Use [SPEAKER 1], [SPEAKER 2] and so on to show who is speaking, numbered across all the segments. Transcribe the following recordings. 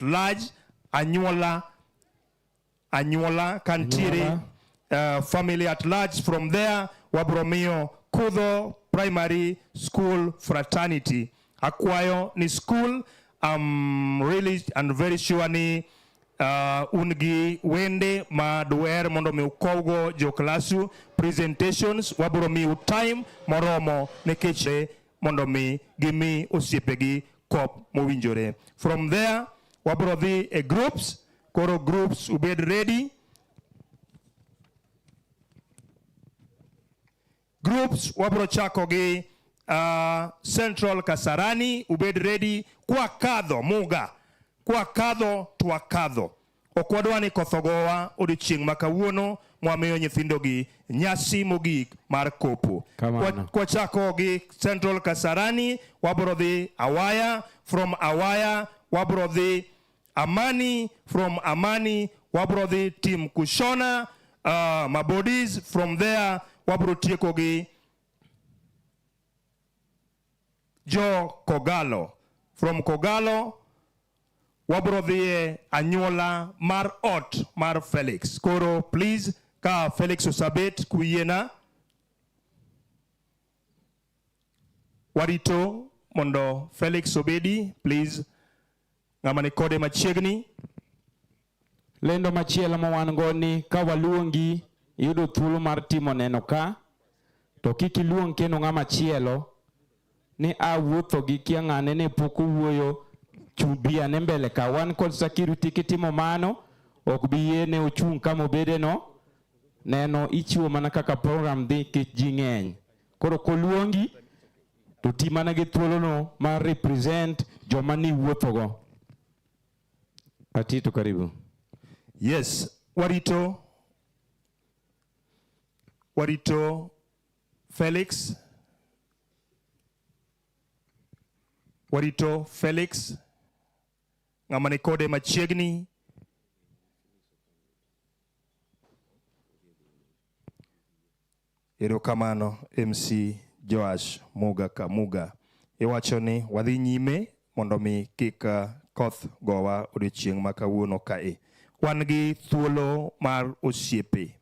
[SPEAKER 1] Large, anyuola, anyuola kantiere, family at large. From there wabro miyo Kudho Primary School Fraternity. Akwayo ni school, I'm really and very sure ni un gi wende ma duher mondo mi ukowgo jo klasu presentations. Wabro miu time moromo nikech mondo mi gimi osiepegi kop mowinjore. From there wabro dhi e groups. Koro groups ubed ready. Groups wabro chako gi Central Kasarani, ubed ready. Kwa kadho Muga, kwa kadho twakadho. Ok wadwa ni koth ogowa odiochieng' ma kawuono mwamiyo nyithindogi nyasi mogik mar kopo.
[SPEAKER 2] Kamano.
[SPEAKER 1] Kwa chako gi Central Kasarani, wabro dhi Awaya, from Awaya wabro dhi Amani, from Amani wabro dhi Team Kushona, Mabodis, from there wabro tieko gi Jo Kogalo. From Kogalo wabro dhiye anyuola mar ot mar Felix. Koro please, ka Felix osabet kuyiena, warito mondo Felix obedi, please. Ng'ama ni kode machiegni.
[SPEAKER 2] Lendo machielo ma wan go ni ka waluongi iyudo thuolo mar timo neno ka, to kik iluong kendo ng'ama chielo ni a wuotho gi kia ng'ane ne pok owuoyo, chubia ne mbele ka. Wan kod security, kitimo mano ok bi yiene ochung' kama obede no. Neno ichiwo mana kaka program dhi kech ji ng'eny. Koro koluongi to ti mana gi thuolono mar represent joma ni wuothogo. Atito, karibu.
[SPEAKER 1] Yes, warito Felix, warito Felix, ng'ama ni kode machiegni. Erokamano MC Joash Muga Kamuga. Iwacho ni wadhi nyime mondo mi kik koth gowa odiochieng' ma kawuono kae. Wan gi thuolo mar osiepe.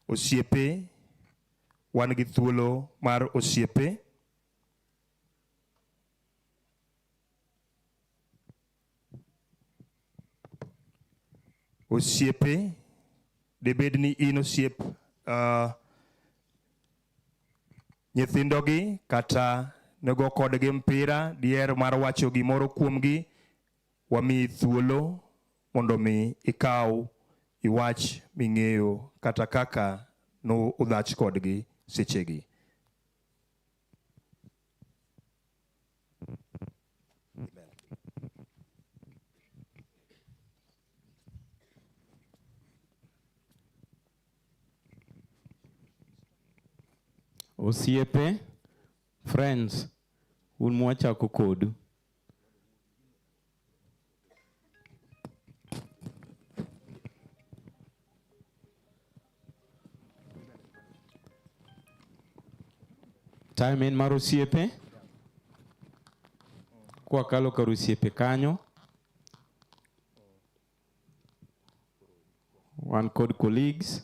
[SPEAKER 1] Osiepe, wan gi thuolo mar osiepe. Osiepe, debed ni in osiep nyithindogi kata nego kodgi mpira, diher mar wacho gimoro kuomgi, wamiyi thuolo mondo mi ikaw iwach ming'eyo kata kaka no udhach kodgi sechegi.
[SPEAKER 2] Osiepe, friends, un mwachako kodu. Time en mar osiepe. Kwakalo kar osiepe kanyo, wan kod colleagues,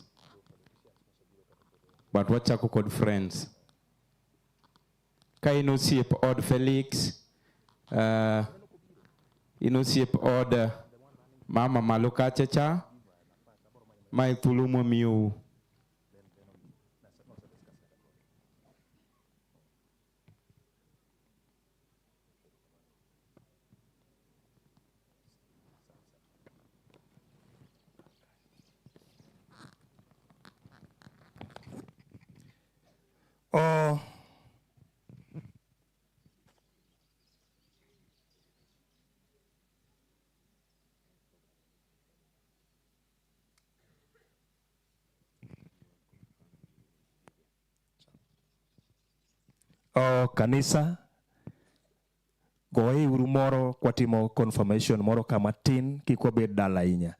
[SPEAKER 2] but wachako kod friends. Ka in osiep od Felix, in osiep od mama malo kacha cha, mae thuolo mwamiyou.
[SPEAKER 1] Oh. Oh, kanisa goye uru moro kwatimo confirmation moro kama tin kik wabed dala ahinya.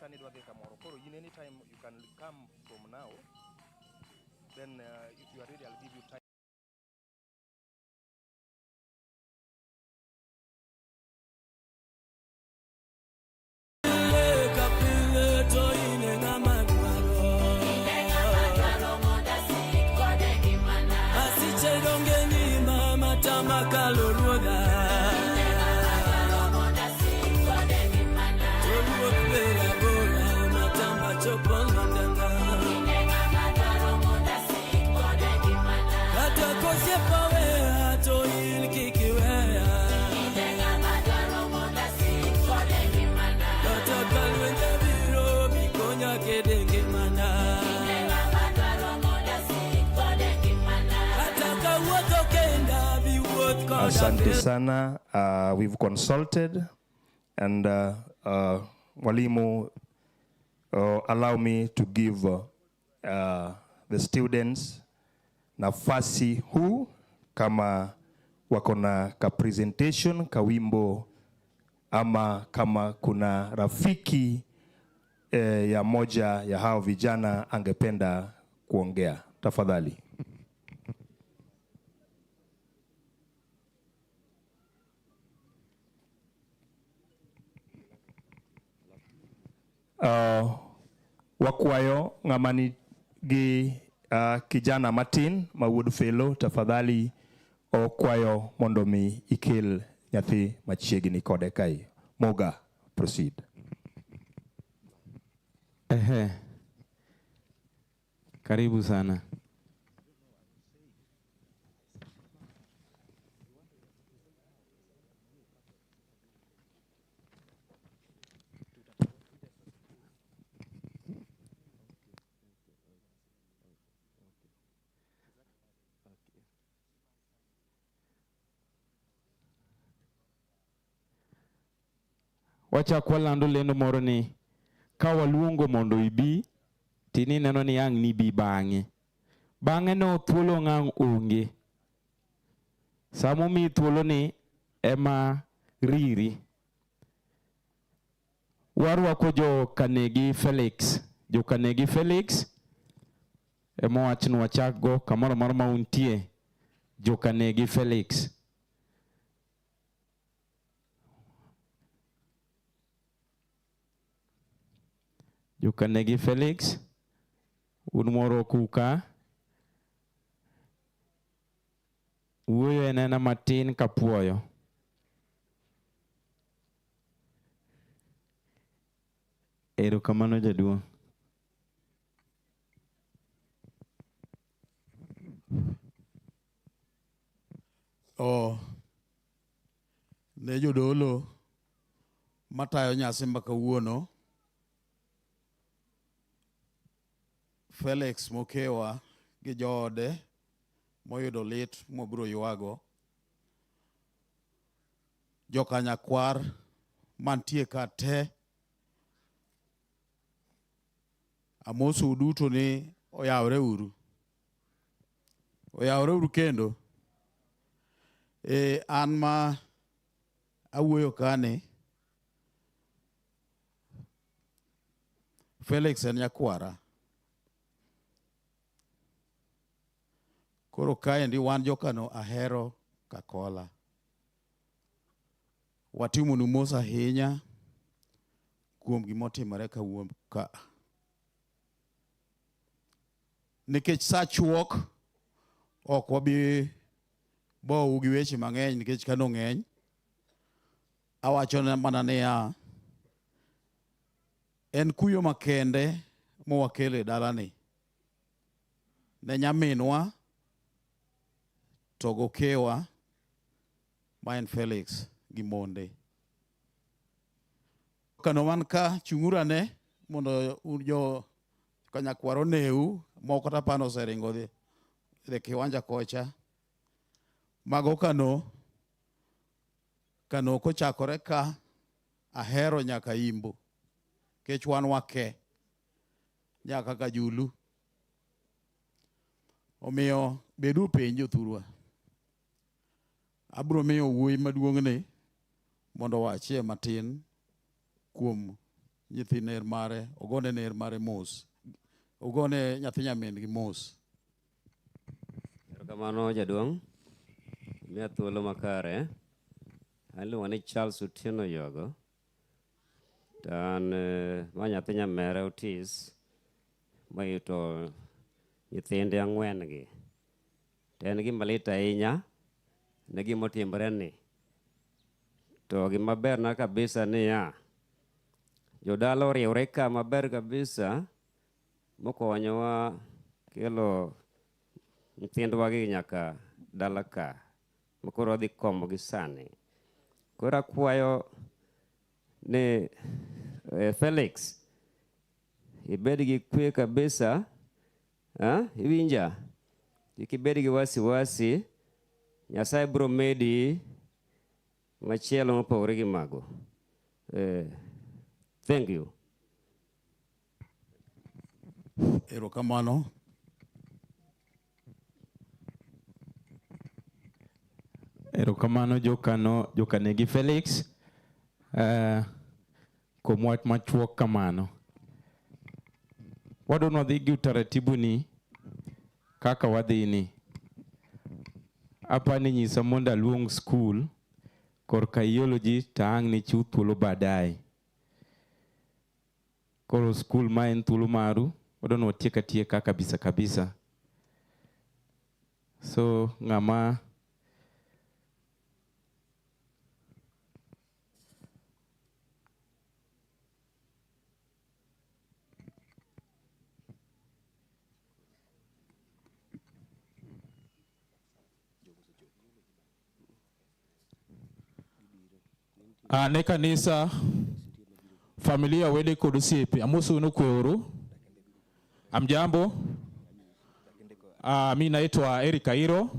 [SPEAKER 1] Anyisa ni idwa dhi kamoro. Koro in anytime you can come from now. Then if you are ready, I'll give you time. Asante sana. We've consulted and mwalimu, allow me to give the students nafasi huu kama wako na ka presentation ka wimbo ama kama kuna rafiki ya moja ya hao vijana angependa kuongea, tafadhali. Wakwayo ng'ama nigi kijana matin ma wuod Felo, tafadhali okwayo mondo mi ikel nyathi machiegni kode kae. Moga, proceed.
[SPEAKER 2] Ehe. Karibu sana. Wachak walando lendo moro ni ka waluongo mondo ibi tinineno ni ang' nibi bang'e. Bang'e no thuolo ng'ang' onge. Samomiyi thuolo ni ema riri. Warwako jo Kanegi Felix. Jo Kanegi Felix ema wachni wachak go kamoro amora ma untie. Jo Kanegi Felix. Jo Kanegi Felix, un moro kuka. Wuoyo en ena matin kapuoyo. Erokamano jaduong'.
[SPEAKER 3] Oh, ne jodolo matayo nyasi ma kawuono, Felix Mokewa gi joode moyudo lit mobiro ywago, jokanyakwar mantie ka te, amosou duto ni oyawre uru. Oyawre uru kendo. An ma awuoyo kani, Felix en nyakwara. Koro kaendi wan jokano ahero Kakola. Watimonu mos ahinya kuom gimotimore kawuono ka. Nikech sa chuok, ok wabi bou gi weche mang'eny nikech kano ng'eny. Awacho mana niya, en kuyo makende mowakelo e dalani. Ne nyaminwa to gokewa ma en Felix gi monde. Kano man ka chung'uru ane mondo un jo kanyakwar oneu, moko to apani oseringo dhi e kiwanja kocha. Mago kano, kano kochakore ka ahero nyaka Imbo, kech wan wake nyaka Kajulu. Omiyo bedu piny jothurwa. Abiro miyo wuoyi maduong'ni mondo owachie matin kuom nyithi ner mare, ogone ner mare mos. Ogone nyathi nyamin gi mos.
[SPEAKER 4] Erokamano jaduong'. Miya thuolo makare. An ni Charles Otieno Yogo. To an ma nyathi nyamera Otis moyudo nyithinde ang'wen gi. To en gima lit ahinya ne gima otimore ni. To gima berna kabisa niya, jodala oriwre ka maber kabisa mokonyowa kelo nyithindwa gi nyaka dala ka makoro wadhi komogi sani. Koro akwayo ni Felix ibed gi kwe kabisa, iwinja? Kik ibed gi wasiwasi, Nyasaye biro medi machielo mopogore gi mago. Thank you.
[SPEAKER 3] Erokamano.
[SPEAKER 2] Erokamano jokano jokanegi Felix kuom wach machuok kamano. Wadwa wadhi gi utaratibu ni kaka wadhi ni. Apa ni nyisa mondo aluong skul korka eulogy to ang' ni chiw thuolo baadaye. Koro skul ma en thuolo maru, wadwa ni watiek atieka kabisa kabisa. So ng'ama
[SPEAKER 5] Ne kanisa, familia, wede kod osiepe, amosou kweuru. Amjambo. Mi naitwa Eric Airo.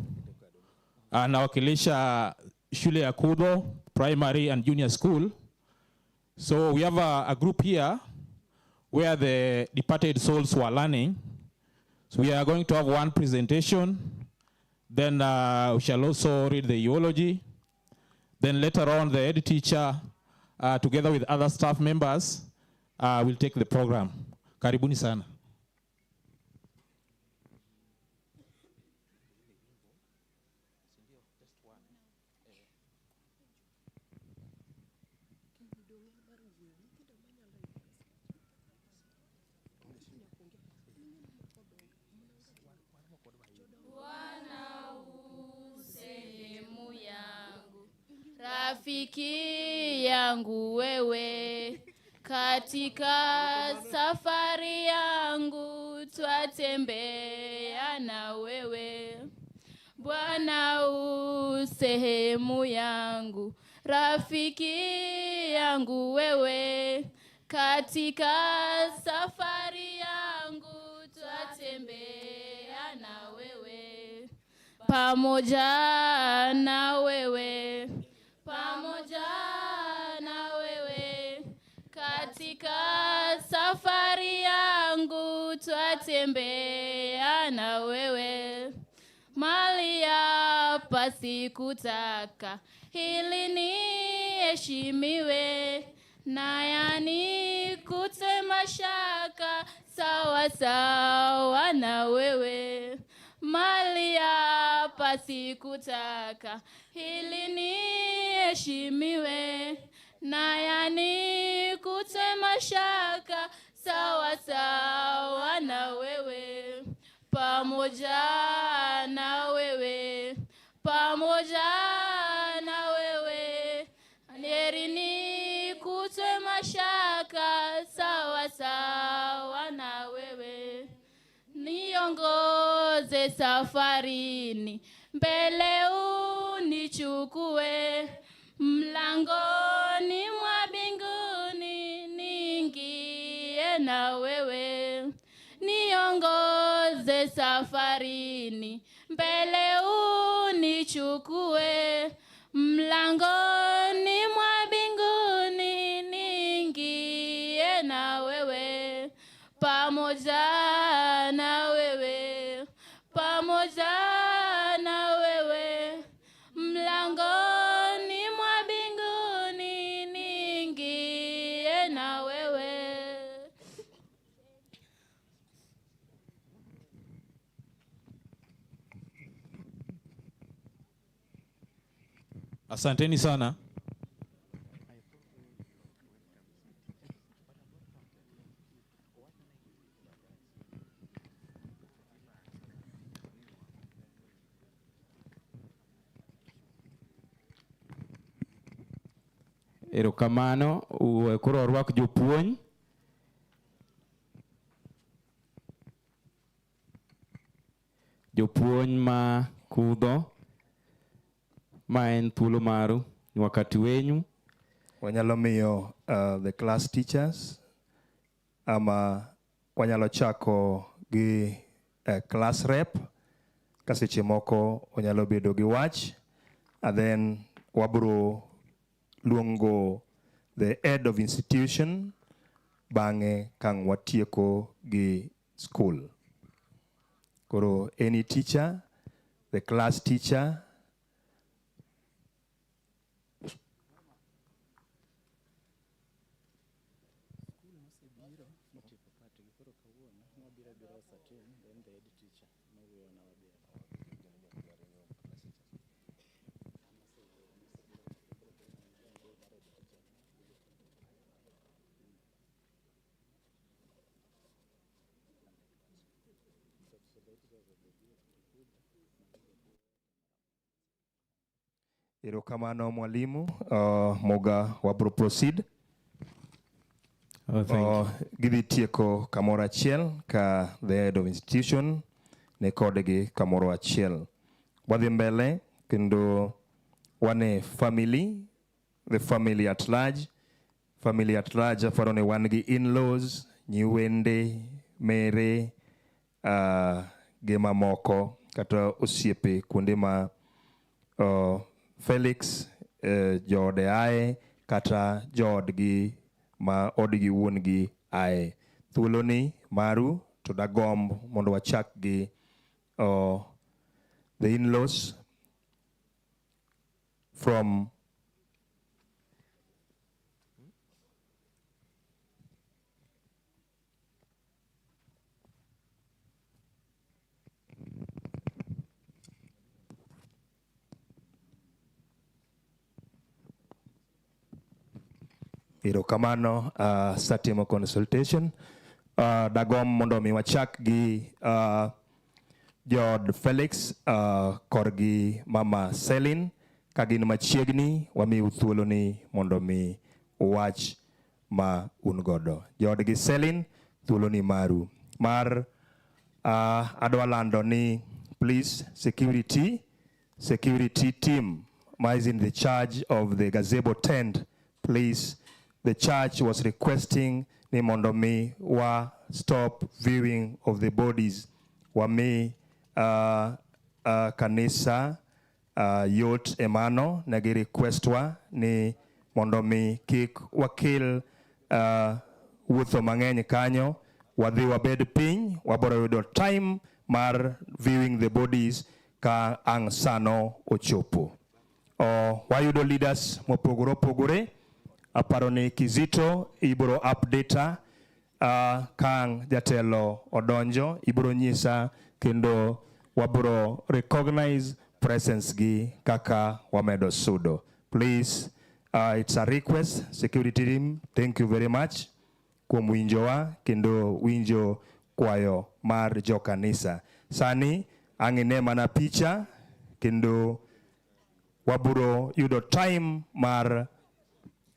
[SPEAKER 5] Nawakilisha shule ya Kudho Primary and Junior School. So we have a group here where the departed souls were learning. So we are going to have one presentation. Then we shall also read the eulogy. Then later on, the head teacher, together with other staff members, will take the program. Karibuni sana.
[SPEAKER 6] Rafiki yangu wewe, katika safari yangu twatembea na wewe. Bwana u sehemu yangu, rafiki yangu wewe, katika safari yangu twatembea na wewe. Pamoja na wewe, pamoja na wewe, katika safari yangu twatembea na wewe. Mali hapa sikutaka, ili niheshimiwe, na yanikute mashaka, sawa sawa na wewe. Mali hapa sikutaka, ili niheshimiwe, na yanikute mashaka, sawa sawa na wewe. Pamoja na wewe, pamoja na wewe, heri nikute mashaka, sawa sawa na wewe. Niongoze safarini, mbele unichukue, mlangoni mwa mbinguni niingie na wewe. Niongoze safarini, mbele unichukue, mlangoni mwa mbinguni niingie na wewe. Pamoja na wewe, pamoja na wewe, mlangoni mwa mbinguni niingie na wewe.
[SPEAKER 5] Asanteni sana.
[SPEAKER 2] Erokamano, koro orwak jopuonj. Jopuonj ma Kudho, ma en thuolo maru, ni wakati wenyu.
[SPEAKER 1] Wanyalo miyo the class teachers ama wanyalo chako gi class rep ka seche moko onyalo bedo gi wach, and then wabro luongo the head of institution bang'e kang' watieko gi school. Koro any teacher, the class teacher. Erokamano mwalimu. Moga wabro proceed.
[SPEAKER 2] Oh, thank
[SPEAKER 1] Gidhi tieko kamoro achiel ka the head of institution ne kodgi kamoro achiel. Wadhi mbele kendo wane family, the family at large. Family at large aparo ni wan gi in-laws, nyiwende, mere, gi mamoko kata osiepe kuonde ma Felix joode ae kata joodgi ma odgi wuon-gi ae. Thuoloni maru to dagomb mondo wachak gi the in-laws from Erokamano, satimo consultation. Dagomb mondo mi wachak gi jood Felix korgi mama Celine ka gin machiegni wamiu thuolo ni mondo mi uwach ma un godo. Joodgi Celine, thuolo ni maru. Mar adwa lando ni please security team ma is in the charge of the gazebo tent, please. The church was requesting ni mondo mi wa stop viewing of the bodies, wami kanisa yot emano negi request wa ni mondo mi kik wakel wuotho mang'eny kanyo, wadhi wabed piny, wabiro yudo time mar viewing the bodies ka ang' sano ochopo. Wayudo leaders mopogore opogore. Aparo ni Kizito ibiro update kang' jatelo odonjo, ibiro nyisa kendo wabiro recognize presence gi kaka wamedo sudo. Please, it's a request, security team, thank you very much kuom winjowa kendo winjo kwayo mar jokanisa. Sani ang' ine mana picha kendo wabiro yudo time mar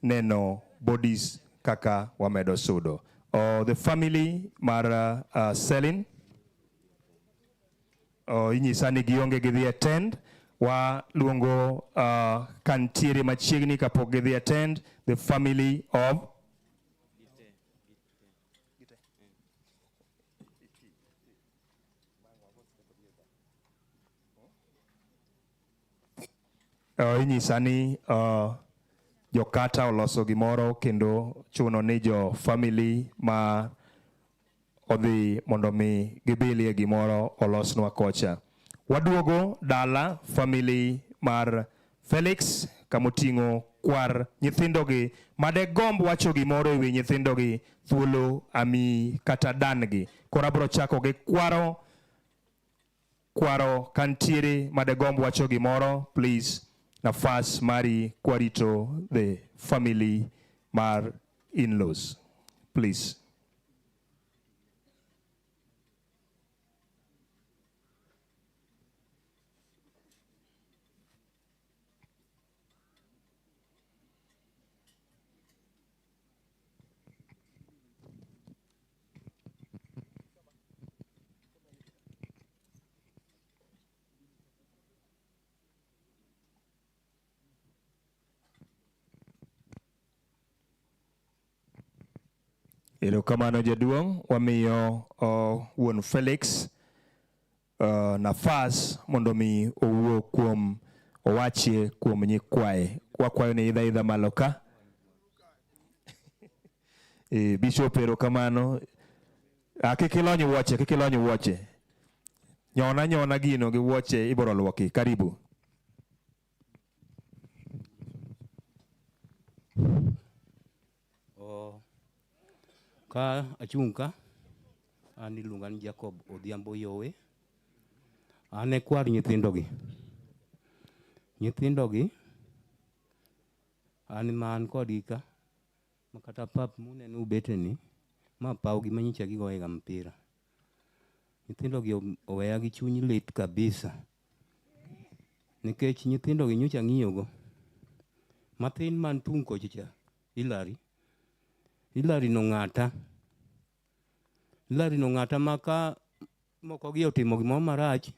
[SPEAKER 1] neno bodies kaka wamedo sudo. The family mar Celine, inyisa ni gionge gidhi attend, waluongo kantiere machiegni kapok gidhi attend, the family of inyisa ni jokata oloso gimoro kendo chuno ni jo family ma odhi mondo mi gibilie gimoro olosnwa kocha. Waduogo dala family mar Felix kamoting'o kwar nyithindogi madegomb wacho gimoro ewi nyithindogi, thuolo ami kata dan-gi. Koro abiro chako gi kwaro, kwaro kantiere madegomb wacho gimoro, please. nafas mari kwarito the family mar in-laws. Please. Erokamano jaduong', wamiyo wuon Felix nafas mondo mi owuo kuom owachie kuom nyikwaye. Wakwayo ni idha idha malo ka. Bishop erokamano. Kik ilony wuoche, kik ilony wuoche. Nyona nyona gino gi wuoche ibiro luoki. Karibu.
[SPEAKER 7] Oh, ka achung' ka an iluonga ni Jacob Odhiambo Yowe. An e kwar nyithindogi. Nyithindogi an ma an kodgi ka ma kata pap muneno ubeteni ma pawgi ma nyocha gigoyega mpira. Nyithindogi oweya gi chuny lit kabisa nikech nyithindogi nyocha ang'iyogo. Mathin man tung' kocha cha Hilary. Hilary nong'ata. Hilary nong'ata ma ka moko gi otimo gimoro marach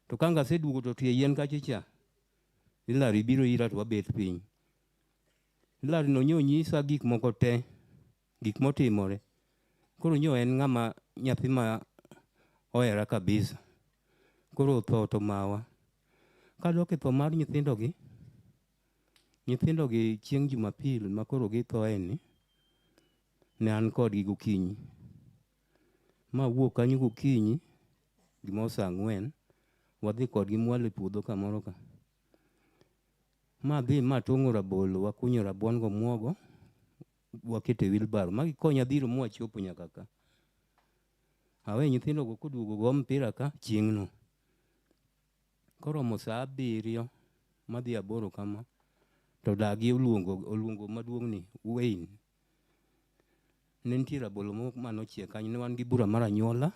[SPEAKER 7] to ka aseduogo to tie yien kacha cha Hilary biro ira to wabet piny. Hilary no nyo nyisa gik moko te, gik motimore. Koro nyo en ng'ama nyathi ma ohera kabisa. Koro tho to mawa. Kadok e tho mar nyithindogi, nyithindogi chieng' Jumapil ma koro githoe ni, ne an kodgi gokinyi. Mawuok kanyo gokinyi gimoro saa ang'wen, wadhi kodgi mwalo e puodho kamoro ka. Madhi matong'o rabolo, wakunyo rabuon gomuogo, waketo e wheelbarrow. Ma gikonya dhiro mwachopo nyaka ka. Awe nyithindogo koduogo go mpira ka chieng'no. Koromo saa abiriyo madhi aboro kama, to dagi oluongo maduong' ni Wayne. Ne nitie rabolo moko manochiek kanyo, ne wan gi bura mar anyuola.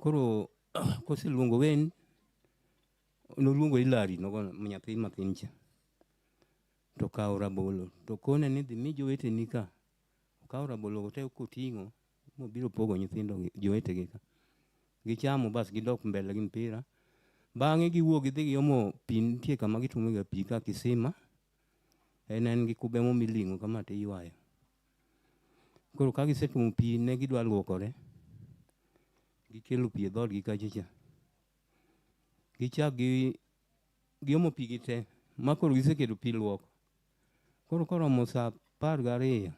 [SPEAKER 7] Koro koseluongo Wayne, noluongo Hilary nogo nyathi mathin cha. To okawo rabolo, to kone ni dhi mi joweteni ka. Okawo rabolo go te koting'o, mobiro pogo nyithindo gi jowetegi ka. Gichamo bas gidok mbele gi mpira. Bang'e giwuok gidhi giomo pi, nitie kama gituomo pi ka kisima. En gi kube mo miling'o kama tiywayo. Koro ka gisetuomo pi ne gidwa luokore. Gikelo pi e dhoodgi kacha cha. Gichak giomo pi gi te, ma koro giseketo pi luok. Koro koromo saa 12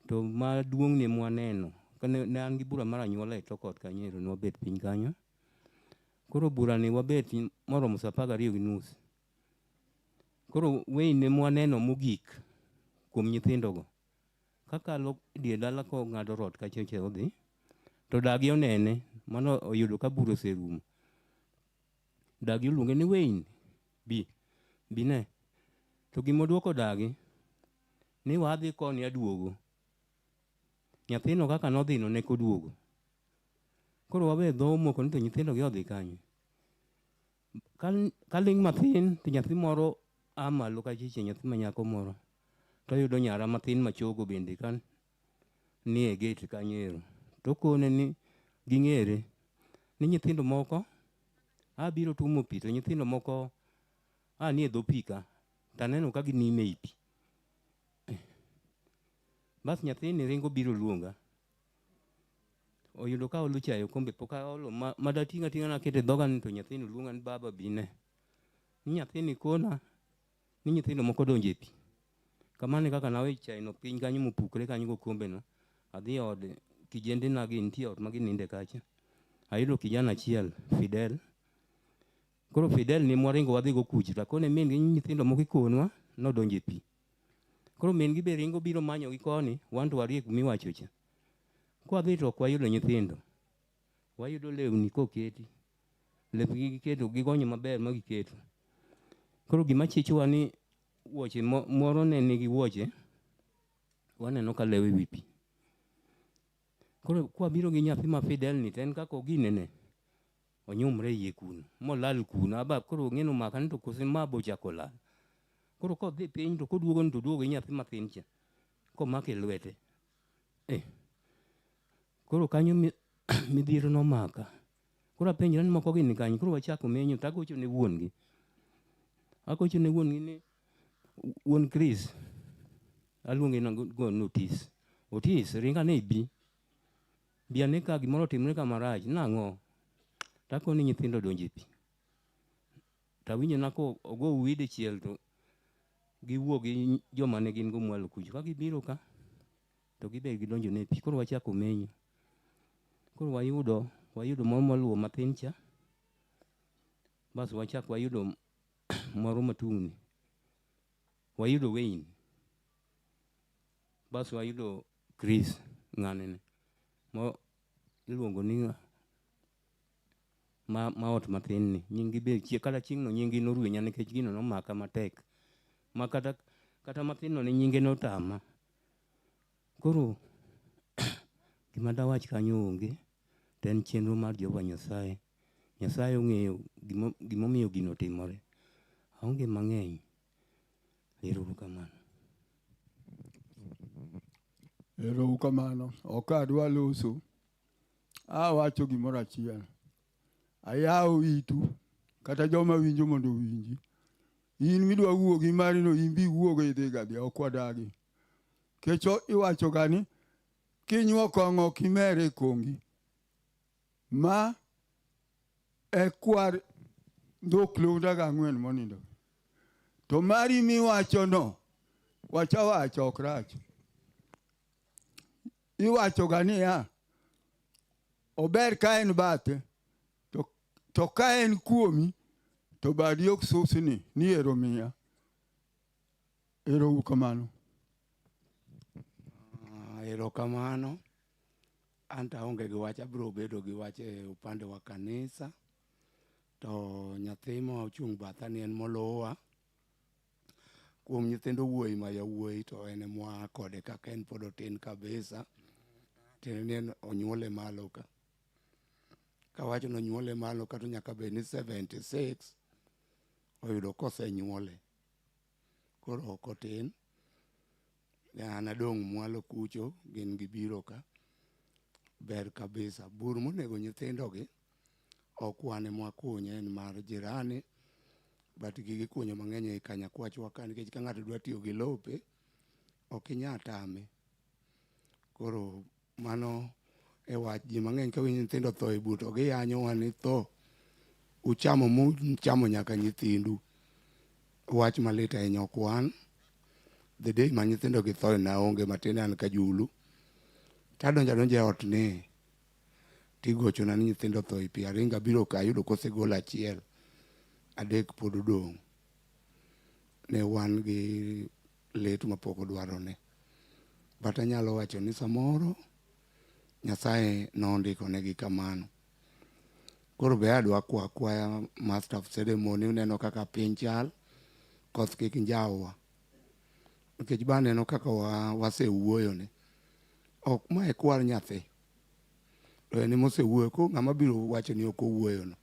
[SPEAKER 7] to maduong' ni mwaneno. Kane ne an gi bura mar anyuola e tok ot kanyo ero, ne wabet piny kanyo. Koro bura ni wabet moromo saa 12:30. Koro Wayne mwaneno mogik kuom nyithindogo. Kakalo dier dala kong'ado rot kacha cha odhi, to dagi onene, mano oyudo ka bura oserumo. Dagi oluonge ni Wayne, bi, bi ne. To gimoduoko dagi, ni wadhi koni aduogo. Nyathino kaka nodhino ne koduogo. Koro wawe dho omoko ni to nyithindogi odhi kanye. Kaling' mathin to nyathi moro a malo kachiche, nyathi ma nyako moro. To oyudo nyara mathin machogo bende ka nie gate kanyo ero. To okone ni ging'ere ni nyithindo moko a biro tuomo pi to nyithindo moko a nie dho pi ka to aneno ka ginimo ei pi. Bas nyathini ringo biro luonga. Oyudo ka aolo chae e okombe pok aolo ma dating' ating'a naketo e dhoga ni to nyathini luonga ni baba bi ne. Ni nyathini kona ni nyithindo moko donjo e pi. Kamano e kaka nawe chae no piny kanyo mopukre kanyo gokombe no. Adhi e od kijendena gi nitie ot ma gininde kacha. Ayudo kijana achiel, Fidel. Koro Fidel ni mwaringo wadhi go kucho to akone min gi nyithindo moko ikonwa nodonjo e pi. Koro min gi be ringo biro manyo gi koni, wan to wariek miwacho cha. Kwadhi to ok wayudo nyithindo. Wayudo lewni koketi. Lepgi giketo gigonyo maber ma giketo. Koro gima chichowa ni wuoche moro ne nigi wuoche, waneno ka lewe wi pi. Koro kwabiro gi nyathi ma Fidel ni to en kaka oginene, onyumre iye kuno, molal kuno. Aba koro ng'eno maka ni to kose ma bochako lal. Koro kodhi piny to koduogo ni to oduogo gi nyathi mathin cha, komako e lwete. Eh. Koro kanyo midhiero nomaka. Koro apenjra ni moko gin kanye, koro wachako menyo to agocho ne wuon gi. Agocho ne wuon gi ni wuon Chris, aluonge ni Otis. Otis, ring ane ibi. Bi ane ka gimoro otimre ka marach, nang'o? Takoni nyithindo odonjo e pi. Tawinjo na ko ogo uwi dichiel to giwuok gi joma ne gin go mwalo kucho. Ka gibiro ka, to gibe gidonjo ne pi. Koro wachako menyo. Koro wayudo moro moluwo mathin cha. Bas wachako wayudo moro matung'ni. Wayudo Wayne. Bas wayudo Chris ng'anene. Mo iluongo ni ng'a? Ma ot mathin ni. Nying gi be kata chieng' no nying gi norwenya nikech gino nomaka matek. Ma kata mathin no ne nyinge notama. Koro gima dawach kanyo onge. To en chenro mar Jehova Nyasaye. Nyasaye ong'eyo gimomiyo gino otimore. Aonge mang'eny. Ero uru kamano.
[SPEAKER 8] Ero uru kamano. Ok adwa loso. Awacho gimoro achiel. Ayawo itu kata joma winjo mondo owinji. In midwa wuo gi mari no in bi iwuogo idhi gadhi ok wadagi. Kech iwacho ga ni kinyuo kong'o ok imer e kongi. Ma e kwar dhok lunda gang'wen monindo. To mari miwacho no, wach awacha ok rach. Iwacho ga niya, ober ka en bathe, to ka en kuomi, to badi ok susni ni ero miya. Ero uru kamano.
[SPEAKER 9] Erokamano. An to aonge gi wach, abiro bedo gi wach e upande wa kanisa. To nyathi ma ochung' batha ni en moluwa. Kuom nyithindo wuoyi ma yawuoyi to en ema kode kaka en pod otin kabisa. Tiende ni en onyuole malo ka. Kawacho ni onyuole malo ka to nyaka bed ni 76 oyudo kosenyuole. Koro ok otin. An adong' mwalo kucho, gin gibiro ka. Ber kabisa. Bur monego nyithindogi ok wan ema wakunye, en mar jirani. But gigi kunyo mang'eny ei Kanyakwachwa ka nikech ka ng'ato dwa tiyo gi lope, ok inyal tame. Koro mano e wach. Ji mang'eny ka winjo nyithindo otho e bur to giyanyowa ni tho uchamo muchamo nyaka nyithindu. Wach malit ahinya ok wan. The day ma nyithindo gi tho naonge matin an Kajulu. Tadonjo adonja e ot ni tigochona ni nyithindo otho e pi. Aringo abiro ka ayudo kosegol achiel. Adek pod odong'. Ne wan gi lit mapok odwarone. But anyalo wacho ni samoro Nyasaye nondiko negi kamano. Koro be adwa kwa akwaya Master of Ceremony uneno kaka piny chal, koth kik njawwa. Nikech be aneno kaka wasewuoyo ni. Ok ma e kwar nyathi. To en ema osewuoyo, koro ng'ama biro wacho ni ok owuoyo no.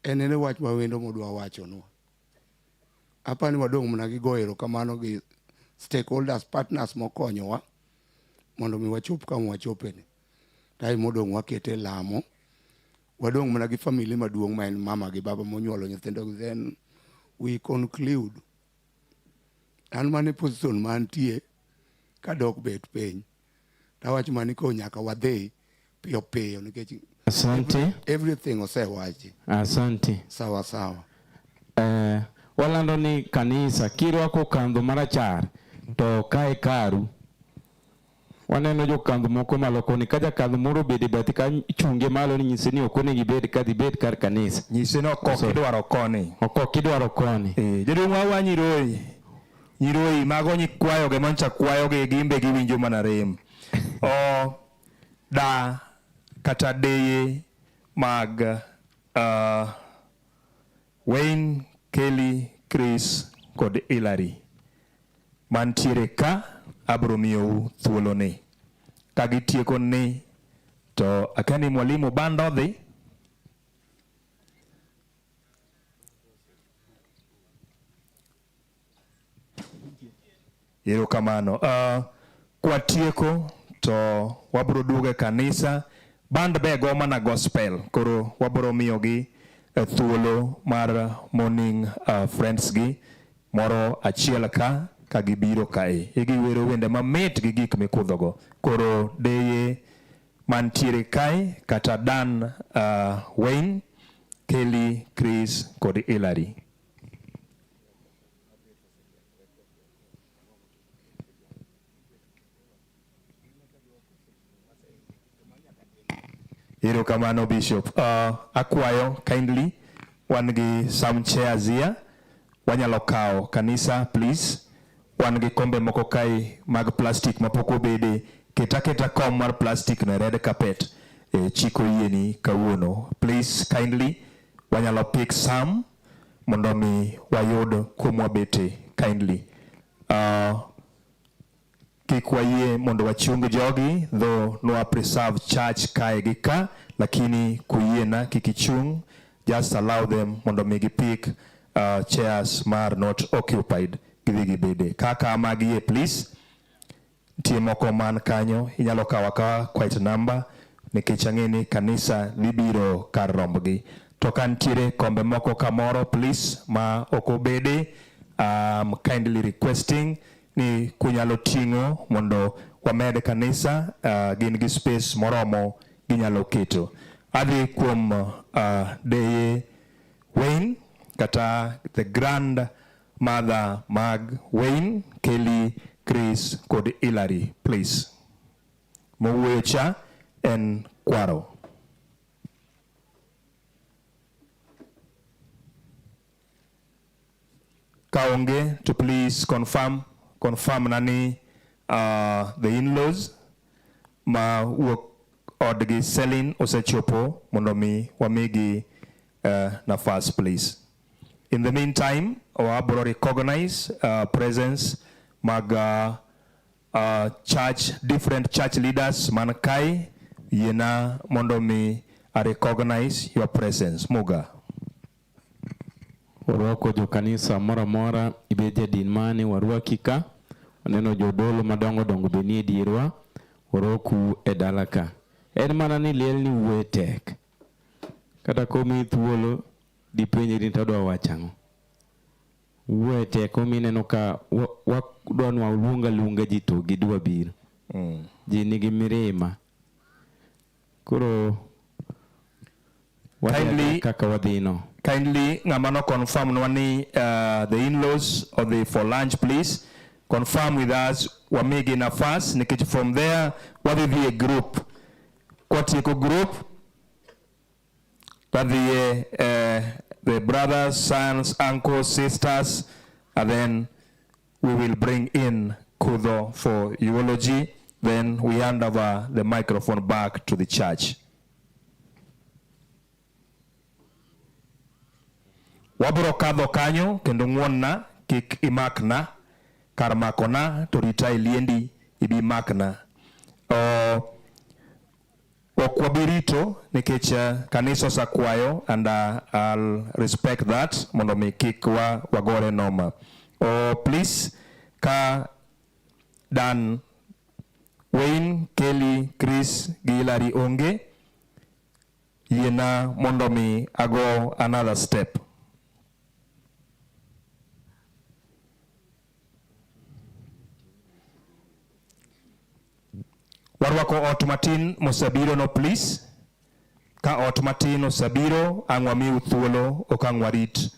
[SPEAKER 9] En ene wach mawendo modwa wachonwa. Apani wadong' mana gi goyo erokamano gi stakeholders, partners mokonyowa mondo mi wachop kama wachopeni. To modong' wakete lamo. Wadong' mana gi family maduong' ma en mama gi baba monyuolo nyithindo gi then we conclude. An mana e position ma antie kadok bet piny. Tawacho mana ni koro nyaka wadhi piyo piyo nikech
[SPEAKER 2] Asante.
[SPEAKER 9] everything osewachi.
[SPEAKER 2] Asante.
[SPEAKER 9] Sawa sawa.
[SPEAKER 2] Walando ni kanisa kirwako kandho marachar to kae karu. Waneno jokandho moko malo koni ka jakandho moro obedo e bathi ka chunge malo ni nyise ni ok onego ibed ka dhi bed kar kanisa.
[SPEAKER 1] Nyise ni ok idwaro koni.
[SPEAKER 2] Ok idwaro koni.
[SPEAKER 1] Jaduong' wawa nyiroyi. Nyiroyi mago nyikwayogi mancha kwayogi gimbe giwinjo mana rem. O da kata deye mag Wayne, Kelly, Chris kod Hillary mantiere ka abro miyou thuolo ni. Ka gitieko ni to akia ni mwalimu bando dhi. Erokamano. Kwatieko to wabro duogo e kanisa. Band be go mana gospel. Koro wabro miyogi thuolo mar morning friends gi moro achiel ka gibiro kae. Giwero wende mamit gi gik mikudhogo. Koro deye mantiere kae kata Dan, Wayne, Kelly, Chris kod Hillary. Erokamano Bishop. Akwayo kindly wan gi some chairs here. Wanyalo kawo kanisa please. Wan gi kombe moko kae mag plastic mapok obede. Keta keta kom mar plastic no e red carpet. Chik oyieni kawuono. Please kindly wanyalo pick some mondo mi wayud kuma wabete kindly. Kik wayie mondo wachung jogi, though nwa preserve church kae gi ka, lakini kuyiena kik ichung, just allow them mondo mi gipick chairs mar not occupied gidhi gibede. Kaka magi e please, nitie moko man kanyo, inyalo kawo akawa quite number, nikech ang'e ni kanisa dhi biro kar rombgi. To ka nitiere kombe moko kamoro please ma ok obede, kindly requesting ni kunyalo ting'o mondo wamed kanisa, gin gi space moromo ginyalo keto. Adhi kuom deye Wayne kata the grandmother mag Wayne, Kelly, Chris kod Hillary, please. Mowuoyo cha en kwaro. Kaonge to please confirm nani the in-laws ma wuok odgi Celine osechopo mondo mi wamigi nafas please. In the meantime, wabro recognize presence mag church, different church leaders man kae yiena mondo mi I recognize your presence. Muga.
[SPEAKER 2] Warwako jo kanisa moro amora, ibed jadin mane, warwaki ka. Waneno jodolo madongo dongo be nie dierwa, warwaku e dala ka. En mana ni liel ni wuoye tek. Kata komiyi thuolo, dipenjri ni to adwa wacho ang'o. Wuoye tek omiyo ineno ka wadwa ni waluong aluonga ji to gidwa biro. Ji nigi mirima. Koro wadhi kaka wadhi no.
[SPEAKER 1] Kindly ng'ama no confirm nwa ni the in-laws odhi for lunch please. Confirm with us wamigi nafas nikech from there wadhi dhi e group. Kwatieko group wadhi e the brothers, sons, uncles, sisters, and then we will bring in Kudho for eulogy. Then we hand over the microphone back to the church. Wabro kadho kanyo kendo ng'wonna kik imakna, kar makona to rita e liendi ibi makna. Ok wabi rito nikech kanisa osakwayo and I'll respect that mondo mi kik wagore noma. Please ka Dan, Wayne, Kelly, Chris gi Hillary onge, yiena mondo mi ago another step. Warwako ot matin mosebiro no please. Ka ot matin osebiro, ang' wamiu thuolo, ok ang' warit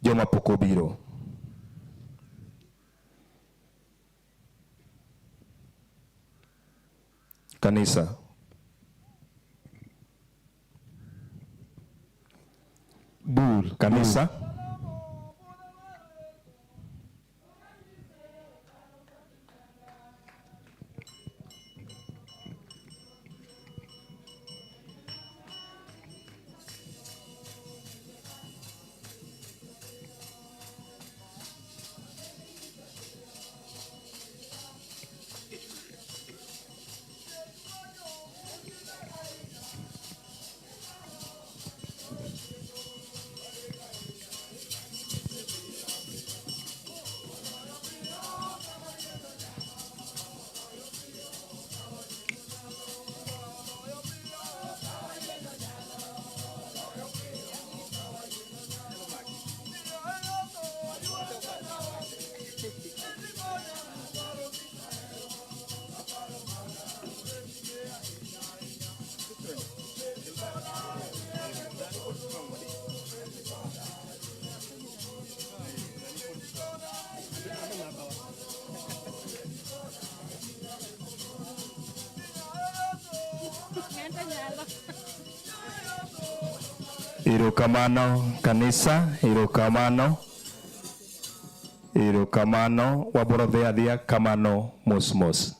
[SPEAKER 1] joma pok obiro. Kanisa.
[SPEAKER 2] Bul.
[SPEAKER 1] Kanisa. Erokamano kanisa, erokamano. Erokamano, wabiro dhi adhiya kamano mos mos.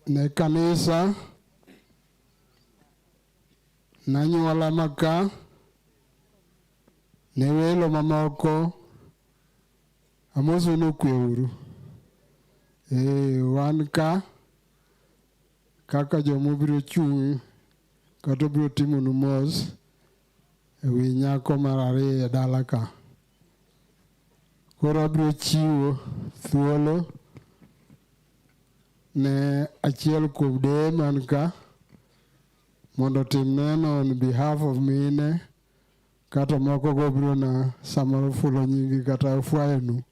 [SPEAKER 10] Ne kanisa nanyuola maka ne welo mamoko amosu ni okwe uru. Eh, wan ka kaka joma obiro chung' kata obiro timonu mos ewi nyako mar ariyo e dala ka. Koro abiro chiwo thuolo ne achiel kuom deye man ka mondo otim neno on behalf of mine kata moko go biro na samoro fulo nyingi kata fwayonu.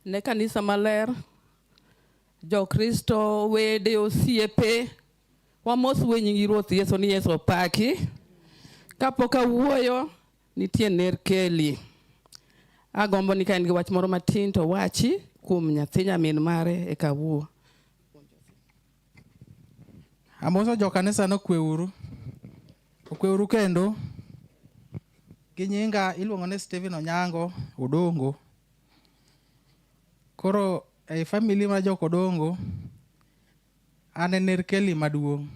[SPEAKER 11] Ne kanisa maler, Jokristo, wede, osiepe, wamos e nying Ruoth Yesu ni Yesu opaki. Kapok awuoyo, nitie ner Keli. Agombo ni ka en gi wach moro matin to wachi kuom nyathi nyamin mare eka awuo.
[SPEAKER 12] Amoso jokanisa nokweuru. Okweuru kendo. Gi nyinga iluongo ni Stephen Onyango Odongo. Koro ei family mar jok Odongo, an e ner Kelly maduong'.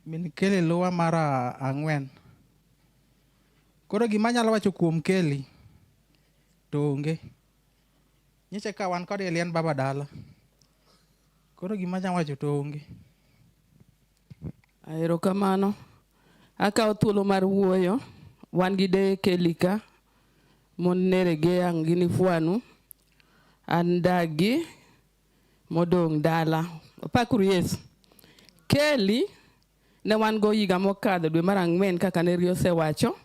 [SPEAKER 12] Min Kelly luwa mar ang'wen. Koro gima anyalo wacho kuom Kelly to onge. Nyiche ka wan kode e liend baba dala. Koro gima anyalo wacho to onge.
[SPEAKER 11] Erokamano. Akawo thuolo mar wuoyo. Wan gi deye Kelly ka. Mon nere ge ang' gini fwanu. An dagi modong' dala. Opakuru Yesu. Kelly ne wan go higa mokadho dwe mar ang'wen kaka nergi osewacho.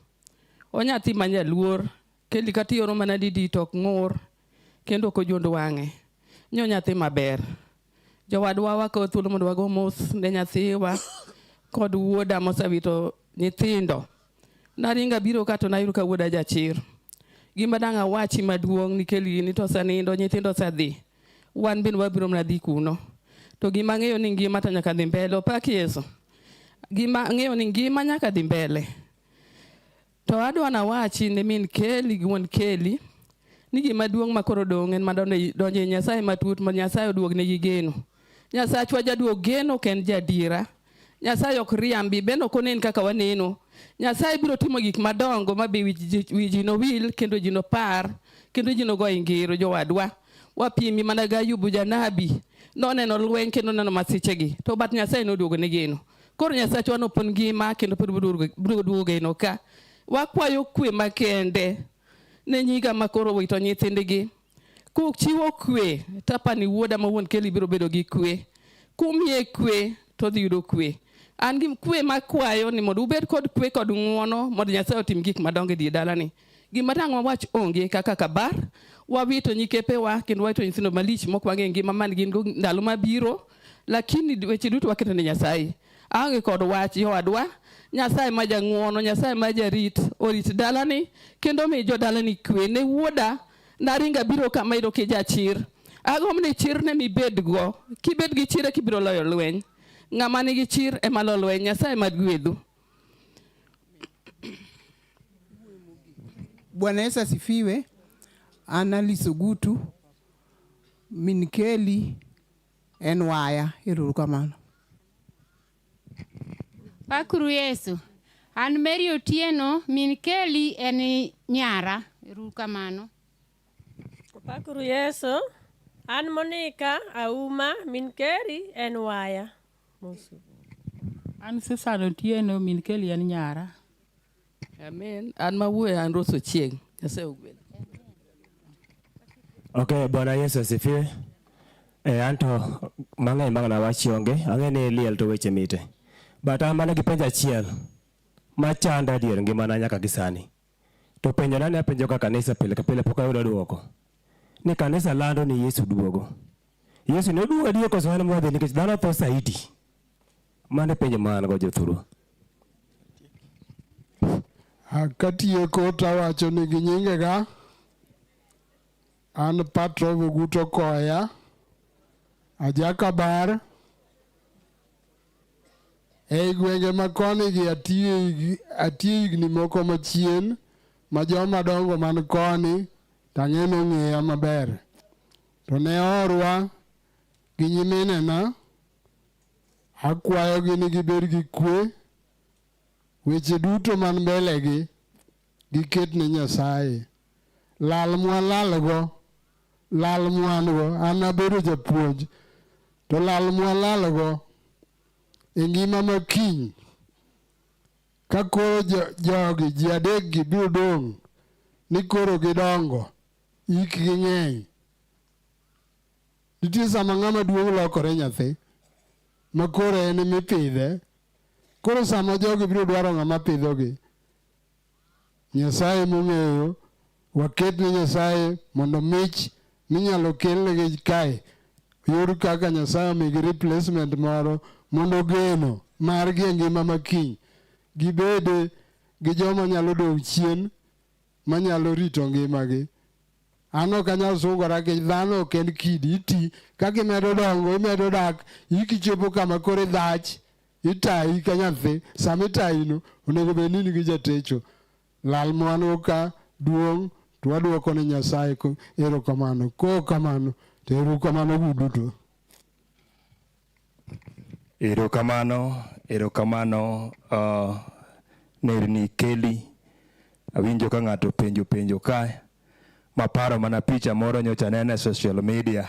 [SPEAKER 11] Onyathi ma nyaluor. Kelly kata ioro mana didi to ok ng'ur. Kendo ok ojuond wang'e. Nyo nyathi maber. Jowadwa wakawo thuolo mondo wago mos ne nyathiwa kod wuoda mosewito nyithindo. Naringo abiro ka to nayudo ka wuoda jachir. Gima dang' awachi maduong' ni Kelly ni to osenindo, nyithindo osedhi. Wan bende wabiro mana dhi kuno. To gima ang'eyo ni ngima to nyaka dhi mbele. Opak Yesu. Gima ang'eyo ni ngima nyaka dhi mbele. To adwa nawachi ne min Kelly gi wuon Kelly ni gima duong' ma koro dong' en mana donjo e Nyasaye matut mondo Nyasaye oduognegi geno. Nyasachwa jaduog geno ok en jadiera. Nyasaye ok riambi bende ok onen kaka waneno. Nyasaye biro timo gik madongo ma be wi ji nowil kendo ji nopar kendo ji nogo ngero jowadwa. Wapimi mana gi Ayubu janabi noneno lweny kendo noneno masichegi to but Nyasaye noduogo ne geno. Koro Nyasachwa nopon ngima kendo pod biro duogo geno ka. Wakwayo kwe makende ne nyiga ma koro owito nyithindgi. Kuchiwo kwe tapani wuoda ma wuon Kelly biro bedo gi kwe. Kumiye kwe to odhi yudo kwe. An gi kwe makwayo ni mondo ubed kod kwe kod ng'uono mondo Nyasaye otim gik madongo e dier dalani. Gima dang' wawach onge kaka kabar, wawito nyikepewa kendo wawito nyithindo malich mok wang'e ngima man gin go ndalo mabiro, lakini weche duto waketo ne Nyasaye. Aonge kod wach jowadwa, Nyasaye ma jang'uono, Nyasaye ma jarit, orit dalani kendo omi jodalani kwe. Ne wuoda, naringo abiro kama iyudo kijachir. Agombo ni chir ne mibedgo, kibed gi chir eka ibiro loyo lweny. Ng'ama nigi chir ema lo lweny. Nyasaye ma gwedhu.
[SPEAKER 13] Bwana Yesu asifiwe. An Alice Ogutu, min Kelly en waya. Ero kamano.
[SPEAKER 14] Pakuru Yesu. An Mary Otieno, min Kelly en nyara. Ero kamano.
[SPEAKER 15] Pakuru Yesu. An Monica Auma, min Kelly en waya. Mosu.
[SPEAKER 16] An Susan Otieno, min Kelly en nyara.
[SPEAKER 11] Amen. An mawuoyo an Rose Ochieng'. Nyasaye ogwedhu.
[SPEAKER 17] Okay, Bwana Yesu asifiwe. E, anto mang'eny mag nawachi onge, ang'e ni liel to weche mite. But an mana gi penjo achiel machanda adier ngimana nyaka gi sani. To penjo nani apenjo ka kanisa pile ka pile pok ayudo duoko. Ni kanisa lando ni Yesu duogo. Yesu ne oduogo adier koso an mwadhi nikech dhano tho saidi. Mano e penjo ma an go jothurwa.
[SPEAKER 10] Katieko tawacho ni gi nyingega an Patrov Oguto Koya Ajakabar ei gwenge ma koni gi atiyo higni moko machien ma joma dongo man koni tang'e nong'eya maber. To ne orwa gi nyiminena, akwayogi ni gibed gi kwe, weche duto man mbelegi giket ne Nyasaye. Lal mwalalgo, lal mwan-go, an abedo japuonj, to lal mwalalgo e ngima ma kiny ka koro jogi ji adekgi biro dong' ni koro gidongo, hikgi ng'eny. Nitie sama ng'ama duong' lokore nyathi ma koro en emipidhe. Koro sama jogi biro dwaro ng'ama pidhogi, Nyasaye mong'eyo, waket ne Nyasaye mondo mich minyalo kelnegi kae yud kaka Nyasaye omigi replacement moro mondo geno margi e ngima ma kiny gibede gi joma nyalo dong' chien manyalo rito ngimagi. An ok anyal sungora nikech dhano ok en kidi, iti kaka imedo dongo imedo dak ikichopo kama koro idhach itayi ka nyathi sama itayino onego bed ni in gi jatecho. Lal mwan-go ka duong' to waduoko ne Nyasaye erokamano. Kok kamano to erokamano duto.
[SPEAKER 1] Erokamano, erokamano nerni Kelly. Awinjo ka ng'ato penjo penjo ka maparo mana picha moro nyocha nene e social media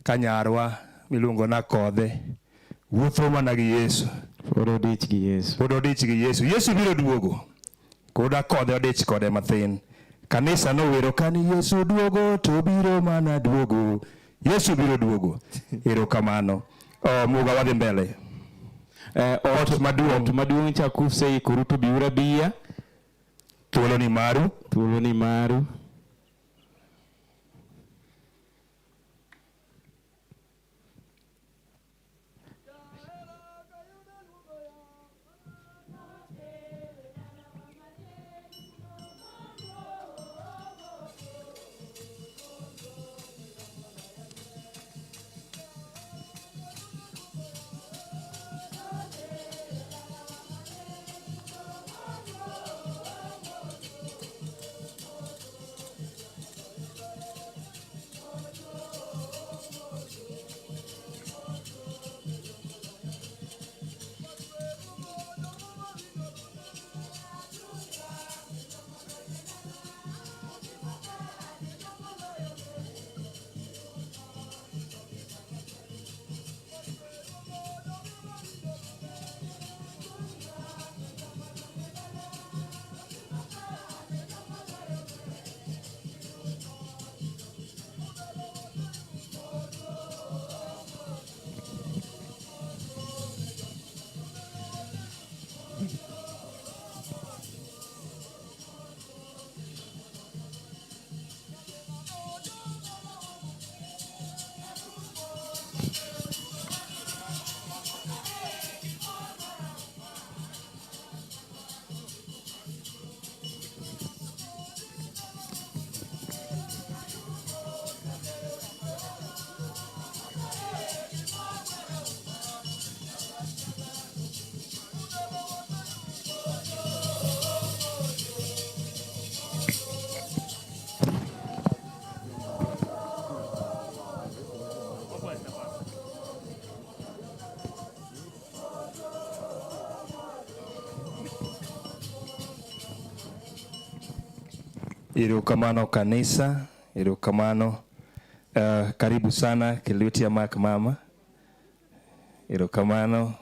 [SPEAKER 1] ka nyarwa miluongo na Kodhe wuotho mana gi Yesu.
[SPEAKER 2] Pod odich gi Yesu.
[SPEAKER 1] Pod odich gi Yesu. Yesu biro duogo. Koda Kodhe odich kode mathin. Kanisa nowero kani Yesu duogo to biro mana duogo. Yesu biro duogo. Erokamano. Muga wadhi mbele.
[SPEAKER 2] Ot maduong'. Ot maduong' cha kuseikoru to biuru abiya.
[SPEAKER 1] Thuolo ni maru.
[SPEAKER 2] Thuolo ni maru.
[SPEAKER 1] Erokamano kanisa, erokamano. Karibu sana Kilwiti Mak mama. Erokamano.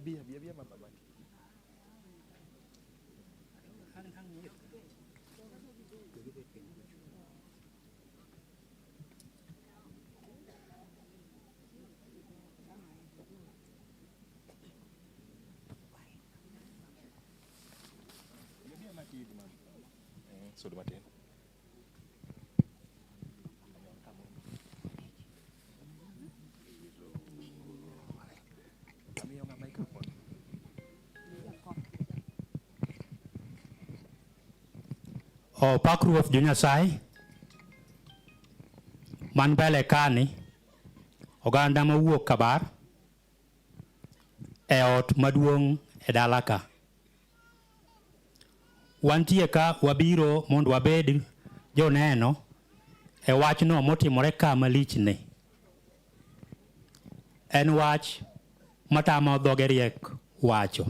[SPEAKER 1] Bi abi abi mama mama. Sud matin.
[SPEAKER 18] Opak Ruoth jo Nyasaye man mbele kani, oganda mawuok Kabar e ot maduong' e dala ka. Wantie ka wabiro mondo wabed joneno e wachno motimore ka malich ni. En wach matamo dhoge riek wacho.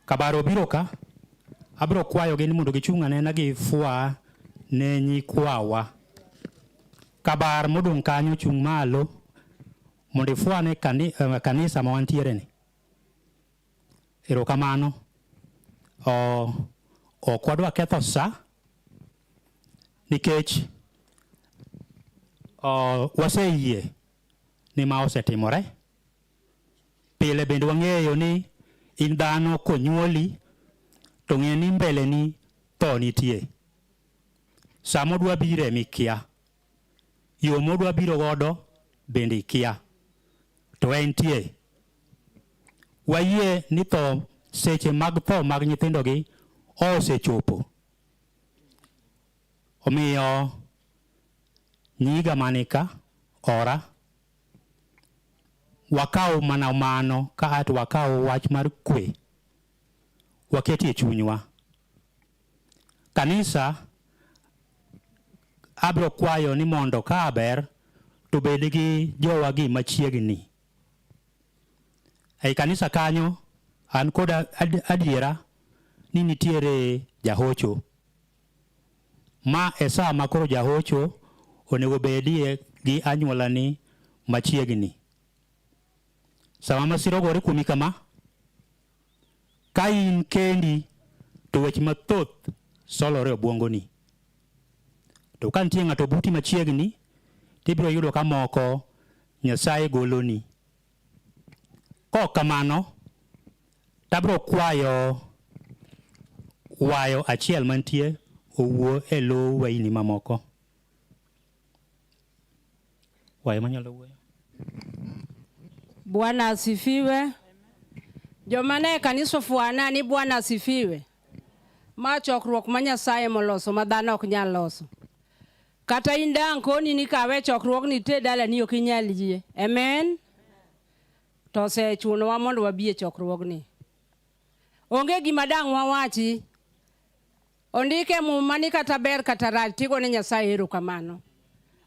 [SPEAKER 18] Kabar obiro ka, abiro kwayogi ni mondo gichung' anena gi fwa ne nyikwawa. Kabar modong' kanyo chung' malo mondo ifwa ne kanisa ma wantiere ni. Erokamano. Ok wadwa ketho sa nikech waseyie ni ma osetimore. Pile bende wang'eyo ni in dhano konyuoli to ng'e ni mbele ni tho nitie. Sama odwa bire mikia. Yo modwa biro godo bende ikia. To entie. Wayie ni tho seche mag tho mag nyithindogi osechopo. Omiyo nyiga manika ora wakaw mana mano ka to wakaw wach mar kwe waketie chunywa. Kanisa abiro kwayo ni mondo ka ber to bed gi jowagi machiegni. Ei kanisa kanyo an kod adiera ni nitiere jahocho. Ma e sa ma koro jahocho onego bedie gi anyuolani machiegni. Sama masira ogore kuomi kama, ka in kendi to weche mathoth solore e obwongoni. To ka nitie ng'ato buti machiegni, tibiro yudo ka moko Nyasaye goloni. Kok kamano, tabiro kwayo wayo achiel mantie owuo e lo waini mamoko. Wayo manyalo wuoyo.
[SPEAKER 19] Bwana asifiwe. Joma ne kanisa ofwana ni Bwana asifiwe. Ma chokruok ma Nyasaye moloso ma dhano ok nyal loso. Kata in dang' koni ni kawe chokruogni te dalani ok inyal yie. Amen. To osechunowa mondo wabi e chokruogni. Onge gima dang' wawachi. Ondike Muma ni kata ber kata rach tigone Nyasaye erokamano.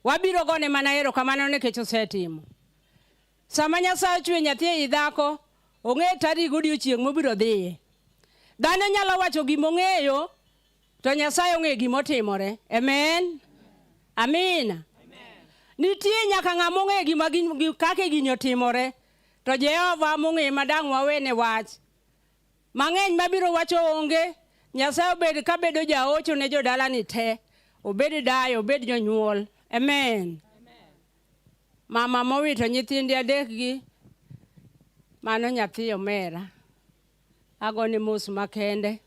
[SPEAKER 19] Wabiro gone mana erokamano nikech osetimo. Sama Nyasaye ochwe nyathi ei dhako, ong'e tarik godiochieng' mobiro dhiye. Dhano nyalo wacho gimong'eyo, to Nyasaye ong'eyo gimotimore. Amen. Amina. Nitie nyaka ng'ama ong'eyo gima kaka gini otimore, to Jehova mong'eyo ma dang' wawene wach. Mang'eny mabiro wacho onge, Nyasaye obed kabedo jaocho ne jodalani te. Obed dayo, obed jonyuol. Amen. Mama mowito nyithinde adekgi, mano nyathi omera. Agone mos makende.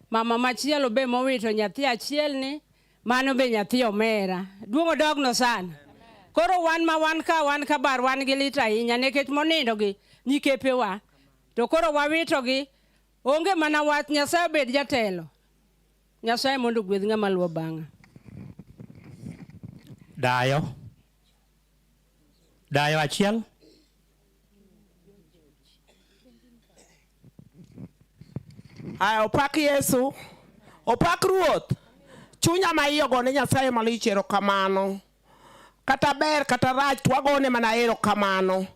[SPEAKER 19] Mama machielo be mowito nyathi achiel ni, mano be nyathi omera. Duong' odogno sana. Koro wan ma wan ka wan ka bar wan gi lit ahinya nikech monindo gi nyikepewa. To koro wawitogi, onge mana wach Nyasaye obed jatelo. Nyasaye mondo ogwedh ng'ama luwo bang'a.
[SPEAKER 18] Dayo. Dayo achiel.
[SPEAKER 13] Aya, opak Yesu, opak Ruoth. Chunya ma iye ogone Nyasaye malich erokamano. Kata ber kata rach to wagone mana erokamano.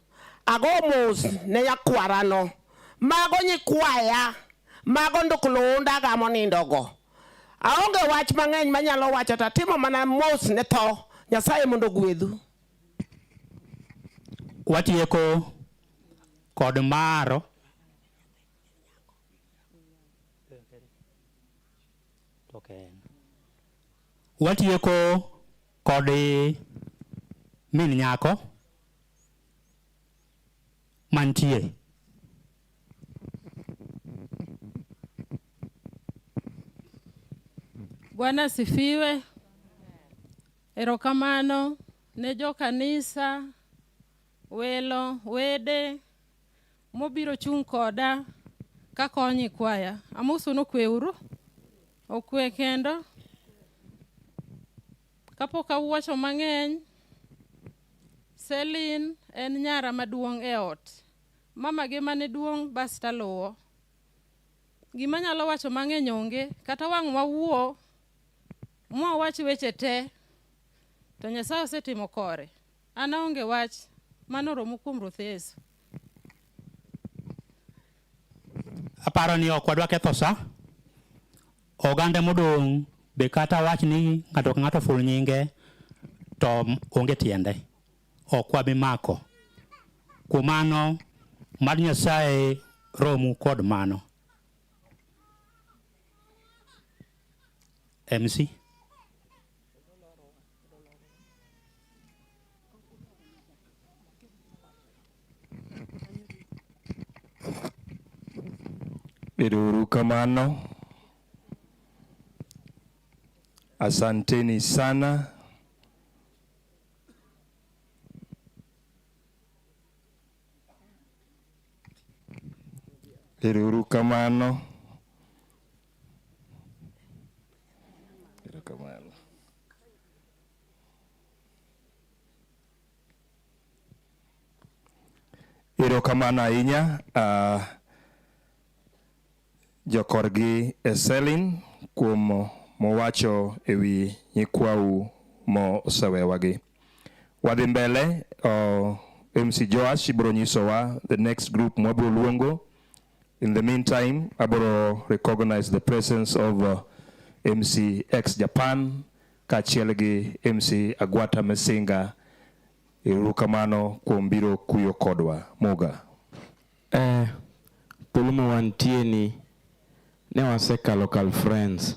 [SPEAKER 13] Ago mos ne nyakwarano. Mago nyikwaya, mago ndukluundaga monindogo. Aonge wach mang'eny manyalo wacho to atimo mana mos ne tho. Nyasaye mondo ogwedhu.
[SPEAKER 18] Watieko kod maro watieko kod min nyako mantie.
[SPEAKER 11] Bwana sifiwe. Erokamano ne jo kanisa, welo, wede mobiro chung' koda kakonyi kwaya. Amosu nokweuru. Okwe kendo. Kapok awuocho mang'eny, Celine en nyara maduong' e ot. Mama gi mane duong' bas taluwo. Gima nyalo wacho mang'eny onge, kata wang' wawuo mwawach weche te, to Nyasaye osetimo kore. An aonge wach, mano oromo kuom Ruoth Yesu.
[SPEAKER 18] Aparo ni ok wadwa ketho sa. Oganda modong' be kata wach ni ng'ato ka ng'ato ful nyinge to onge tiende. Ok wabi mako. Kuom mano, mad Nyasaye romu kod mano. MC.
[SPEAKER 1] Ero kamano. Asanteni sana. Ero kamano. Erokamano. Erokamano ahinya jokorgi e Selin kuom mowacho ewi nyikwau mosewewagi. Wadhi mbele, MC Joash ibiro nyisowa the next group mwabiro luongo. In the meantime, abiro recognize the presence of MC X Japan kaachiel gi MC Agwata Mesinga. Erokamano kuom biro kuyo kodwa. Muga.
[SPEAKER 2] Thuolo ma wantie ni ne wasekalo kal friends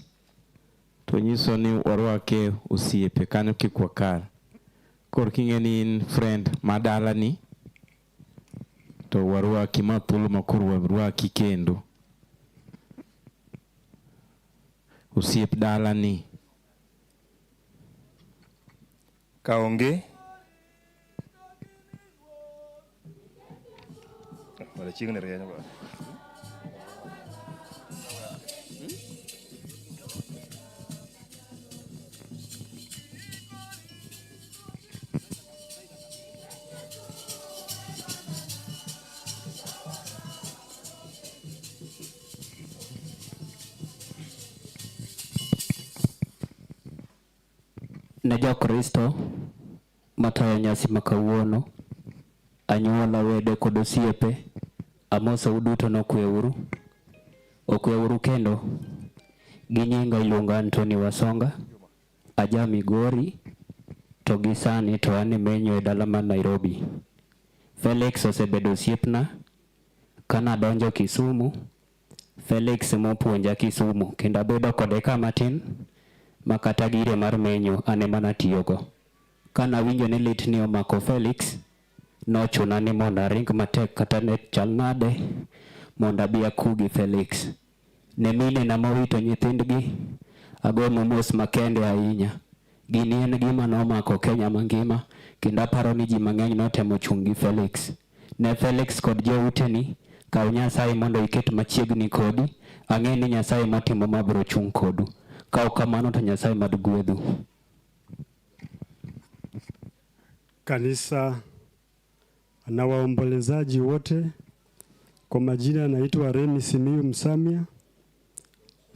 [SPEAKER 2] to nyiso ni warwake osiepe kanyo kik wakal. Koro king'e ni in friend ma dalani to warwaki ma thuolo ma koro warwaki kendo. Osiep dalani.
[SPEAKER 1] Kaonge. Wala chiegni rieny ba.
[SPEAKER 20] Ne Jokristo matayo nyasi ma kawuono, anyuola, wede kod osiepe, amosou duto nokweuru. Okweuru kendo. Gi nyinga iluonga Anthony Wasonga, aja Migori, to gi sani to an e menyo e dala mar Nairobi. Felix osebedo osiepna kanadonjo Kisumu. Felix mopuonja Kisumu kendo abedo kode kama tin ma kata gire mar menyo an ema natiyogo. Kanawinjo ni lit ni omako Felix, nochuna ni mondo aring matek kata ne chal nade mondo abi aku gi Felix. Ne minena mowito nyithindgi, agono mos makende ahinya. Gini en gima nomako Kenya mangima kendo aparo ni ji mang'eny notemo chung' gi Felix. Ne Felix kod jouteni, kaw Nyasaye mondo iket machiegni kodi. Ang'e ni Nyasaye motimo ma biro chung' kodu. Ka ok kamano to Nyasaye mad gwedhu.
[SPEAKER 21] Kanisa na waombolezaji wote, kwa majina anaitwa Remi Simiyu Msamia.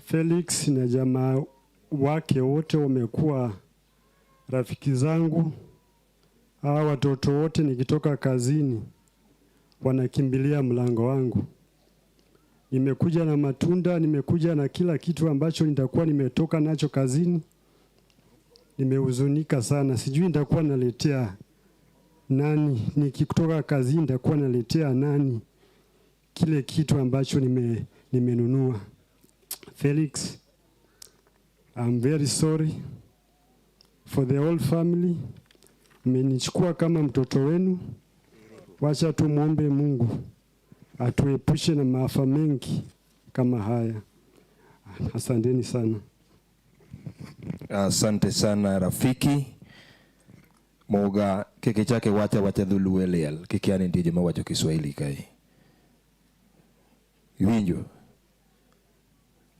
[SPEAKER 21] Felix na jamaa wake wote wamekuwa rafiki zangu. Hawa watoto wote nikitoka kazini wanakimbilia mlango wangu. Nimekuja na matunda, nimekuja na kila kitu ambacho nitakuwa nimetoka nacho kazini. Nimehuzunika sana, sijui nitakuwa naletea nani, nikitoka kazini nitakuwa naletea nani. kile kitu ambacho nimenunua. Felix, I'm very sorry for the whole family. Mmenichukua kama mtoto wenu. Wacha tumwombe Mungu atuepushe na maafa mengi kama haya. Asanteni sana.
[SPEAKER 1] Asante sana rafiki. Moga kik ichak iwacho awacha dholuo e liel. Kik yani nitie joma wacho Kiswahili kae. Iwinjo?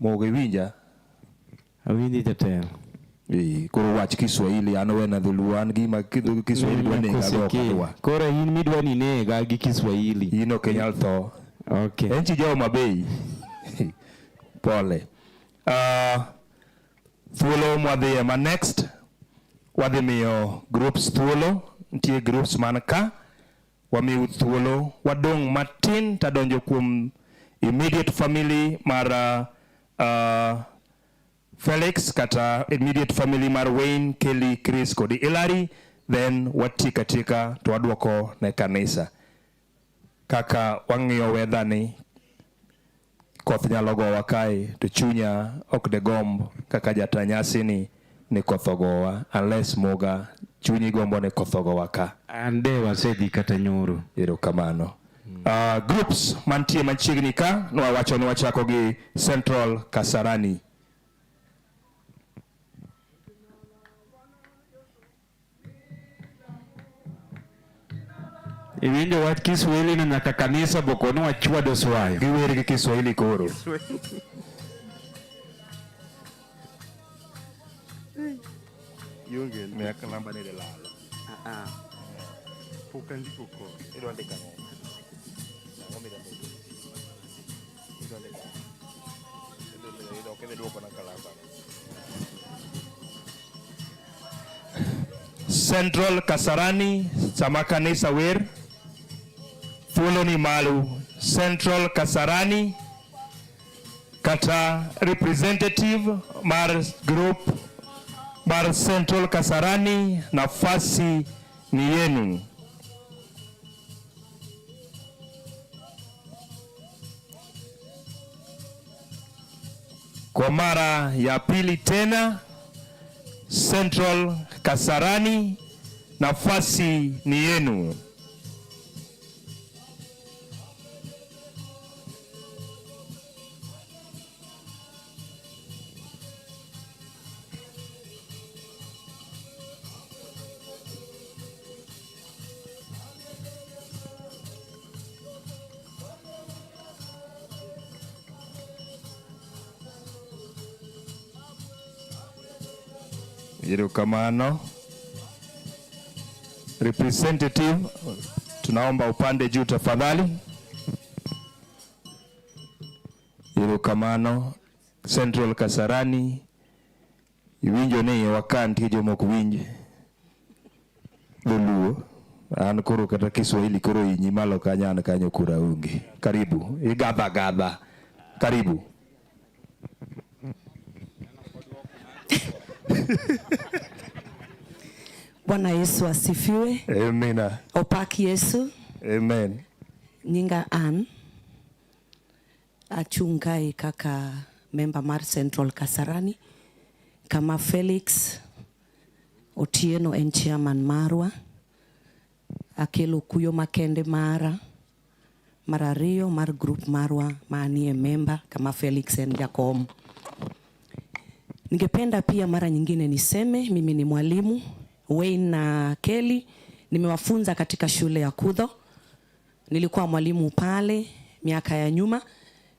[SPEAKER 1] Moga iwinja?
[SPEAKER 2] Awinji jatelo.
[SPEAKER 1] Ee, koro wach Kiswahili an wena dholuo an gima Kiswahili dwa nega go ok adwa.
[SPEAKER 2] Koro in midwa ni nega gi Kiswahili.
[SPEAKER 1] In ok inyal tho.
[SPEAKER 2] Okay.
[SPEAKER 1] En chi jo Homa Bay. Pole. Thuolo mwadhiye ma next wadhi miyo groups thuolo. Nitie groups man ka wamiu thuolo wadong' matin tadonjo kuom immediate family mar Felix kata immediate family mar Wayne, Kelly, Chris kod Hilary, then watieko atieka to waduoko ne kanisa. Kaka wang'iyo weather ni koth nyalo gowa kae to chunya ok de gomb kaka jata nyasi ni koth ogowa unless Moga chunyi gombo ni koth ogowa ka.
[SPEAKER 2] An de wasedhi kata nyoro.
[SPEAKER 1] Erokamano. Groups mantie machiegni ka nwawacho ni wachako gi Central Kasarani.
[SPEAKER 2] Iwinjo wach Kiswahili no nyaka kanisa boko ni wachwado swayo.
[SPEAKER 1] Giwer gi Kiswahili koro.
[SPEAKER 4] Ionge.
[SPEAKER 1] Miya kalamba ni lalo.
[SPEAKER 4] Ah ah. Pok andiko koro.
[SPEAKER 1] Idwa ndiko ang'o? Ang'o midwa ndiko? Idwa ndiko ang'o? Idwa ok idhi duoko na kalamba. Central Kasarani sama kanisa wer thuolo ni malu. Central Kasarani kata representative mar group mar Central Kasarani, nafasi ni yenu. Kwa mara ya pili tena Central Kasarani, nafasi ni yenu. Erokamano. Representative, tunaomba upande juu tafadhali. Erokamano. Central Kasarani, iwinjo ni waka nitie joma ok winj dholuo. An koro kata Kiswahili koro inyi malo kanyo, an kanyo kura onge. Karibu, igadha gadha. Karibu.
[SPEAKER 22] Bwana Yesu asifiwe.
[SPEAKER 1] Amina.
[SPEAKER 22] Opak Yesu.
[SPEAKER 1] Amen.
[SPEAKER 22] Nyinga Ann. Achung' kae kaka member mar Central Kasarani. Kama Felix Otieno en chairman marwa. Akelo kuyo makende mara. Mar ariyo mar group marwa ma anie member kama Felix en jakom. Ningependa pia mara nyingine niseme mimi ni mwalimu. Wayne na Kelly nimewafunza katika shule ya Kudho. Nilikuwa mwalimu pale miaka ya nyuma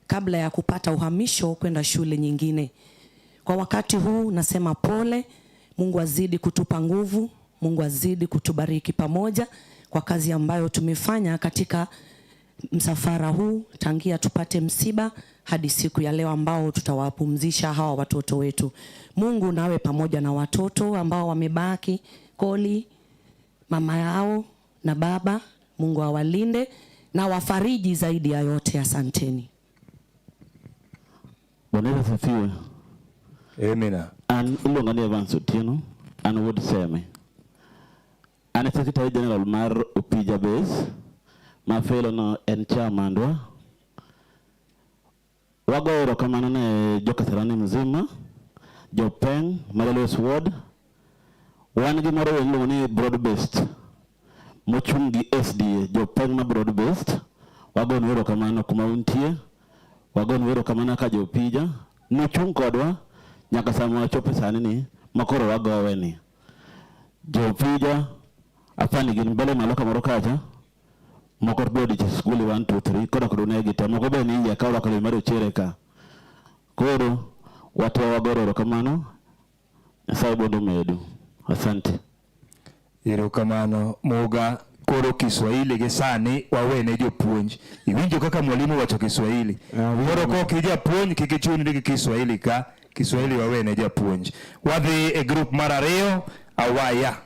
[SPEAKER 22] kabla ya kupata uhamisho kwenda shule nyingine. Kwa wakati huu nasema pole, Mungu azidi kutupa nguvu, Mungu azidi kutubariki pamoja kwa kazi ambayo tumefanya katika msafara huu tangia tupate msiba hadi siku ya leo ambao tutawapumzisha hawa watoto wetu. Mungu nawe pamoja na watoto ambao wamebaki, Koli, mama yao na baba, Mungu awalinde na wafariji zaidi ya yote. Asanteni.
[SPEAKER 23] Bwana Yesu asifiwe.
[SPEAKER 1] Amina.
[SPEAKER 23] An iluonga ni Evans Otieno, an wuod Seme. An e Secretary General mar Opija Base, ma Felo no en chairman wa. Wagoyo erokamano ne Jokasarani mzima, Jopeng, Marilos Ward. Wan gi moro iluongo ni broad based mochung' gi SDA, Jopeng ma broad based. Wagonu erokamano kuma untie. Wagonu erokamano kaka jopija. Nuchung' kodwa nyaka sama wachopo sani ni makoro wagowe ni. Jopija apani gin mbele malo kamoro kacha. Moko to bende odich e skul 1 2 3 koro ok dunegi te. Moko be ni iye ka orwako lewni marochere ka. Koro wate wagoro erokamano. Nyasaye mondo omedu. Asante.
[SPEAKER 1] Erokamano Muga. Koro Kiswahili gi sani wawene jopuonj. Iwinjo kaka mwalimu wacho Kiswahili. Koro kok ijapuonj kik ichunri gi Kiswahili ka. Kiswahili wawene japuonj. Wadhi e group mar ariyo, Awaya.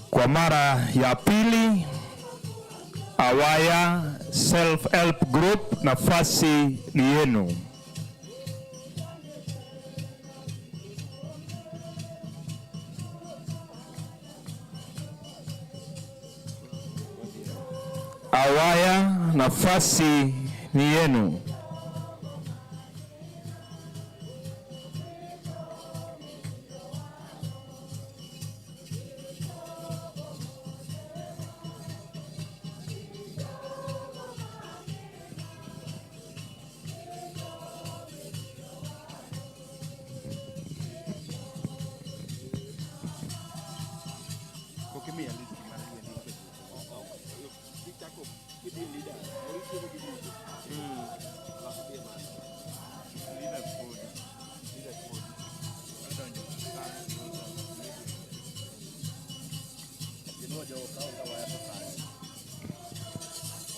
[SPEAKER 1] Kwa mara ya pili, Awaya Self Help Group, nafasi ni yenu. Awaya, nafasi ni yenu.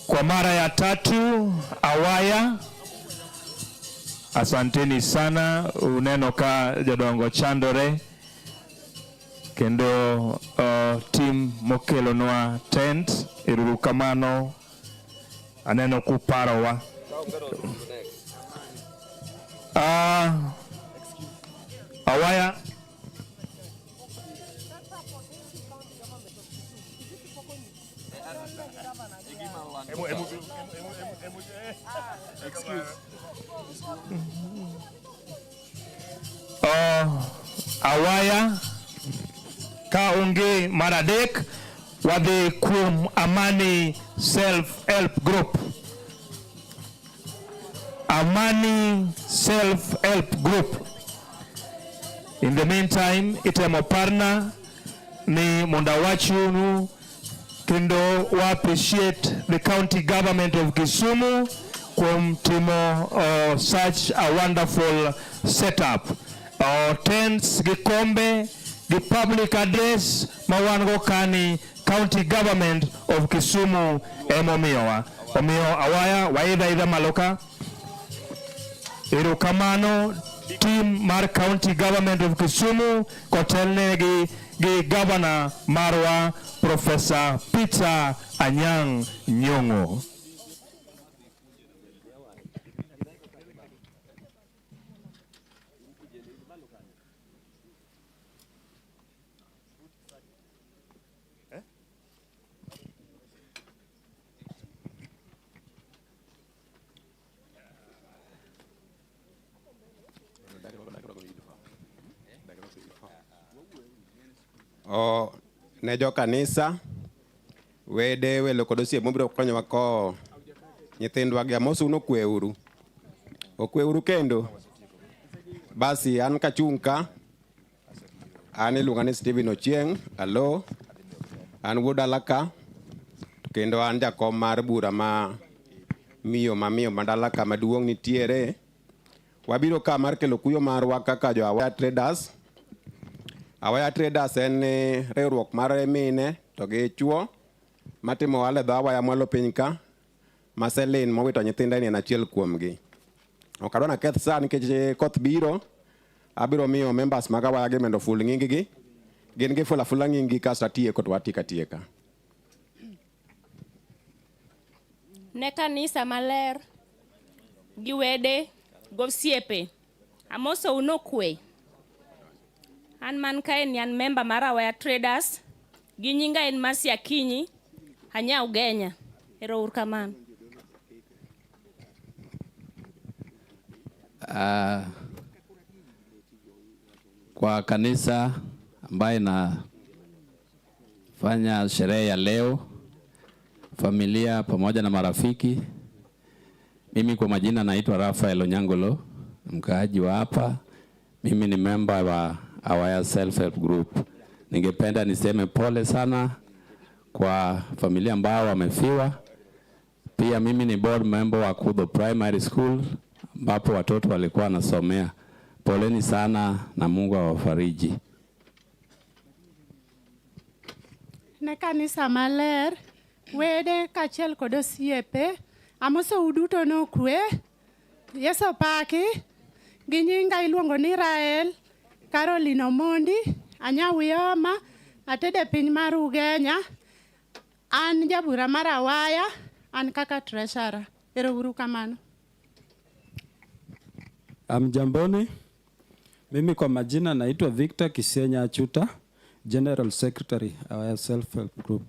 [SPEAKER 1] Kwa mara ya tatu Awaya, asanteni sana. Uneno ka jodongo chandore kendo tim mokelonwa tent, erokamano, aneno kuparowa. Awaya. Awaya ka onge mar adek wadhi kuom Amani Self Help Group. Amani Self Help Group. In the meantime, itemo parna ni mondo awachnu kendo wa appreciate the county government of Kisumu kuom timo such a wonderful setup. Tents gi kombe gi public address ma wan go kani county government of Kisumu emomiyowa. Omiyo Awaya waidha idha malo ka. Erokamano team mar county government of Kisumu kotelnegi gi governor marwa Professor Peter Anyang' Nyong'o.
[SPEAKER 3] O ne jo kanisa, wede, welo kod osiepe mobiro konyowa kowo nyithindwa gi amosou nokweuru. Okweuru kendo. Basi an kachung' ka, an iluonga ni Stephen Ochieng', alo, an wuod dala ka, kendo an jakom mar bura ma miyo ma miyo ma dala ka maduong' nitiere. Wabiro ka mar kelo kuyo marwa kaka jo Awaya Traders. Awaya Traders en riwruok mar mine to gi chuo matimo ohala e dho Awaya mwalo piny ka, ma Celine mowito nyithinde ni en achiel kuomgi. Ok adwa naketh sa nikech koth biro, abiro miyo members mag Awaya gi mondo oful nying gi. Gin gifula fula nying-gi kasto atieko to watieko atieka.
[SPEAKER 5] Ne kanisa maler gi wede gosiepe amosou nokwe. An man kae ni an member mar Awaya Traders gi nyinga en Mercy Akinyi anya Ugenya. Ero uru kamano.
[SPEAKER 6] Kwa kanisa ambaye inafanya sherehe ya leo, familia pamoja na marafiki. Mimi kwa majina naitwa Rafael Onyangolo, mkaaji wa hapa. Mimi ni member wa Awaya Self Help Group. Ningependa niseme pole sana kwa familia ambao wamefiwa. Pia mimi ni board member wa Kudho Primary School ambapo watoto walikuwa wanasomea. Poleni sana na Mungu awafariji.
[SPEAKER 7] Ne kanisa maler, wede kaachiel kod osiepe, amosou duto nokwe. Yesu opaki. Gi nyinga iluongo ni Rael Caroline Omondi, anya Uyoma, atedo e piny mar Ugenya. An jabura mar Awaya, an kaka treasurer. Ero uru kamano.
[SPEAKER 24] Amjamboni, mimi kwa majina naitwa Victor Kisenya Achuta, General Secretary Awaya Self Help Group.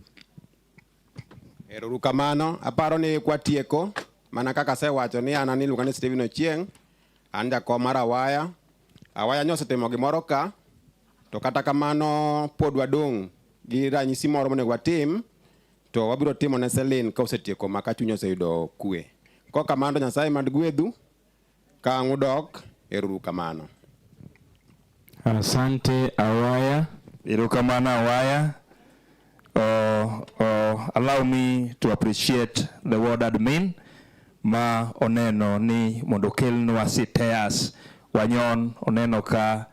[SPEAKER 3] Ero uru kamano, aparo ni kwatieko mana kaka asewacho ni an iluonga ni Stephen Ochieng, an jakom mar Awaya. Awaya nyosetimo gimoro ka, to kata kamano pod wadong' gi ranyisi moro monego watim, to wabiro timo ne Celine ka osetieko ma ka chuny oseyudo kwe. Kok kamano to Nyasaye mad gwedhu, ka ang' udok, ero uru kamano.
[SPEAKER 2] Asante Awaya.
[SPEAKER 1] Erokamano Awaya. Allow me to appreciate the ward admin ma oneno ni mondo okelnwa siteas wanyon oneno ka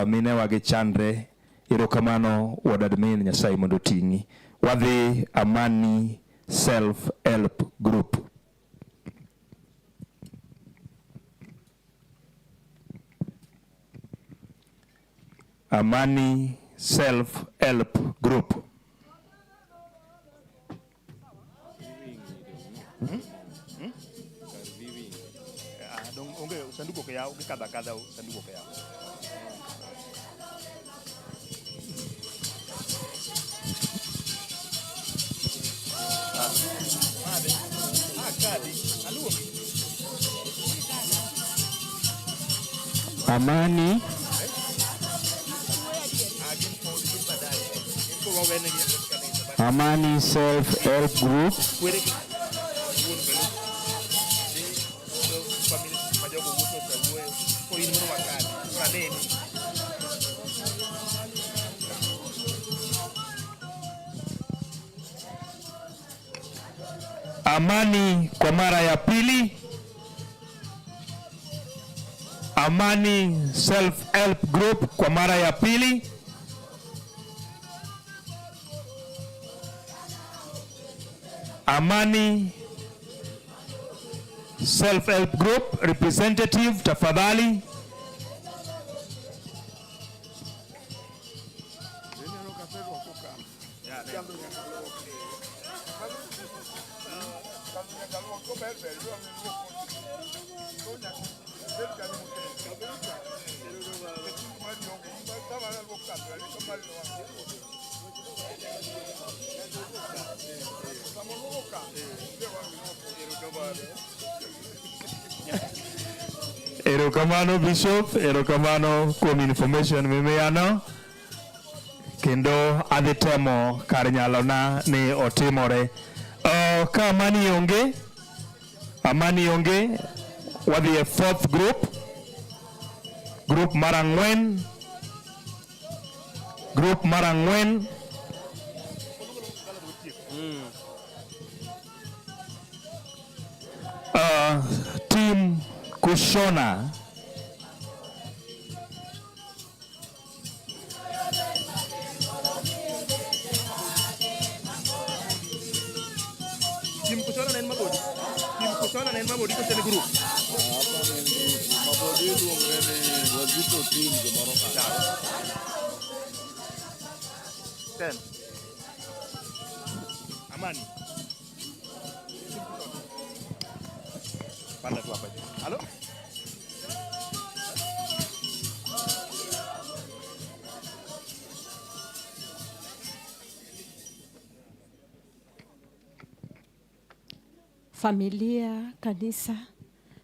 [SPEAKER 1] minewa gi chandre. Erokamano ward admin, Nyasaye mondo oting'i. Wadhi Amani Self Help Group. Amani Self Help Group. Sanduku ok yaw, gikadho akadha sanduku ok yaw.
[SPEAKER 2] Amani Amani Self Help Group.
[SPEAKER 1] Amani kwa mara ya pili. Amani Self Help Group kwa mara ya pili. Amani Self Help Group representative tafadhali. Erokamano Bishop, erokamano kuom information mimiyano. Kendo adhi temo kar nyalona ni otimore. Ka Amani onge, Amani onge, wadhi e fourth group. Group mar ang'wen. Group mar ang'wen. Team Kushona.
[SPEAKER 4] Team Kushona nen mabodi. Team Kushona nen mabodi kose ne group.
[SPEAKER 25] Mabodi iluonge ni Wazito team gimoro ka.
[SPEAKER 4] 10. Amani. Panda tu hapa juu. Halo?
[SPEAKER 8] Familia, kanisa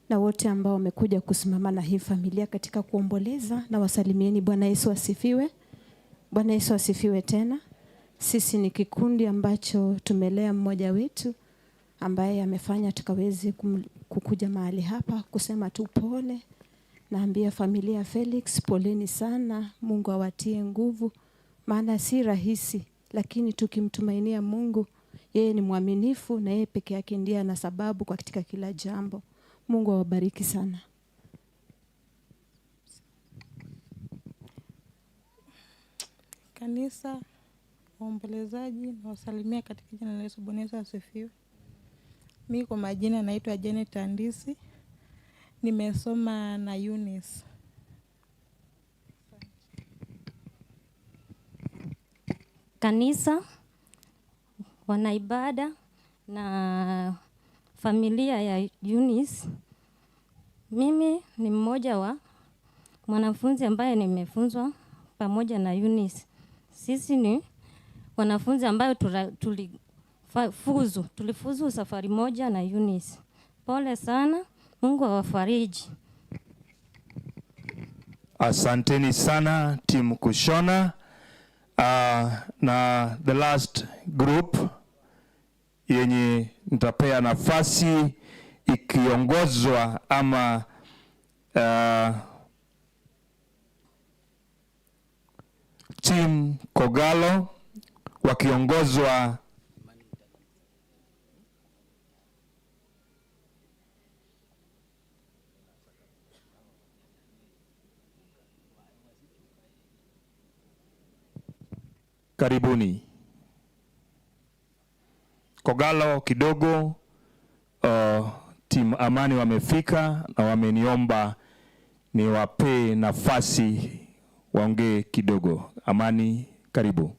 [SPEAKER 8] na wote ambao wamekuja kusimama na hii familia katika kuomboleza, na wasalimieni. Bwana Yesu asifiwe. Bwana Yesu asifiwe tena. Sisi ni kikundi ambacho tumelea mmoja wetu ambaye amefanya tukaweze kukuja mahali hapa kusema tu pole. Naambia familia ya Felix poleni sana, Mungu awatie nguvu, maana si rahisi, lakini tukimtumainia Mungu, yeye ni mwaminifu na yeye peke yake ndiye ana sababu kwa katika kila jambo. Mungu awabariki sana.
[SPEAKER 9] Kanisa, waombolezaji na wasalimia katika jina la Yesu. Bwana Yesu asifiwe. Mi kwa majina naitwa Janet Andisi, nimesoma na Eunice.
[SPEAKER 12] Kanisa, wanaibada na familia ya Eunice. Mimi ni mmoja wa mwanafunzi ambaye nimefunzwa pamoja na Eunice. Sisi ni wanafunzi ambayo tulifuzu safari moja na Eunice. Pole sana, Mungu awafariji.
[SPEAKER 1] Asanteni sana timu Kushona. Na the last group yenye nitapea nafasi ikiongozwa ama team Kogalo wakiongozwa Karibuni. Kogalo kidogo, timu Amani wamefika na wameniomba niwapee nafasi waongee kidogo. Amani, karibu.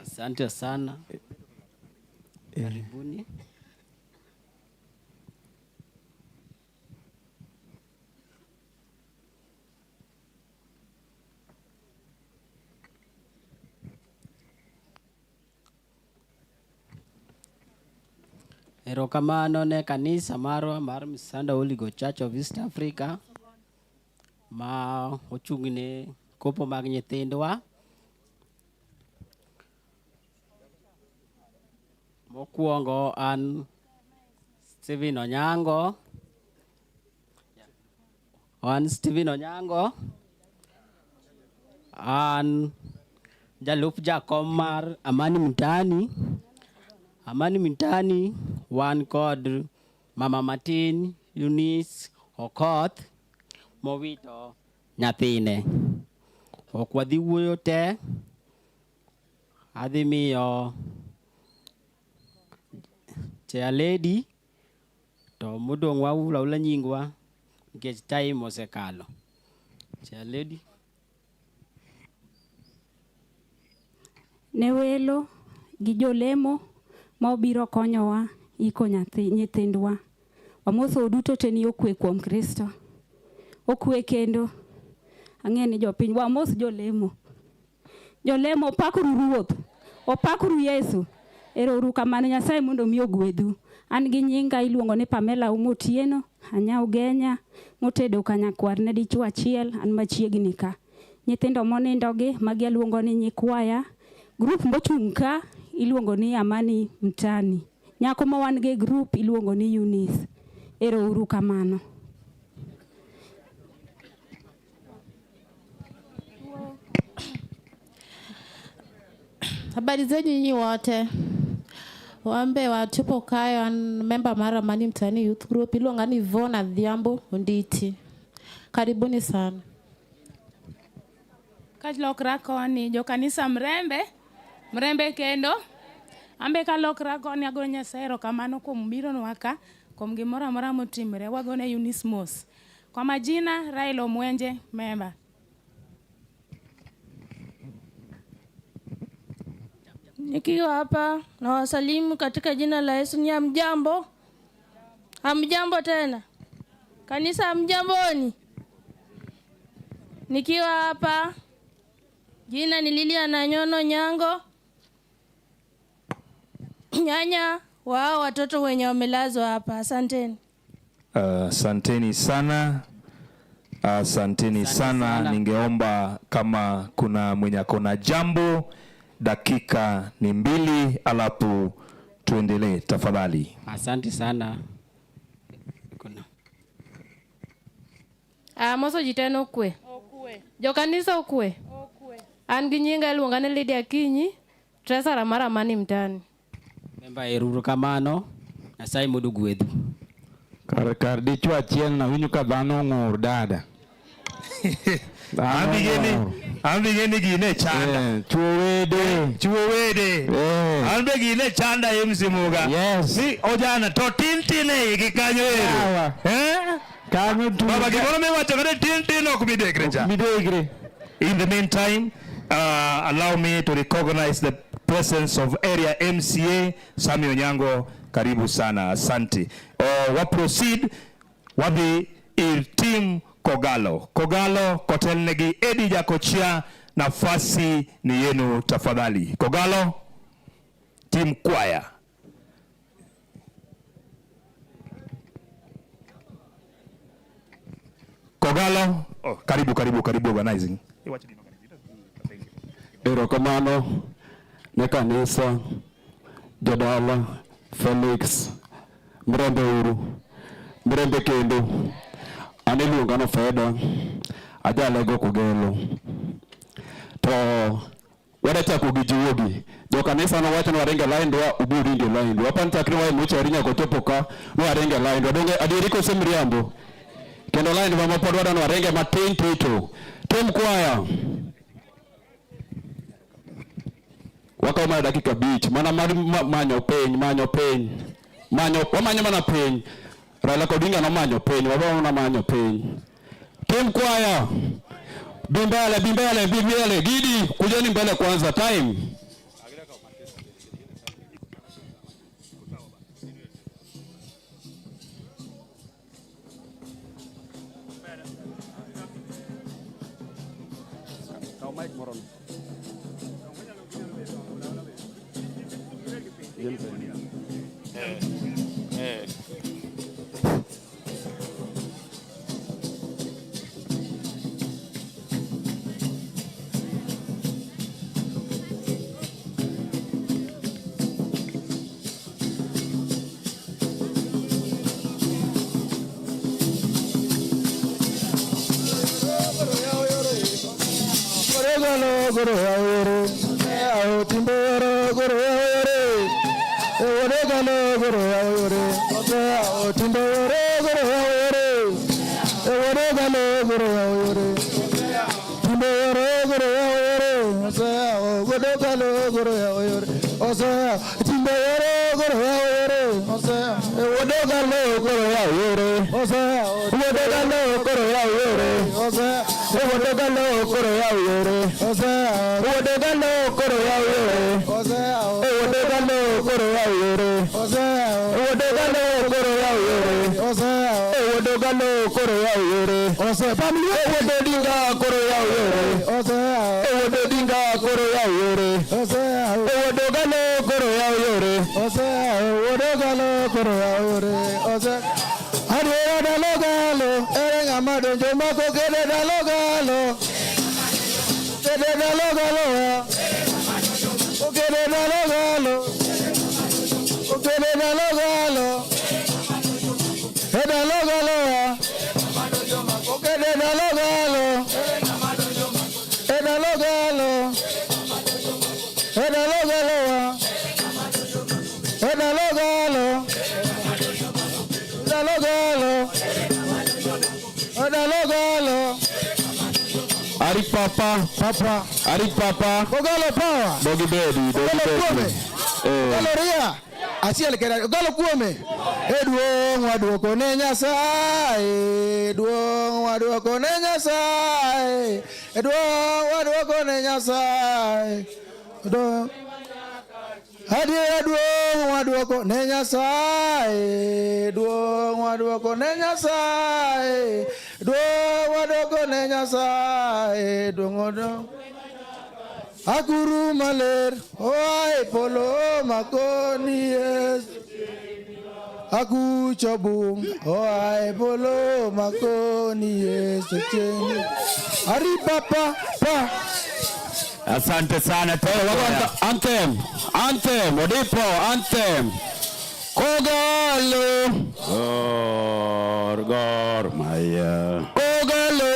[SPEAKER 14] Asante sana. Karibuni. Erokamano ne kanisa marwa mar Msanda Holy Ghost Church of East Africa ma ochung'ne kopo mag nyithindwa. Mokwongo an Stephen Onyango. An Stephen Onyango. An jalup jakom mar Amani Mtaani. Amani Mtaani wan kod mama matin Eunice Okoth mowito nyathine. Ok wadhi wuoyo te, adhi miyo chair lady to modong' waula ula nyingwa nikech time osekalo. Chair lady.
[SPEAKER 25] Ne welo gi jolemo ma obiro konyowa iko nyithindwa. Wamoso duto te ni okwe kuom Kristo. Okwe kendo. Ang'e ni jopiny, wamos jolemo. Jolemo opakuru Ruoth. Opakuru Yesu. Ero uru kamano, Nyasaye mondo mi ogwedhu. An gi nyinga iluongo ni Pamela Omotieno, anya Ugenya, motedo kanyakwar ne dichuo achiel, an machiegni ka. Nyithindo monindogi, magi aluongo ni nyikwaya. Grup mochung' ka iluongo ni Amani Mtaani. Nyako ma wan go e grup iluongo ni Eunice. Ero uru kamano.
[SPEAKER 26] Habari zenyu nyinyi wote. Wambe wachopo kae an member mar Amani Mtaani Youth Group iluonga ni Yvonne Adhiambo Onditi. Karibuni sana.
[SPEAKER 16] Kalokra koni jokanisa Mrembe, Mrembe kendo. Ambe kalokra koni ago Nyasaye erokamano kuom bironwa ka, kuom gimoro amora motimre. Wagone Eunice mos. Kwa majina Raila Omwenje, member.
[SPEAKER 10] Nikiwa hapa na wasalimu katika jina la Yesu. Ni hamjambo? Hamjambo tena kanisa, hamjamboni? Nikiwa hapa, jina ni Lilian Anyono Nyango, nyanya wa hao watoto wenye wamelazwa hapa. Asanteni.
[SPEAKER 1] Asanteni sana. Asanteni sana.
[SPEAKER 14] Sana.
[SPEAKER 1] Ningeomba kama kuna mwenye akona jambo, dakika ni mbili, alafu tuendelee tafadhali.
[SPEAKER 14] Asante sana.
[SPEAKER 11] Amoso ji te nokwe. Jokanisa okwe. An gi nyinga iluonga ni Lydia Akinyi, treasurer mar Amani Mtaani.
[SPEAKER 14] Memba eruru kamano. Nyasaye mondo ogwedhu.
[SPEAKER 2] Kar kar dichuo achiel no winjo ka dhano ong'ur dada. Dhano ong'ur.
[SPEAKER 1] An be gini gine chanda.
[SPEAKER 2] Chuo wede.
[SPEAKER 1] Chuo wede. An be gine chanda MC Muga.
[SPEAKER 2] Yes.
[SPEAKER 1] Ni ojana to tin tin e igi kanyo ero. Eh?
[SPEAKER 2] Kanyo tu.
[SPEAKER 1] Baba gimoro miwacho kata tin tin ok midekre cha.
[SPEAKER 2] Midekre.
[SPEAKER 1] In the meantime, allow me to recognize the presence of area MCA Sami Onyango. Karibu sana, asante. Wa proceed wadhi ir team Kogalo. Kogalo kotelnegi Eddie Jakochia, nafasi ni yenu tafadhali. Kogalo, team choir. Kogalo, oh, karibu karibu karibu organizing.
[SPEAKER 23] Erokamano ne kanisa, jodala, Felix, Mirembe uru, Mirembe kendo. An iluonga ni Feda, ajalego Kogelo. To wada chako gi juogi. Jo kanisa nowacho ni waringe laindwa, ubi uringe laindwa. Apani chakre wae mochari nyaka ochopo ka, ni waringe laindwa. Donge adieri kose miriambo? Kendo laindwa ma pod wadwa ni waringe matin tito. Tim kwaya. Wakawo mana dakika abich, mana mar manyo piny, manyo piny. Manyo, wamanyo mana piny. Raila Odinga nomanyo piny, wabiro mana manyo piny. Tim kwaya. Bi mbele, bi mbele, bi mbele. Gidi, kujeni mbele kwanza, time. Ari papa,
[SPEAKER 13] papa,
[SPEAKER 2] Ari papa.
[SPEAKER 13] Ogalo power.
[SPEAKER 2] Dogi bedi, dogi
[SPEAKER 13] Ogalo
[SPEAKER 2] bedi.
[SPEAKER 13] kuome. Ogalo ria. Achiel kende. Ogalo kuome. E duong' waduoko ne Nyasaye. Duong' waduoko ne Nyasaye. E duong' waduoko ne Nyasaye. Duong'. Adiera duong' waduoko ne Nyasaye, duong' waduoko ne Nyasaye, duong' waduoko ne Nyasaye, duong' oduong'. Akuru maler oa e polo makoni Yesu. Akucho bung oa e polo makoni Yesu chieng'. Ari papa pa.
[SPEAKER 2] Asante sana. Anthem, anthem, Odipo, anthem. Kogalo.
[SPEAKER 6] Gor, Gor Mahia.
[SPEAKER 2] Kogalo.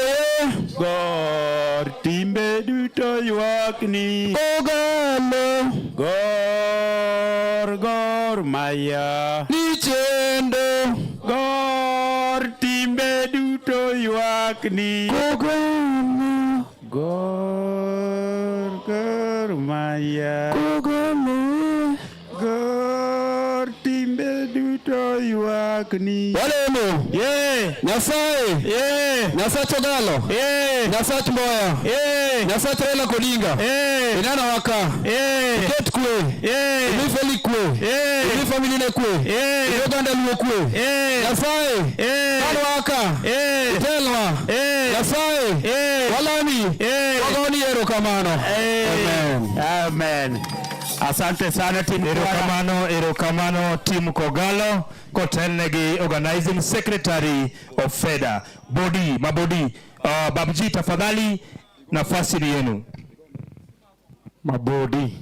[SPEAKER 6] Gor, timbe duto ywakni.
[SPEAKER 2] Kogalo.
[SPEAKER 6] Gor, Gor Mahia.
[SPEAKER 2] Nichendo.
[SPEAKER 6] Gor, timbe duto ywakni.
[SPEAKER 2] Kogalo.
[SPEAKER 6] Gor, Gor Mahia.
[SPEAKER 2] Kogalo.
[SPEAKER 6] Gor, timbe duto ywakni.
[SPEAKER 2] Walemo.
[SPEAKER 6] Yeah.
[SPEAKER 2] Nyasaye.
[SPEAKER 6] Yeah.
[SPEAKER 2] Nyasach Ogalo.
[SPEAKER 6] Yeah.
[SPEAKER 2] Nyasach Mboya.
[SPEAKER 6] Yeah.
[SPEAKER 2] Nyasach Raila Odinga.
[SPEAKER 6] Yeah.
[SPEAKER 2] Ineno waka.
[SPEAKER 6] Yeah.
[SPEAKER 2] Iket kwe.
[SPEAKER 6] Yeah.
[SPEAKER 2] Imi Feli kwe.
[SPEAKER 6] Yeah.
[SPEAKER 2] Imi family ne kwe.
[SPEAKER 6] Yeah.
[SPEAKER 2] Imi oganda Luo kwe.
[SPEAKER 6] Yeah.
[SPEAKER 2] Nyasaye.
[SPEAKER 6] Yeah.
[SPEAKER 2] Kan waka.
[SPEAKER 6] Yeah.
[SPEAKER 2] Itelwa.
[SPEAKER 6] Yeah.
[SPEAKER 2] Nyasaye.
[SPEAKER 6] Yeah.
[SPEAKER 2] Walami.
[SPEAKER 6] Yeah.
[SPEAKER 2] Wagoni erokamano.
[SPEAKER 6] Amen. Amen. Asante sana team
[SPEAKER 1] Erokamano, erokamano team Kogalo kotelne gi organizing secretary of FEDA. Bodi, mabodi. Babji tafadhali nafasi ni yenu.
[SPEAKER 2] Mabodi.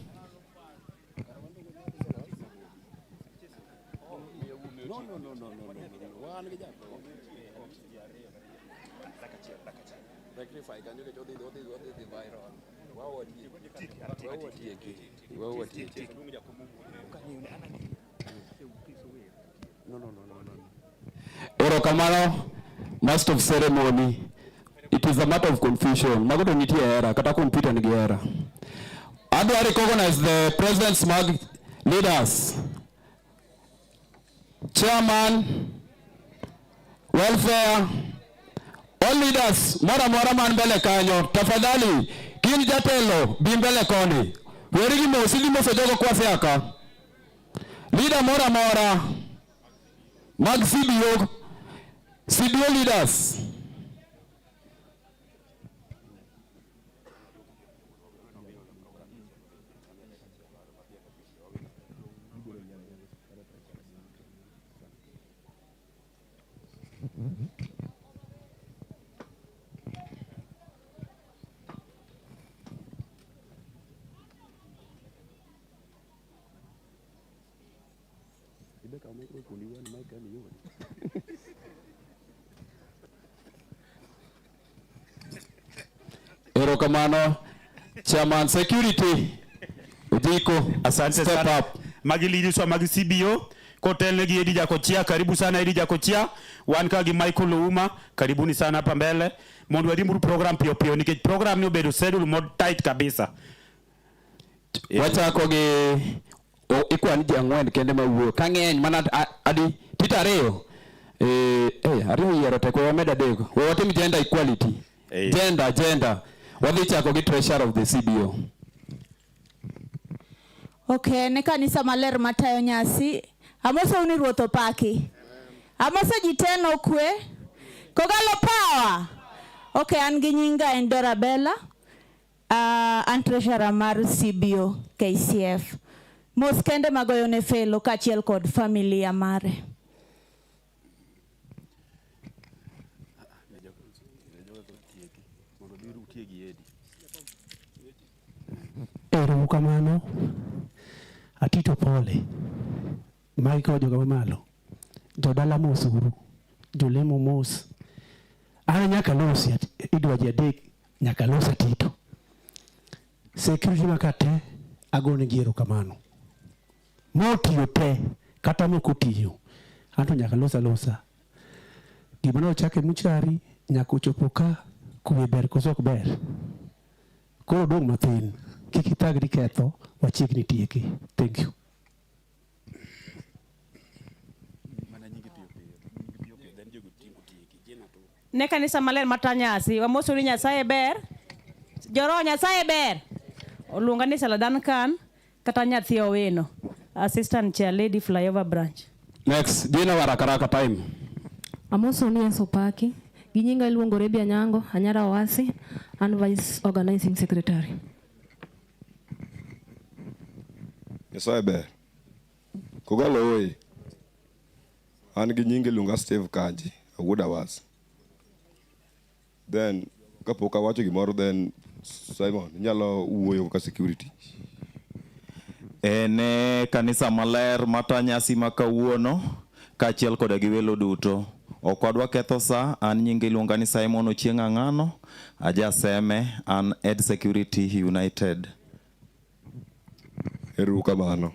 [SPEAKER 2] Erokamano, master of ceremony. It is a matter of confusion. Mago to nitie hera, kata computer nigi hera. Adwa recognize the president's mag leaders. Chairman, welfare, all leaders, moro amora man mbele kanyo, tafadhali, kin jatelo, bi mbele koni. Weri gi mos, idhi moso jogo kwasiaka. Leader moro amora, mag CBO, CBO leaders. Erokamano, Chairman Security, Ojiko.
[SPEAKER 15] Asante
[SPEAKER 2] Step
[SPEAKER 15] sana.
[SPEAKER 2] up.
[SPEAKER 15] Magi leaders wa mag CBO kotelne gi Edi Jakochia, karibu sana Edi Jakochia. Wan ka gi Michael Ouma, karibuni sana hapa mbele. Mondo warimuru program piyo piyo nikech program ni obedo schedule mod tight kabisa.
[SPEAKER 2] Wachako gi ikwan ji ang'wen kende mawuoyo. Ka ng'eny mana adi tito ariyo. Ariyo yiero tek, we wamed adek. We watim gender equality. Gender, gender. Wadhi chako gi treasurer of the CBO.
[SPEAKER 17] Okay, ne kanisa maler matayo nyasi. Amosou ni Ruoth opaki. Amoso ji te nokwe. Kogalo power. Okay, an gi nyinga en Dora Bella. An treasurer mar CBO KCF. Mos kende magoyo ne Felo kaachiel kod familia mare.
[SPEAKER 18] Erokamano. Atito pole. Magi kowo joga mamalo. Jodala mos uru. Jolemo mos. An nyaka losi idwa ji adek nyaka los Atito. Security maka te agonegi erokamano. Motiyo te kata mok otiyo. Anto nyaka los alosa. Gima ne ochake muchari nyaka ochopo ka kwe ber koso ok ber. Koro dong' mathin. Kik ithagri ketho, wachiegni tieke. Thank you.
[SPEAKER 19] Ne kanisa maler matanyasi, wamoso ni Nyasaye ber. Joroho Nyasaye ber. Oluonga ni Sala Duncan kata nyathi Owino. Assistant Chair Lady Flyover Branch.
[SPEAKER 6] Next, jina haraka haraka time.
[SPEAKER 11] Amoso ni Yesu paki. Gi nyinga iluongo Rebi Anyango, Anyara Owasi, an Vice Organizing Secretary.
[SPEAKER 5] Nyasaye ber. Kogalo oye. An gi nyinge iluonga Steve Kanji, awuod Awasi. Then kapok awacho gimoro then Simon inyalo wuoyo kaka security.
[SPEAKER 7] E ne kanisa maler mata nyasi ma kawuono kaachiel koda gi welo duto. Ok wadwa ketho sa, an nyinga iluonga ni Simon Ochieng' Ang'ano, aja Seme, an Ed Security United.
[SPEAKER 5] Erokamano.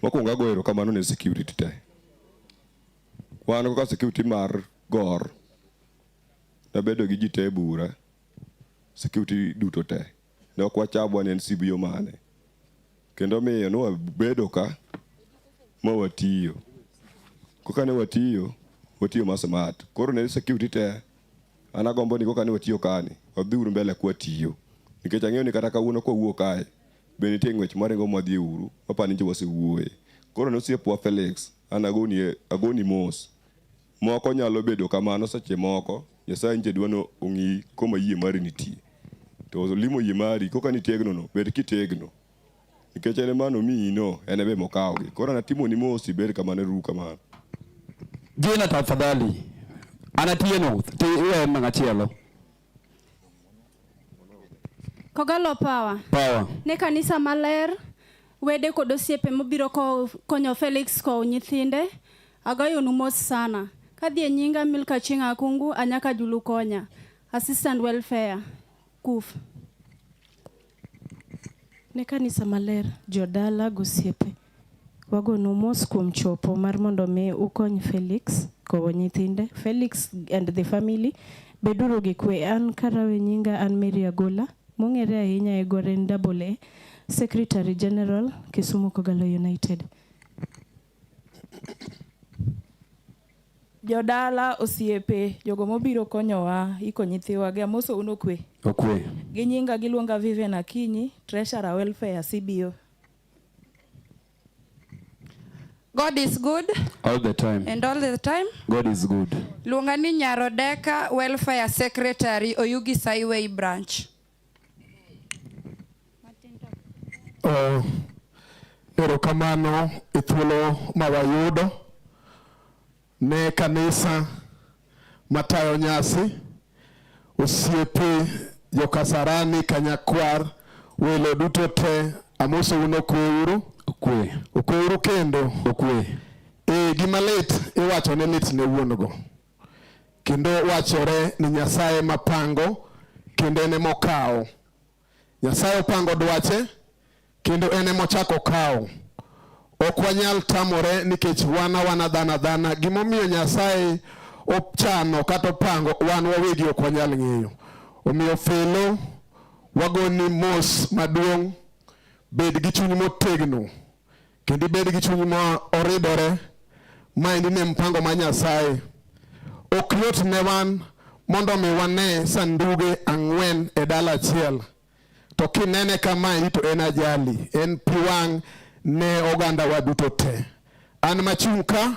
[SPEAKER 5] Mokwongo agoyo erokamano ne security te. Wan kaka security mar Gor, nabedo gi ji te e bura, security duto te. Ne ok wachabwa ni en CBO mane. Kendo miyo ne wabedo ka ma watiyo. Koka ne watiyo, watiyo ma smart. Koro ne security te, an agombo ni koka ne watiyo kani, wadhi uru mbele kwatiyo. Nikech ang'eyo ni kata kawuono kwawuok kae, be nitie ng'wech maringo mwadhi e uru, mapani nyocha wasewuoye. Koro ne osiepwa Felix, an agoni, agoni mos. Moko nyalo bedo kamano seche moko, Nyasaye nyiche dwa ni ong'i koma yie mari nitie. To limo yie mari, koka nitegno no, bed kitegno. Nikech en ema nomiyi no, en ebe mokawogi. Koro anatimoni mos ibed kamano, ero uru kamano.
[SPEAKER 6] Jina tafadhali. Anatieno, ti iwe machielo.
[SPEAKER 20] Kogalo Power.
[SPEAKER 6] Power.
[SPEAKER 20] Ne kanisa maler, wede kod osiepe mobiro konyo Felix kowo nyithinde, agoyonu mos sana. Kadhi e nyinga Milka Chieng' Akungu, Anyaka Julu Konya, Assistant Welfare, KUF.
[SPEAKER 21] Ne kanisa maler, jodala gosiepe, wagonu mos kuom chopo mar mondo mi ukony Felix kowo nyithinde. Felix and the family, beduru gi kwe. An karawe nyinga an Mary Agola, mong'ere ahinya e Goren Double A, Secretary General, Kisumu Kogalo United.
[SPEAKER 22] Jodala, osiepe, jogo mobiro konyowa iko nyithiwa gi amoso un okwe.
[SPEAKER 6] Okwe.
[SPEAKER 22] Gi nyinga giluonga Vivian Akinyi, Treasurer Welfare CBO.
[SPEAKER 24] God is good
[SPEAKER 6] All the time.
[SPEAKER 24] and all the time.
[SPEAKER 6] God is good.
[SPEAKER 24] Luonga ni Nyarodeka Welfare Secretary Oyugi Saiway Branch.
[SPEAKER 27] Erokamano e thuolo ma wayudo ne kanisa matayo nyasi, osiepe jokasarani Kanyakwar, welo duto te, amosou nokweuru.
[SPEAKER 6] Okwe.
[SPEAKER 27] Okweuru kendo.
[SPEAKER 6] Okwe.
[SPEAKER 27] E, gima lit iwacho ni lit ne wuon go. Kendo wachore ni Nyasaye mapango kendo en emokawo. Nyasaye opango dwache kendo en emochako kawo. Ok wanyal tamore nikech wan awana dhano adhana. Gimomiyo Nyasaye ochano kata opango wan wawegi ok wanyal ng'eyo. Omiyo Felo, wagoni mos maduong', bed gi chuny motegno kendo ibed gi chuny ma oridore. Maendi ne mpango mar Nyasaye. Ok yot ne wan mondo mi wane sanduge ang'wen e dala achiel. To kinene kamaendi to en ajali, en pi wang' ne oganda wa duto te. An machung' ka,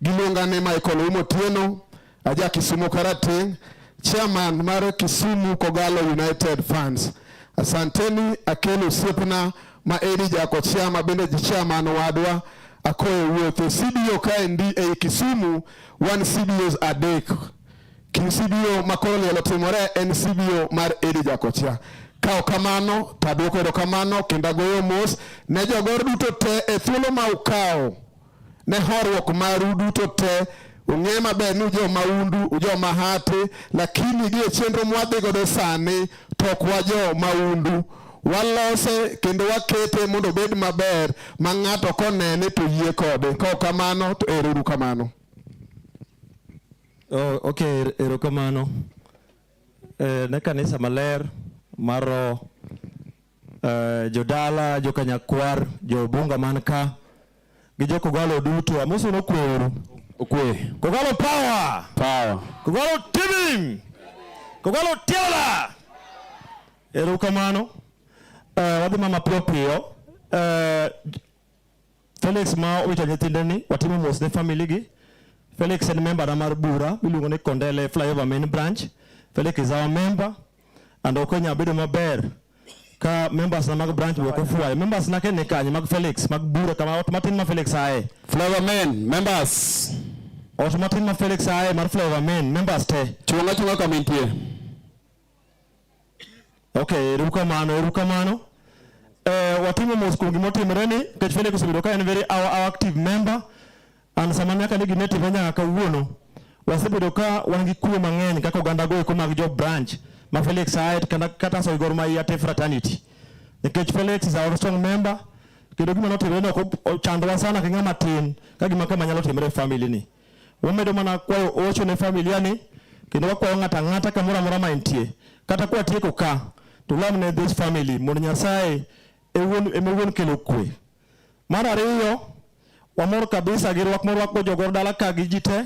[SPEAKER 27] giluonga ni Michael Oumo Otieno, aja Kisumu Karateng', chairman mar Kisumu Kogalo United Fans. Asanteni, akelo osiepna ma Edi Jakochia ma bende chairman wadwa akoyo wuothe. CBO kaendi ei Kisumu wan CBOs adek. CBO ma koro liel otimore en CBO mar Edi Jakochia. Ka ok kamano to aduoko erokamano kendo agoyo mos ne jogor duto te e thuolo ma ukawo ne horuok maru duto te. Ung'e maber ni ujo maundu, ujo mahati, lakini gi e chenro mwadhi godo sani to ok wajo maundu. Walose kendo wakete mondo obed maber ma ng'ato konene to yie kode. Ka ok kamano to ero uru kamano.
[SPEAKER 28] Oh, okay, erokamano. Ne kanisa maler mar roho, jodala, jokanyakwar, jobunga man ka, gi jo Kogalo duto, amoso nokweuru.
[SPEAKER 6] Okwe.
[SPEAKER 28] Kogalo power!
[SPEAKER 6] Power.
[SPEAKER 28] Kogalo tibim! Kogalo tiala! Erokamano. Wadhi ma mapiyo piyo. Felix ma owito nyithinde ni watimo mos ne family gi. Felix en member na mar bura miluongo ni Kondele Flyover Main Branch. Felix is our member and ok onyal bedo maber ka members na mag branch be ok ofwayo. Members na ke ni kanye mag Felix mag bura kama ot matin ma Felix aye.
[SPEAKER 3] Flyover Main members.
[SPEAKER 28] Ot matin ma Felix aye mar Flyover Main members te.
[SPEAKER 3] Chung' achung'a kama intie.
[SPEAKER 28] Okay, erokamano, erokamano. Watimo mos kuom gimotimore ni nikech Felix osebedo ka en very our active member and sama nyaka ne gine timre nyaka kawuono wasebedo ka wan gi kwe mang'eny kaka oganda go eko mag jo branch ma Felix aye kata so Gor Mahia te fraternity nikech Felix is our strong member kendo gima notimre no ok ochandowa sana ka ng'ama tin ka gima kama nyalo timre e family ni. Wamedo mana kwayo ocho ne familia ni kendo wakwayo ng'ato ang'ata kamoro amora ma entie kata kwatieko ka to lam ne this family mondo Nyasaye ema wuon kelo kwe. Mar ariyo, wamor kabisa gi rwak morwakgo jogor dala ka gi ji te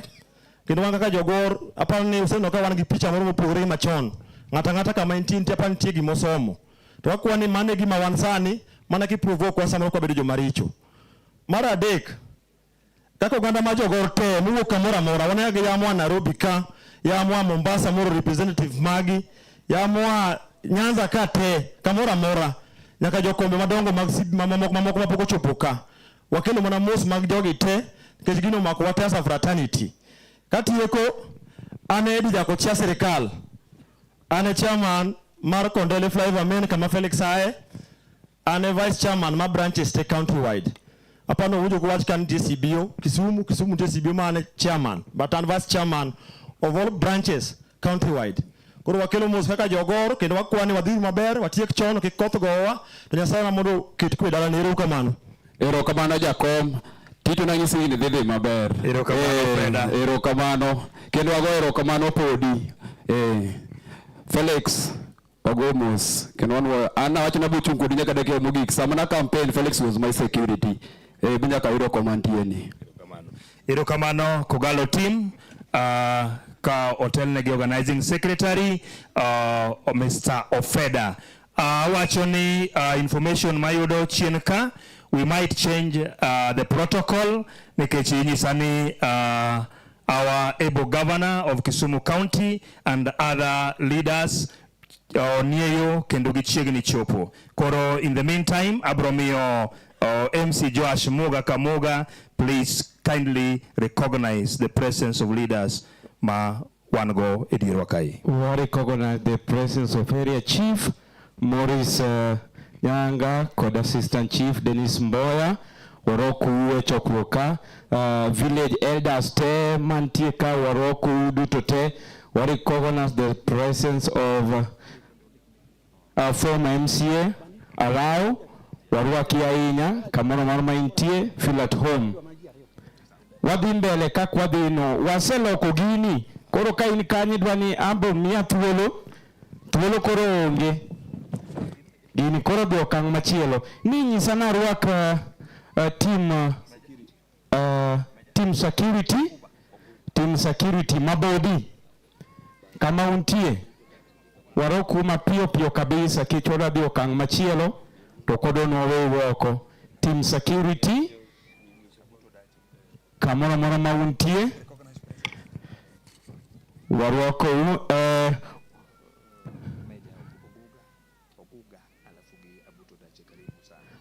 [SPEAKER 28] kendo wan kaka jogor aparo ni useneno ka wan gi picha moro mopogore gi machon. Ng'ato ang'ata kama entie nitie aparo nitie gimosomo. To wakwa ni mano e gima wan sani mana kiprovoke wa samoro kwabedo joma richo. Mar adek, kaka oganda ma jogor te mowuok kamoro amora waneno gi yamo a Nairobi ka, yamo a Mombasa moro representative magi, yamo a Nyanza ka te kamoro amora nyaka jokombe madongo mag mamoko mapok ochopo ka. Wakelo mana mos mag jogi te nikech gino omako wa te as a fraternity. Katieko, an e Eddie Jakochia sirikal. An e chairman mar Kondele Flyover Main kama Felix aye. An e vice chairman mar branches te countrywide. Apano uwinjo kuwach ka nitie CBO, Kisumu, Kisumu nitie CBO ma an e chairman, but an vice chairman of all branches countrywide. Koro wakelo mos kaka jogor kendo wakwa ni wadhi maber, watiek chon kik koth gowa, to Nyasaye ma mondo oket kwe dalani. Erokamano.
[SPEAKER 3] Erokamano jakom. Tito nanyisi ni dhi dhi maber.
[SPEAKER 1] Erokamano, Freda.
[SPEAKER 3] Erokamano. Kendo wago erokamano podi. Felix wago mos. Kendo wan an awacho na bochung' kodi nyaka dakika mogik. Sama na campaign Felix was my security. Bi nyaka yudo koma antie ni.
[SPEAKER 1] Erokamano Kogalo team. Ka otelne gi organizing secretary Mr. Ofeda. Awacho ni information mayudo chien ka we might change the protocol nikech inyisa ni our able governor of Kisumu County and other leaders nieyo kendo gichiegni chopo. Koro in the meantime abro miyo MC Joash Muga Kamuga please kindly recognize the presence of leaders ma wan go e dierwa kae.
[SPEAKER 2] We recognize the presence of Area Chief Maurice Nyanga kod Assistant Chief Dennis Mboya. Waroku e chokruok ka. Village elders te mantie ka waroku duto te. We recognize the presence of former MCA Arau. Warwaki ahinya kamoro mar ma intie, feel at home. Wadhi mbele kaka wadhi no, waseloko gini. Koro ka in kanyo idwa ni ambo miya thuolo, thuolo koro onge. Gini koro dhi okang' machielo. Ni nyisa narwak team security, team security mabodi kama untie. Waroku mapiyo piyo kabisa kech wadwa dhi okang' machielo to kodwa nwawewu oko. Team security kamoro amora ma untie warwakou.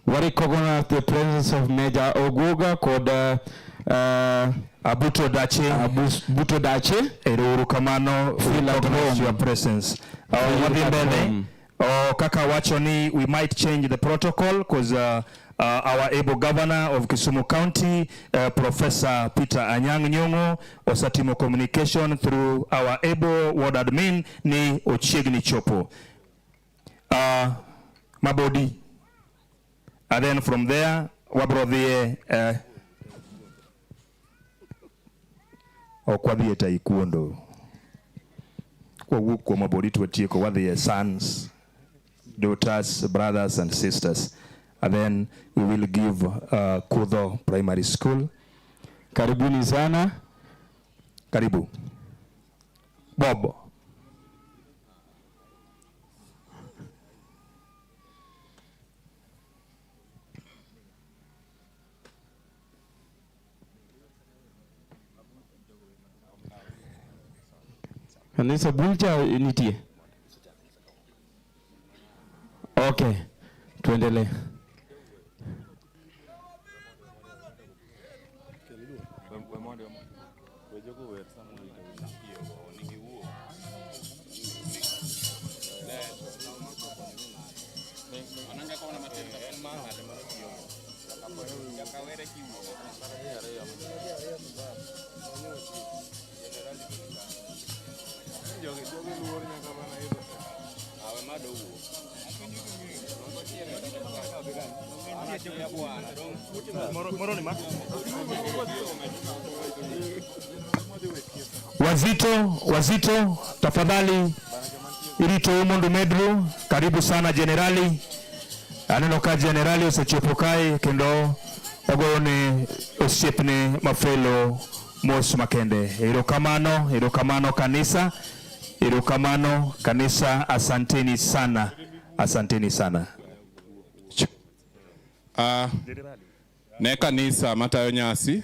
[SPEAKER 2] We recognize the presence of Major Oguga kod
[SPEAKER 1] Abuto Dache.
[SPEAKER 2] Abuto Dache.
[SPEAKER 1] Ero kamano,
[SPEAKER 2] Feel at
[SPEAKER 1] recognize
[SPEAKER 2] home.
[SPEAKER 1] your presence.
[SPEAKER 2] Feel
[SPEAKER 1] Wadhi
[SPEAKER 2] at
[SPEAKER 1] mbele.
[SPEAKER 2] home.
[SPEAKER 1] Kaka wacho ni we might change the protocol because our able governor of Kisumu County, Professor Peter Anyang' Nyong'o, osatimo communication through our able ward admin ni ochiegni chopo. Mabodi. And then from there, wabro dhie, ok wadhi e taekwondo. Kwawuok kuom Mabodi to watieko, wadhi e sons, daughters, brothers and sisters. And then we will give Kudho Primary School.
[SPEAKER 2] Karibuni sana.
[SPEAKER 1] Karibu. Bob.
[SPEAKER 2] Kanisa bulcha nitie. Okay, tuendelee.
[SPEAKER 1] Wazito, wazito, tafadhali irito mondo medru. Karibu sana jenerali. Aneno ka jenerali osechopo kae kendo ogoyo ne osiepne mafelo mos makende. Erokamano, erokamano kanisa, erokamano kanisa, asanteni sana, asanteni sana.
[SPEAKER 4] Ne kanisa matayo nyasi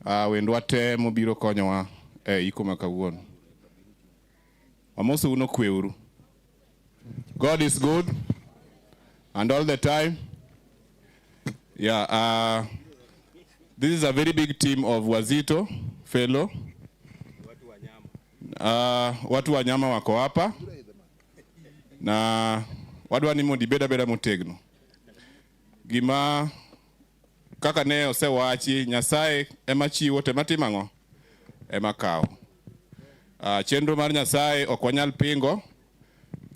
[SPEAKER 4] wendwa te mobiro konyowa e iko ma kawuono. Amosou nokweuru. God is good and all the time. Yeah, this is a very big team of Wazito fellow. Watu wa nyama wako hapa na wadwa ni mondo ibed abeda motegno. Gima kaka ne osewachi, Nyasaye ema chiwo to ema timo ang'o? Ema kawo. Chenro mar Nyasaye ok wanyal pingo,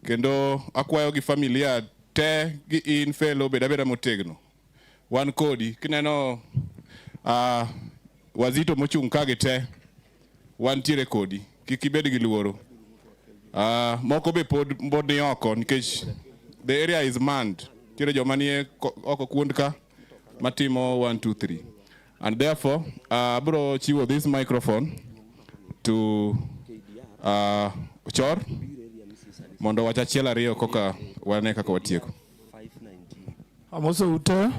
[SPEAKER 4] kendo akwayo gi familia te gi in fellow bed abeda motegno. Wan kodi, kineno Wazito mochung' ka gi te, wantiere kodi, kik ibed gi luoro. Moko be pod ni oko nikech the area is manned. Nitiere joma nie oko kuond ka matimo 1 2 3. And therefore, abro chiwo this microphone to Chor mondo wach achiel ariyo koka wane kaka watieko.
[SPEAKER 8] Amoso ute,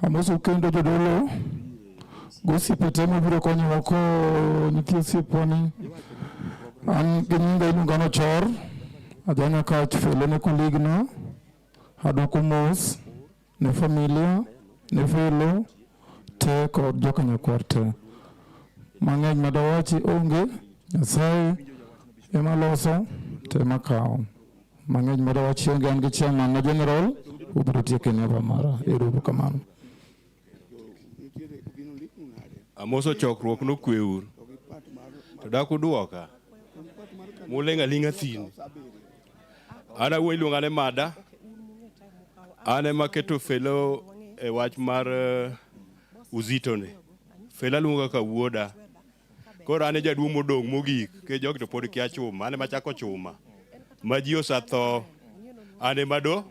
[SPEAKER 8] amoso kendo jodolo, gosiepe te mobiro konyowa ko nyithi osiepwani. An gi nyinga iluonga ni Ochor, aja Nyakach Felo ne koligno, adwoko mos ne familia, ne Felo te kod joka nyakwar te. Mang'eny madawachi onge, Nyasaye ema loso to ema kawo. Mang'eny madawachi onge, an gi chairman na general, obiro tieko e niaba mara. Ero uru kamano.
[SPEAKER 9] Amoso chokruok nokweuru. To dak uduoka. Muling' aling'a thin. An awuon iluonga ni Mada. An ema aketo Felo e wach mar uzito ni. Felo aluongo kaka wuoda. Koro an e jaduong' modong' mogik, nikech jogi to pod kia chuma. An ema achako chuma. Ma ji osetho. An ema do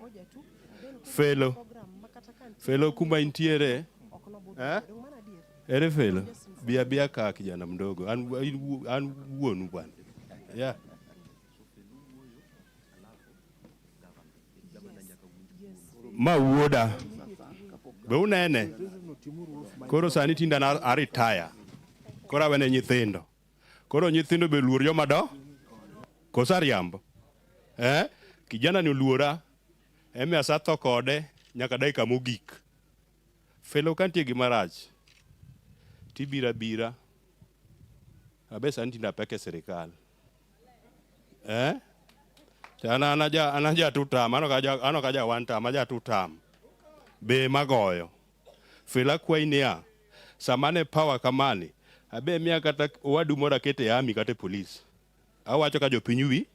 [SPEAKER 9] Felo. Felo kuma intiere. Eh? Ere Felo? Bia bia ka kijana mdogo. An wuonu bwana. Yeah. Ma wuoda. Be unene? Koro sani tinda na aritaya. Koro awene nyithindo. Koro nyithindo be luor joma do? Koso ariambo? Eh? Kijana ni oluora. Emi asatho kode nyaka dakika mogik. Felo ka nitie gima rach, tibiro abira. Abe sani tinde apek e sirikal. Eh? To an aja two term, an ok aja one term, aja two term. Be magoyo. Felo akwayi niya, sama ne power kamani, abe miya kata owadu moro akete e army kata e police. Awacho ka jopiny wi.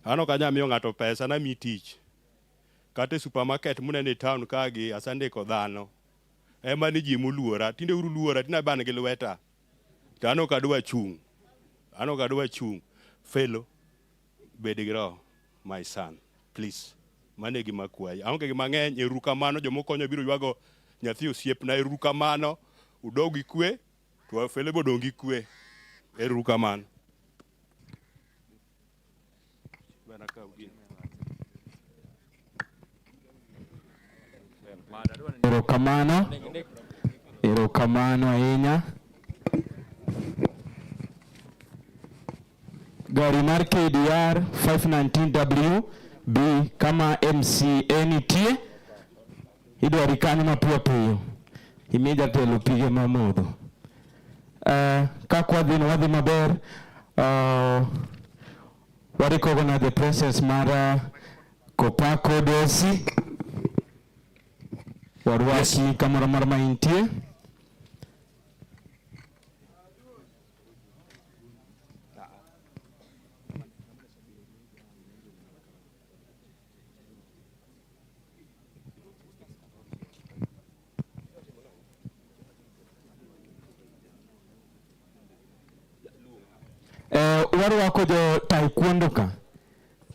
[SPEAKER 9] An ok anyal miyo ng'ato pesa namiyi tich. Kata e supermarket muneno e town ka gi asendiko dhano. Ema ni ji moluora, tinde uru luora, tinde aban gi lweta. To an ok adwa chung'. An ok adwa chung'. Felo, bed gi roho, my son, please. Mano e gima akwayi. Aonge gi mang'eny, ero kamano, jomokonyo biro ywago nyathi osiepna, ero kamano, udog gi kwe, to Felo be odong' gi kwe. Ero kamano.
[SPEAKER 2] Erokamano. Erokamano ahinya. Gari mar KDR 519W B kama MCA nitie. Idwari kanyo mapiyo piyo. Imi jatelo pige mamodho. Kaka wadhi no wadhi maber. Wa recognize the presence mar Kopako Dosi. Warwaki kamoro amora ma intie. Warwako jo taekwondo ka.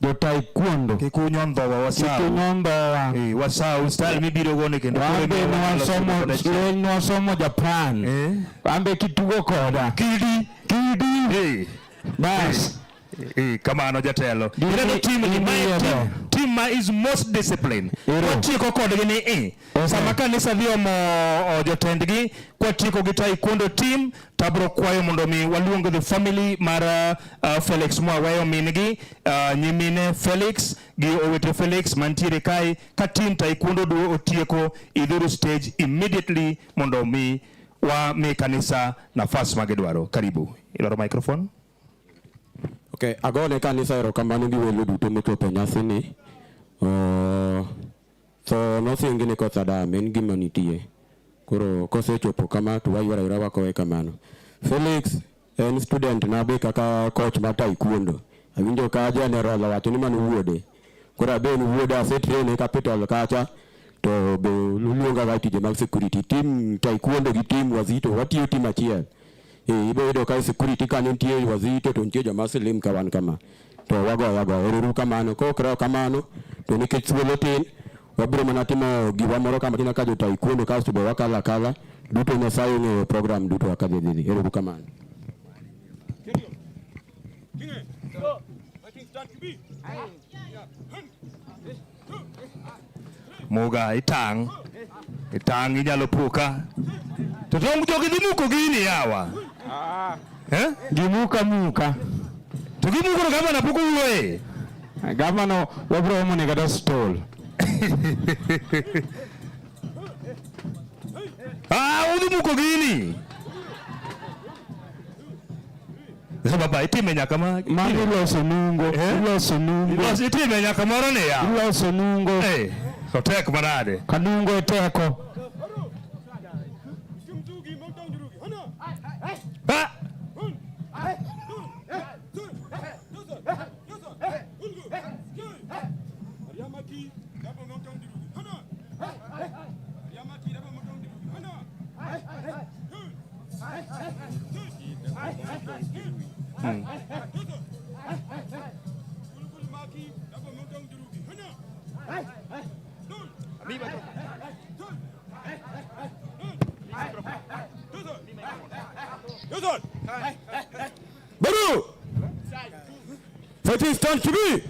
[SPEAKER 2] Jo taekwondo.
[SPEAKER 1] Kik unyon dhowa wasau.
[SPEAKER 2] Kik unyon dhowa.
[SPEAKER 1] Wasau style mibiro go ni kendo.
[SPEAKER 2] Wan be
[SPEAKER 1] Koro imiyo waloso kode
[SPEAKER 2] nwasomo Japan. An be kitugo koda.
[SPEAKER 1] Kidi.
[SPEAKER 2] Kidi. Bas.
[SPEAKER 1] Kamano jatelo.
[SPEAKER 2] Gini
[SPEAKER 1] Ineno team ni
[SPEAKER 2] gini
[SPEAKER 1] mae
[SPEAKER 2] yiero.
[SPEAKER 1] team ma is most disciplined.
[SPEAKER 2] Ero.
[SPEAKER 1] Watieko kodgi ni e. Sama kanisa dhi omo jotendgi, kwatieko gi taekwondo team, tabro kwayo mondo mi waluong the family mar Felix mwaweyo min-gi, nyimine Felix gi owete Felix mantiere kae, ka team taekwondo duo otieko idhuru stage immediately mondo mi wa mi kanisa nafas magidwaro. Karibu. Iloro microphone.
[SPEAKER 10] Okay, agone kanisa erokamano gi welo duto mochopo e nyasini. Tho nosingi ni koth Adam, en gima nitie. Koro kosechopo kama to wayworo aywora wakowe kamano. Felix en student na be kaka coach mar taekwondo. Awinjo ka general owacho ni mano wuode. Koro abe en wuoda, asetrain e capital kacha to be uluonga ga tije mag security. Team taekwondo gi team wazito watiyo team achiel. Ibo yudo ka security kanyo nitie wazito to nitie joma slim ka wan kama. To wagoyo agoya. Ero uru kamano. Kok rao kamano to nikech thuolo tin wabiro mana timo giwa moro kama tin kaka jo taekwondo kasto be wakalo akala duto. Nyasaye ong'eyo program duto kaka dhi dhi. Ero uru kamano.
[SPEAKER 1] Muga itang'. Itang' inyalo puka. To tong' jogi dhi muko gini yawa. Eh?
[SPEAKER 2] Gimuka muka.
[SPEAKER 1] To gimuko to gavana pok owuoye.
[SPEAKER 2] Gavana wabiro omo ne kata stol.
[SPEAKER 1] Udhi muko gini. Sasa baba itime nyaka ma
[SPEAKER 2] Mano iloso nungo, iloso nungo.
[SPEAKER 1] Iloso itime nyaka moro ni ya.
[SPEAKER 2] Iloso nungo.
[SPEAKER 1] Otek manade.
[SPEAKER 2] Kanungo e teko.
[SPEAKER 1] Ah!
[SPEAKER 10] Baru! Fighting stand to be!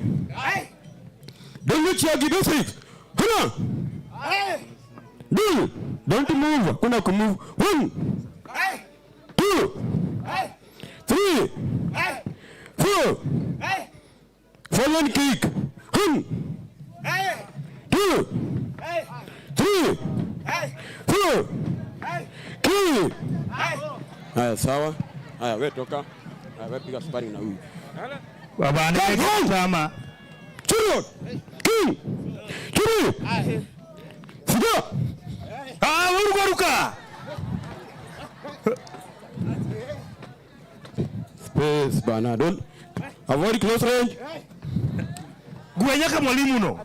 [SPEAKER 10] Don't you basics! Hana! Do! Don't move! Kuna kumove. 1, 2, 3, 4. Fallen kick. 1, 2, 3, 4. Kick. Haya, sawa. Haya, wewe toka. Haya, wewe piga sparring na huyu.
[SPEAKER 1] Baba, ni tama.
[SPEAKER 10] Churu! King! Churu! Fuga!
[SPEAKER 1] Ruka ruka!
[SPEAKER 10] Space bana, don't avoid close range.
[SPEAKER 1] Gwenya ka mwalimu no.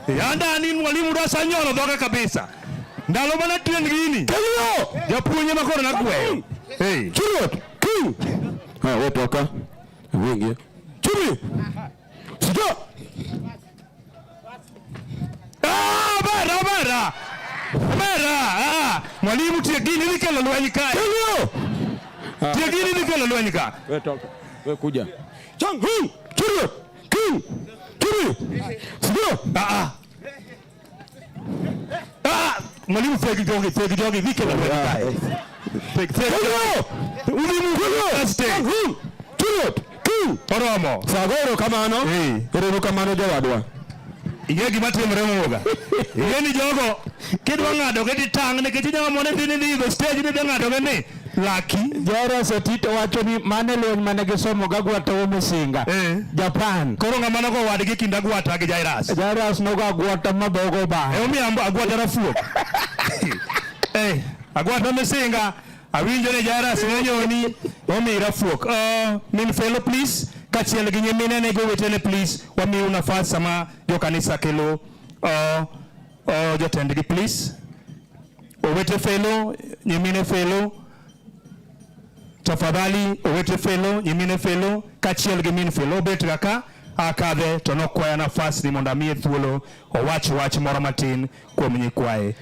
[SPEAKER 1] Yanda ni mwalimu da sanyono dhoga kabisa. Ndalo mana tien gini. Japuonj ema koro nagweyo. Hey.
[SPEAKER 10] Churu! King! Haya, wewe toka. Wewe ingia. Churu! Fuga!
[SPEAKER 1] Bara, bara. Bara, Mwalimu tie gini ni kelo lweny kae. Tie gini ni kelo lweny ka.
[SPEAKER 10] Wewe toka. Wewe kuja. Chang hu! Churu! King! Churu! Fuga!
[SPEAKER 1] Mwalimu fegi jogi, fegi jogi, ni kelo lweny kae. Fegi, fegi. Ulimu,
[SPEAKER 10] Chang hu! Churu! King!
[SPEAKER 1] Oromo.
[SPEAKER 10] Sago erokamano. Erokamano jowadwa.
[SPEAKER 1] Ing'e gima timore Muga. Ing'e ni jogo kidwa ng'ado gi titang' nikech inyalo mone dhi ni idho stage ni dhi ng'ado gi ni laki.
[SPEAKER 2] Jairus Otito wacho ni mane lweny mane gisomo gagwata wo Misinga. Japan.
[SPEAKER 1] Koro ng'ama nogo wadgi kind agwata gi Jairus.
[SPEAKER 2] Jairus nogo agwata madhogo ba.
[SPEAKER 1] Emomiyo agwata rafuok. Eh, agwata Misinga awinjo ni Jairus ne nyoni omiyi rafuok. Min Felo please, kaachiel gi nyiminene gi owetene please, wamiu nafas sama jokanisa kelo jotendgi please. Owete Felo, nyimine Felo, tafadhali owete Felo, nyimine Felo, kaachiel gi min Felo obet ga ka akadhe to nokwaya nafas ni mondo amiye thuolo owach wach moro matin kuom nyikwaye.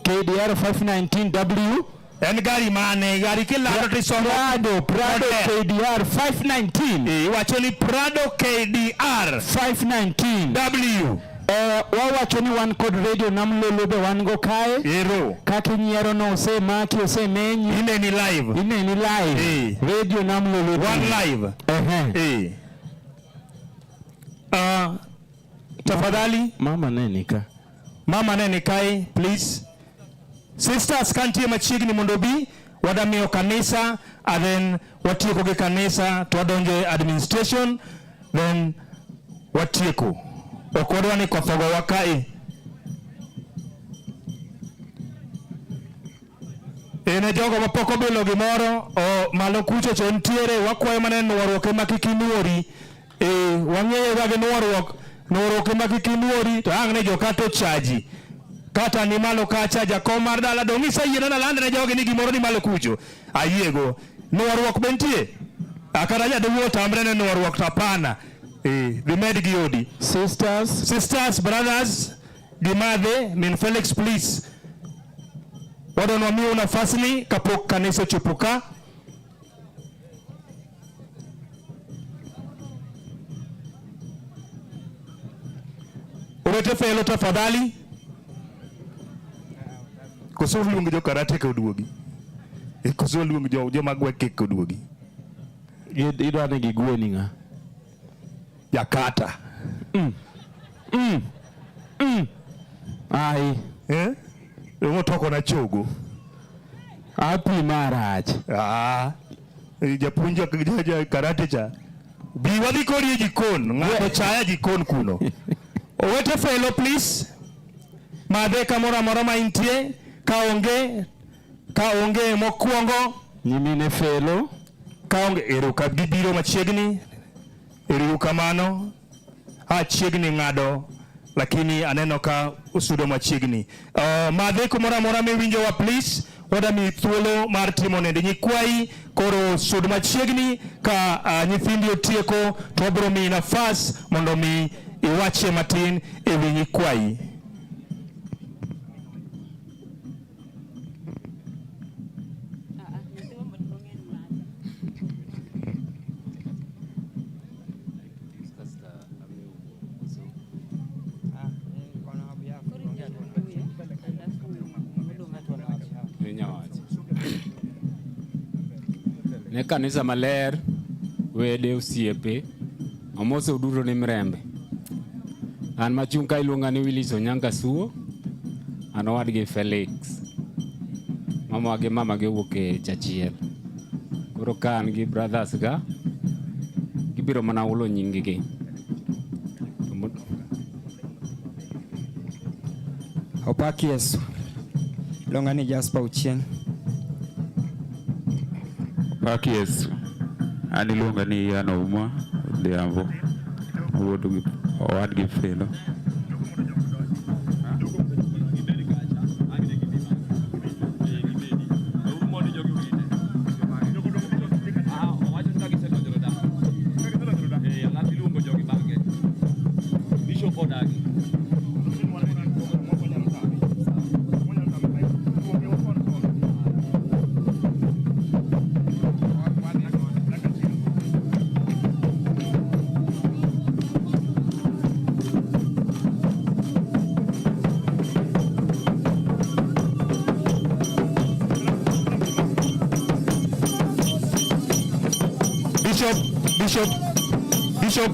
[SPEAKER 2] KDR 519W.
[SPEAKER 1] En gari mane? Gari kilando to isomo
[SPEAKER 2] Prado KDR 519.
[SPEAKER 1] Iwacho ni Prado KDR
[SPEAKER 2] 519
[SPEAKER 1] W.
[SPEAKER 2] Wawacho ni wan kod radio Namlolo be wan go kae.
[SPEAKER 1] Ero.
[SPEAKER 2] Kaka inyiero no osemaki osemenyi.
[SPEAKER 1] Ineni live.
[SPEAKER 2] Ineni live. Radio Namlolo.
[SPEAKER 1] One live. Tafadhali.
[SPEAKER 2] Mama neni ka.
[SPEAKER 1] Mama neni kae, please. Sisters kantie machiegni mondo bi wadamiyo kanisa and then watieko gi kanisa to wadonjo e administration then watieko. Ok wadwa ni koth ogowa kae. Ne jogo mapok obilo gimoro o malo kucho cho ntiere wakwayo mana ni nuoruok ema kik inuori. Wang'eyo ga gi nuoruok, nuoruok ema kik inuori to ang' ne joka to chaji. Kata ni malo kacha jakom mar dala dong' iseyiena naland ne jogi ni gimoro ni malo kucho. Ayiego. Nuoruok be nitie? Kata jaduong' otamre ne nuoruok to hapana. Dhi med gi odi.
[SPEAKER 2] Sisters.
[SPEAKER 1] Sisters, brothers, gimadhe, min Felix please. Wadwa wamiu nafas ni kapok kanisa ochopo ka. Owete Felo tafadhali. Koso luong jo karate ka oduogi. Koso luong joma gwe kek ka oduogi.
[SPEAKER 2] Idwa ni gigweni ng'a?
[SPEAKER 1] Jakata.
[SPEAKER 2] Ai.
[SPEAKER 1] Otoko na chogo.
[SPEAKER 2] Api marach.
[SPEAKER 1] Japuonj ja karate cha. Bi wadhi kodi e jikon. Ng'ato chaya jikon kuno. Owete Felo please. Madhe kamoro amora ma intie. Ka onge mokwongo.
[SPEAKER 2] Nyimine Felo.
[SPEAKER 1] Ka onge, ero ka gibiro machiegni. Ero kamano. Chiegni ng'ado. Lakini aneno ka usudo machiegni. Madhe kumoro amora miwinjowa please. Wadami thuolo mar timo nende nyikwayi. Koro sud machiegni ka nyithindi otieko to wabiro miyi nafas mondo mi iwachie matin e wi nyikwayi.
[SPEAKER 6] Ne kanisa maler, wede osiepe, amoso duto ni Mirembe. An machung' ka iluonga ni Willis Onyanga Suo, an owadgi Felix. Mama gi mama gi owuok e Chachiel. Koro ka an gi brothers ga, gibiro mana hulo nying gi.
[SPEAKER 12] Opak Yesu. Iluonga ni Jasper Ochieng'.
[SPEAKER 13] Opak Yesu. An iluonga ni Ian Ouma Odhiambo. Wuod gi owadgi Felo.
[SPEAKER 1] Bishop, Bishop, Bishop.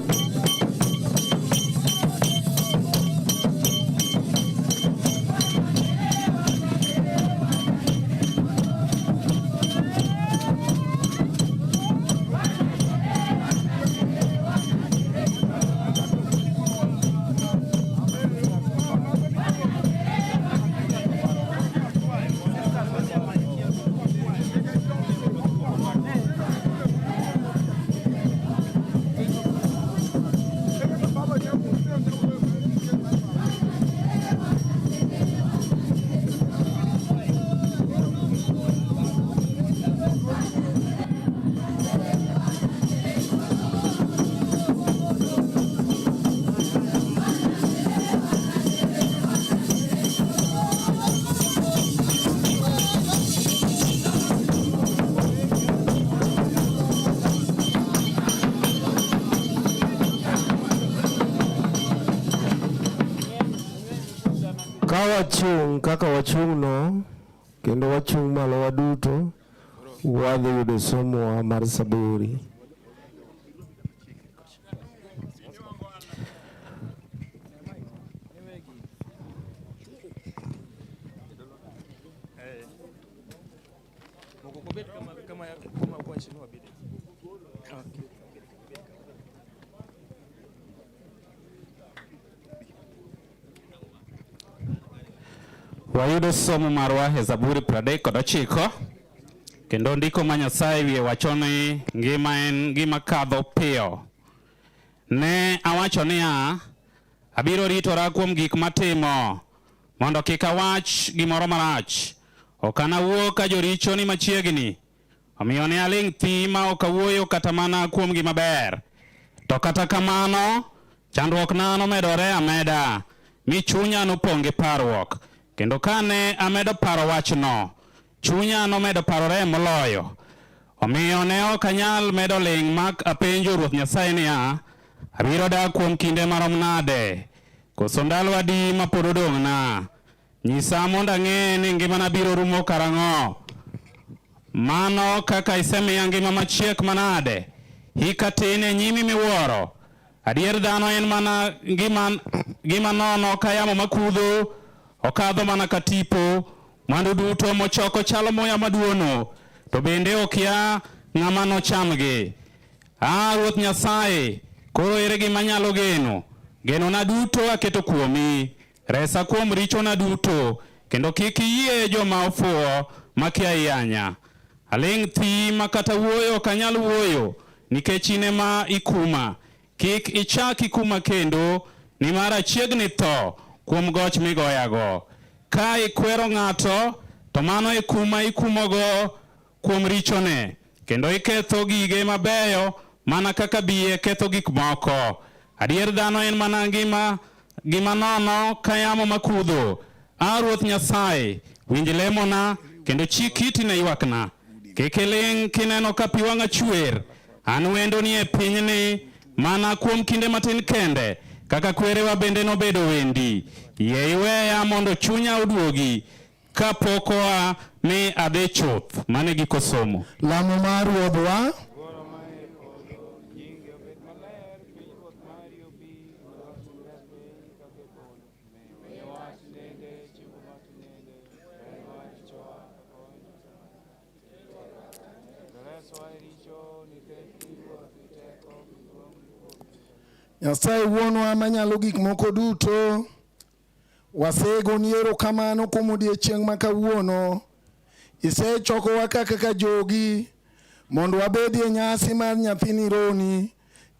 [SPEAKER 14] Ka wachung' kaka wachung'no, kendo wachung' malo waduto, wadhi yudo somowa mar Saburi.
[SPEAKER 6] Wayudo somo marwa e Zaburi 39 kendo ndiko ma Nyasaye wiye wacho ni ngima en gima kadho piyo. Ne awacho niya, abiro ritora kuom gik matimo mondo kik awach gimoro marach. Ok anawuo ka joricho ni machiegni. Omiyo ne aling' thi ma ok awuoyo kata mana kuom gima ber. To kata kamano, chandruokna nomedore ameda, mi chunya nopong' gi parruok. Kendo kane amedo paro wachno, chunya nomedo parore moloyo. Omiyo ne ok anyal medo ling' mak apenjo Ruoth Nyasaye niya, abiro dak kuom kinde marom nade? Koso ndalo adi ma pod odong'na? Nyisa mondo ang'e ni ngimana biro rumo karang'o. Mano kaka isemiya ngima machiek manade! Hika tin e nyimi miwuoro. Adier dhano en mana ngima, gima nono ka yamo makudho, okadho mana ka tipo. Mwandu duto mochoko chalo muya maduono, to bende okia ng'ama nochamgi. A Ruoth Nyasaye, koro ere gima anyalo geno? Genona duto aketo kuomi. Resa kuom richona duto, kendo kik iyie joma ofuwo makia yanya. Aling' thi ma kata wuoyo ok anyal wuoyo, nikech in ema ikuma. Kik ichak ikuma kendo, nimar achiegni tho kuom goch migoyago. Ka ikwero ng'ato, to mano e kuma ikumogo kuom richone, kendo iketho gige mabeyo mana kaka biye ketho gik moko. Adier dhano en mana ngima gima nono ka yamo makudho. A Ruoth Nyasaye, winj lemona kendo chik iti ne ywakna. Kik iling' kineno ka pi wang'a chwer. An wendo ni e pinyni mana kuom kinde matin kende, kaka kwerewa bende nobedo wendi. Yie iweya mondo chunya oduogi kapok oa mi adhi chuth. Mano e giko somo.
[SPEAKER 8] Lamo mar Ruodhwa. Nyasaye Wuonwa manyalo gik moko duto, wasegoni erokamano kuom odiechieng' ma kawuono. Isechokowa ka kaka jogi mondo wabedie nyasi mar nyathini Roni,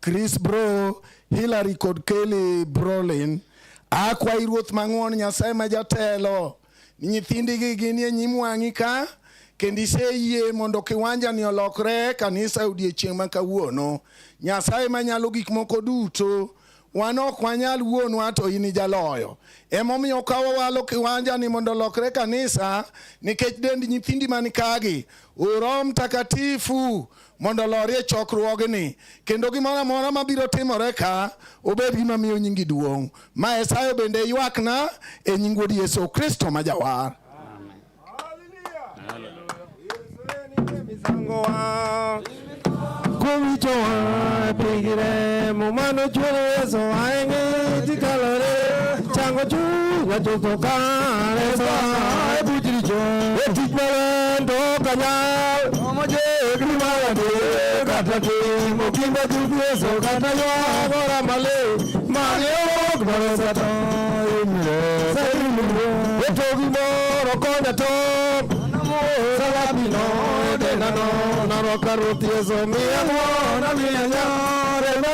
[SPEAKER 8] Chris Bro, Hillary kod Kelly Brolin. Akwayi Ruoth mang'won Nyasaye ma jatelo ni nyithindigi ginie nyim wang'i ka kendo iseyie mondo kiwanja ni olokre kanisa e odiechieng' ma kawuono. Nyasaye manyalo gik moko duto, wan ok wanyal wuonwa to in ijaloyo. Emomiyo ka wawalo kiwanja ni mondo olokre kanisa nikech dend nyithindi man kagi, Roho Mtakatifu mondo olorie chokruogni kendo gimoro amora mabiro timore ka obed gima miyo nyingi duong'. Ma Esayo bende ywakna e nying Wuod Yesu Kristo ma Jawar.
[SPEAKER 14] Kumichowa pigire mumano chuore Yesu aenge tikalore chango chunya chutho kare sa e bujricho e tich malendo kanyal omoje gimara kata timo kinda chuth Yesu kata ywagora male mane ok dwaro sata imire e to gimoro konya to Salabino denano naroka ruoth Yesu miya ng'wono miya nyore ma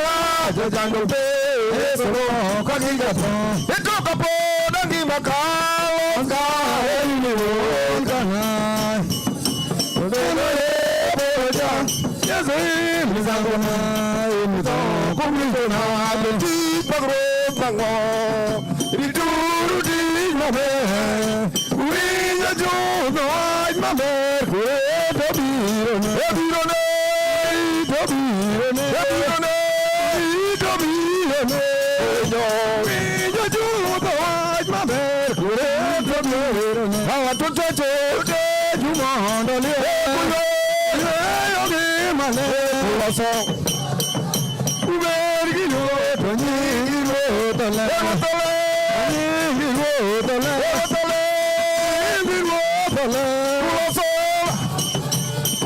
[SPEAKER 14] jojando pe Yesu ka gijato e to kapod angima kalo ka e kana Odeno ye boja Yesu imizangona imizo kumizona beti pagro pango rituru di maber winjo chuth wach maber kwe to biro ne biro ne to biro ne biro ne to biro ne winjo chuth wach maber kwe to biro ne awa to chocho te jumondo ni kuyo yo gi mane loso uber gi ruoth nyingi ruoth ler nyingi ruoth ler nyingi ruoth ler loso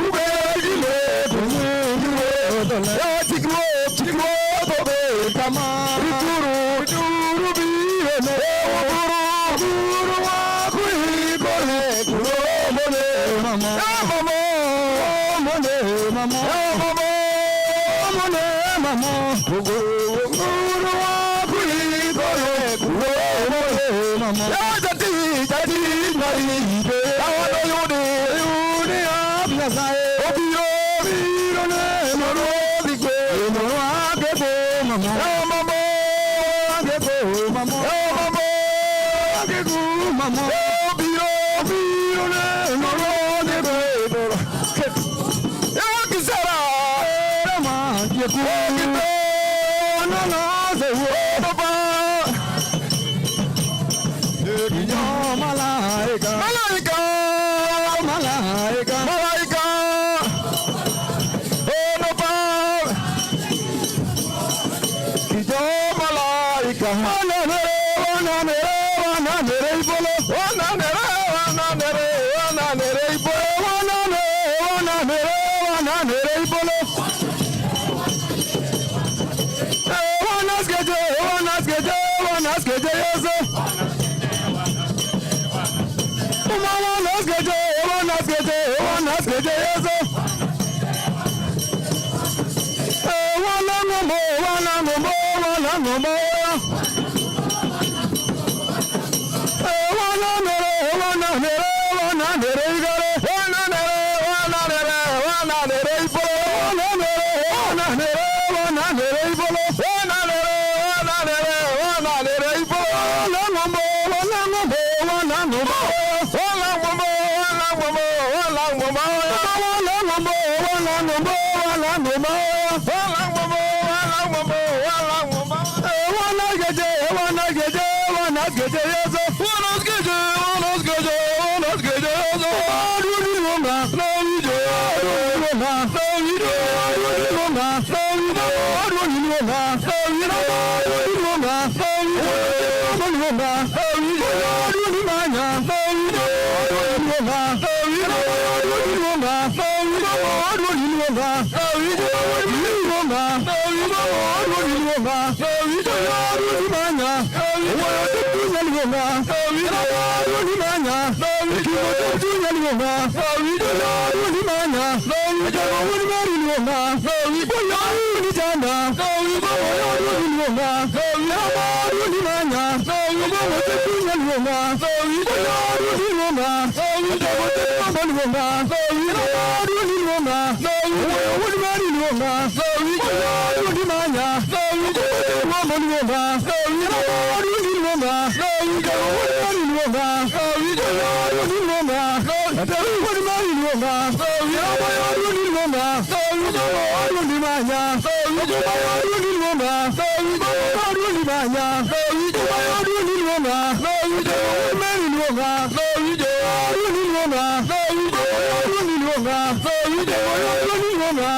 [SPEAKER 14] uber gi ruoth nyingi ruoth ler chik ruoth chik ruoth obed kama rituru rituru biro ne buru buru wakuikore kuromone mama mama mone mama mama mone mama buru wakuikore kuromone mama jati jati maribe awano yudi yudi ab Nyasaye obiro biro ne morodhi kwe morwake go mama mama ake go mama mama ake go mama obiro biro ne morodhi kwe ewa kisera rama yeku kito no no se wo baba Yo malaika malaika malaika malaika oh no pa yo malaika wananere wananere wananere ibolo wananere wananere wananere ibolo wananere wananere wananere ibolo wanaskeje wanaskeje wanaskeje Yesu Uma wanaskeje wanaskeje wanaskeje Yesu wanangombo wanangombo wanangombo wananere wananere wananere igare wananere wananere wananere ibolo wananere wananere wananere ibolo wananere wananere wananere ibolo wanangombo wanangombo wanangombo wanangombo wanangombo wanangombo wanangombo wanangombo wanangombo wanangombo wanangombo wanangombo wanageje wanageje wanageje Yesu wanageje wanageje wanageje Yesu aruni wonga nawije aruni wonga nawije aruni wonga nawije aruni wonga nawije aruni wonga nawije aruni wonga nawije aruni manya nawije aruni wonga nawije aruni wonga nawije aruni wonga nawije aruni wonga nawije aruni wonga nawije aruni manya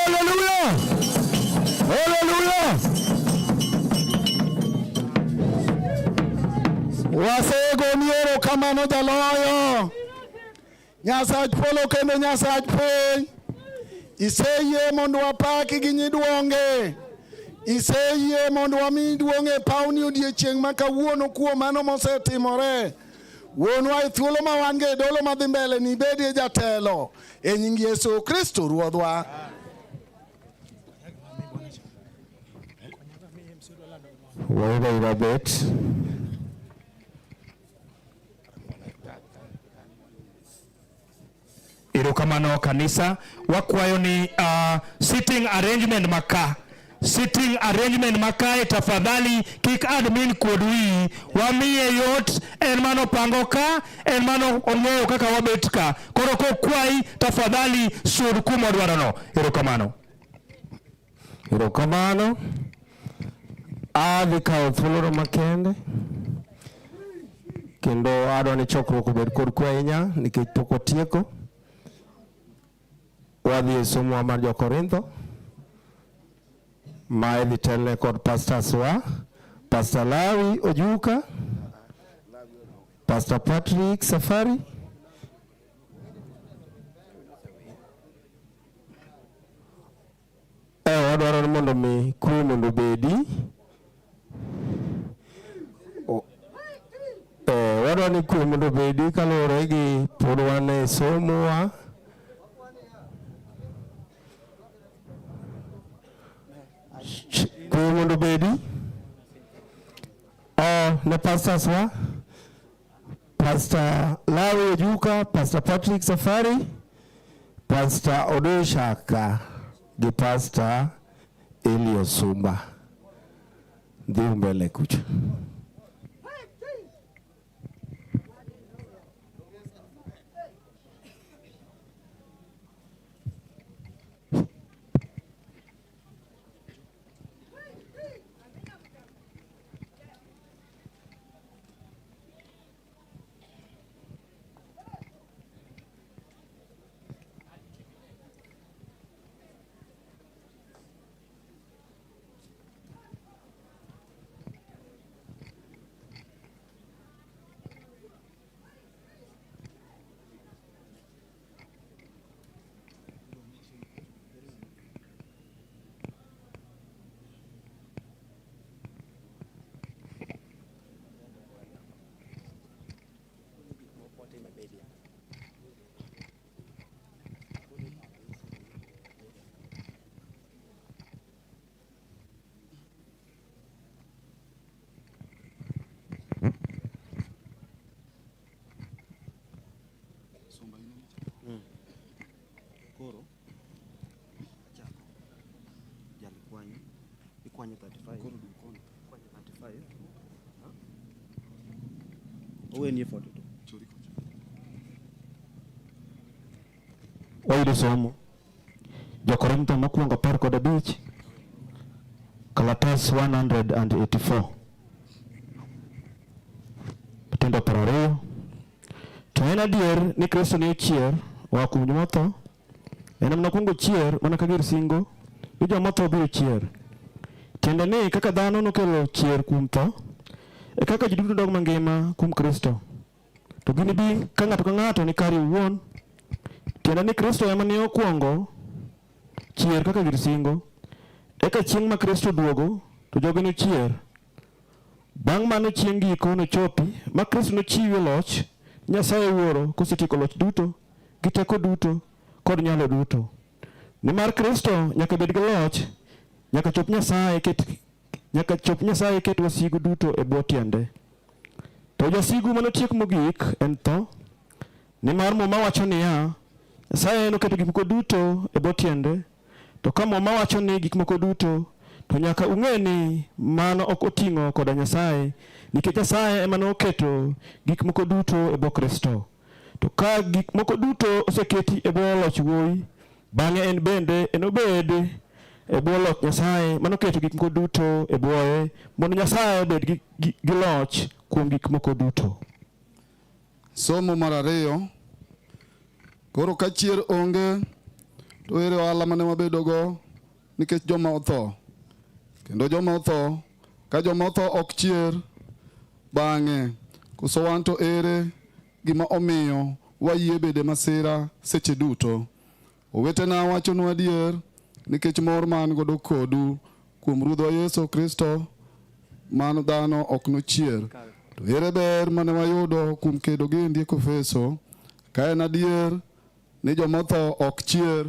[SPEAKER 14] Hallelujah! Hallelujah! Wasegoni erokamano jaloyo. Nyasach polo kendo Nyasach piny. Iseyie mondo wapaki gi nyiduonge. Iseyie mondo wami duong' e pawni odiechieng' ma kawuono kuom mano mosetimore. Wuonwa e thuolo ma wan go e dolo madhi mbele ni ibedie jatelo. E nying Yesu Kristo Ruodhwa.
[SPEAKER 15] Waira bet.
[SPEAKER 1] Erokamano kanisa. Wakwayo ni sitting arrangement maka. Sitting arrangement makae tafadhali kik admin kuod wiyi. Wamiye yot, en mano pango ka, en mano ong'eyo kaka wabet ka. Koro kokwayi tafadhali sud kuma odwarono. Erokamano.
[SPEAKER 15] Erokamano. Adhi kawo thuolono makende kendo adwa ni chokruok obed kod kwe ahinya nikech pok watieko. Wadhi e somo mar jo-Korintho ma idhi telne kod pastors wa, Pastor Lawi Ojuka, Pastor Patrick Safari, wadwaro ni mondo mi kwe mondo obedi. Wadwaro ni kwe mondo obedi kaluwore gi pod wan e somowa. Kwe mondo obedi. Ne pastors wa, Pastor Lawi Ojuka, Pastor Patrick Safari, Pastor Odoyo Shaka gi Pastor Elio Sumba. Dhi mbele kucha.
[SPEAKER 16] Koro achako jali kwanyo ikwanyo 35 koro dum kono ikwanyo 35 oweni 42 chori
[SPEAKER 28] Wayudo somo. Jokorintho mokwongo 15, kalatas 184. Matindo 20. To en adier ni Kristo ne ochier oa kuom joma otho. En ema nokwongo chier mana ka gir singo ni joma otho biro chier. Tiende ni kaka dhano nokelo chier kuom tho, e kaka ji duto dog mangima kuom Kristo. To ginibi ka ng'ato ka ng'ato ni kare owuon. Tiende ni Kristo ema ne okwongo chier kaka gir singo. Eka chieng' ma Kristo duogo, to joge nochier. Bang' mano chieng' giko nochopi ma Kristo nochiwie loch Nyasaye Wuoro kosetieko loch duto, gi teko duto, kod nyalo duto. Nimar Kristo nyaka bed gi loch, nyaka chop Nyasaye ket nyaka chop Nyasaye ket wasigu duto e bwo tiende. To jasigu manotiek mogik en tho. Nimar Muma wacho niya, Nyasaye noketo gik moko duto e bwo tiende. To ka Muma wacho ni gik moko duto, to nyaka ung'e ni mano ok oting'o koda Nyasaye, nikech Nyasaye ema noketo gik moko duto e bwo Kristo. To ka gik moko duto oseketi e bwo loch Wuowi, bang'e en bende enobed e bwo loch Nyasaye manoketo gik moko duto e bwoye, mondo Nyasaye obed gi loch kuom gik moko duto.
[SPEAKER 7] Somo mar ariyo. Koro ka chier onge, to ere ohala mane wabedogo nikech joma otho? Kendo joma otho, ka joma otho ok chier bang'e, koso wan to ere gima omiyo wayie bede masira seche duto? Owetena, awachonu adier, nikech mor ma an godo kodu kuom Ruodhwa Yesu Kristo, mano dhano ok nochier. To ere ber mane wayudo kuom kedo gi Ondiek Efeso, ka en adier ni jomotho ok chier?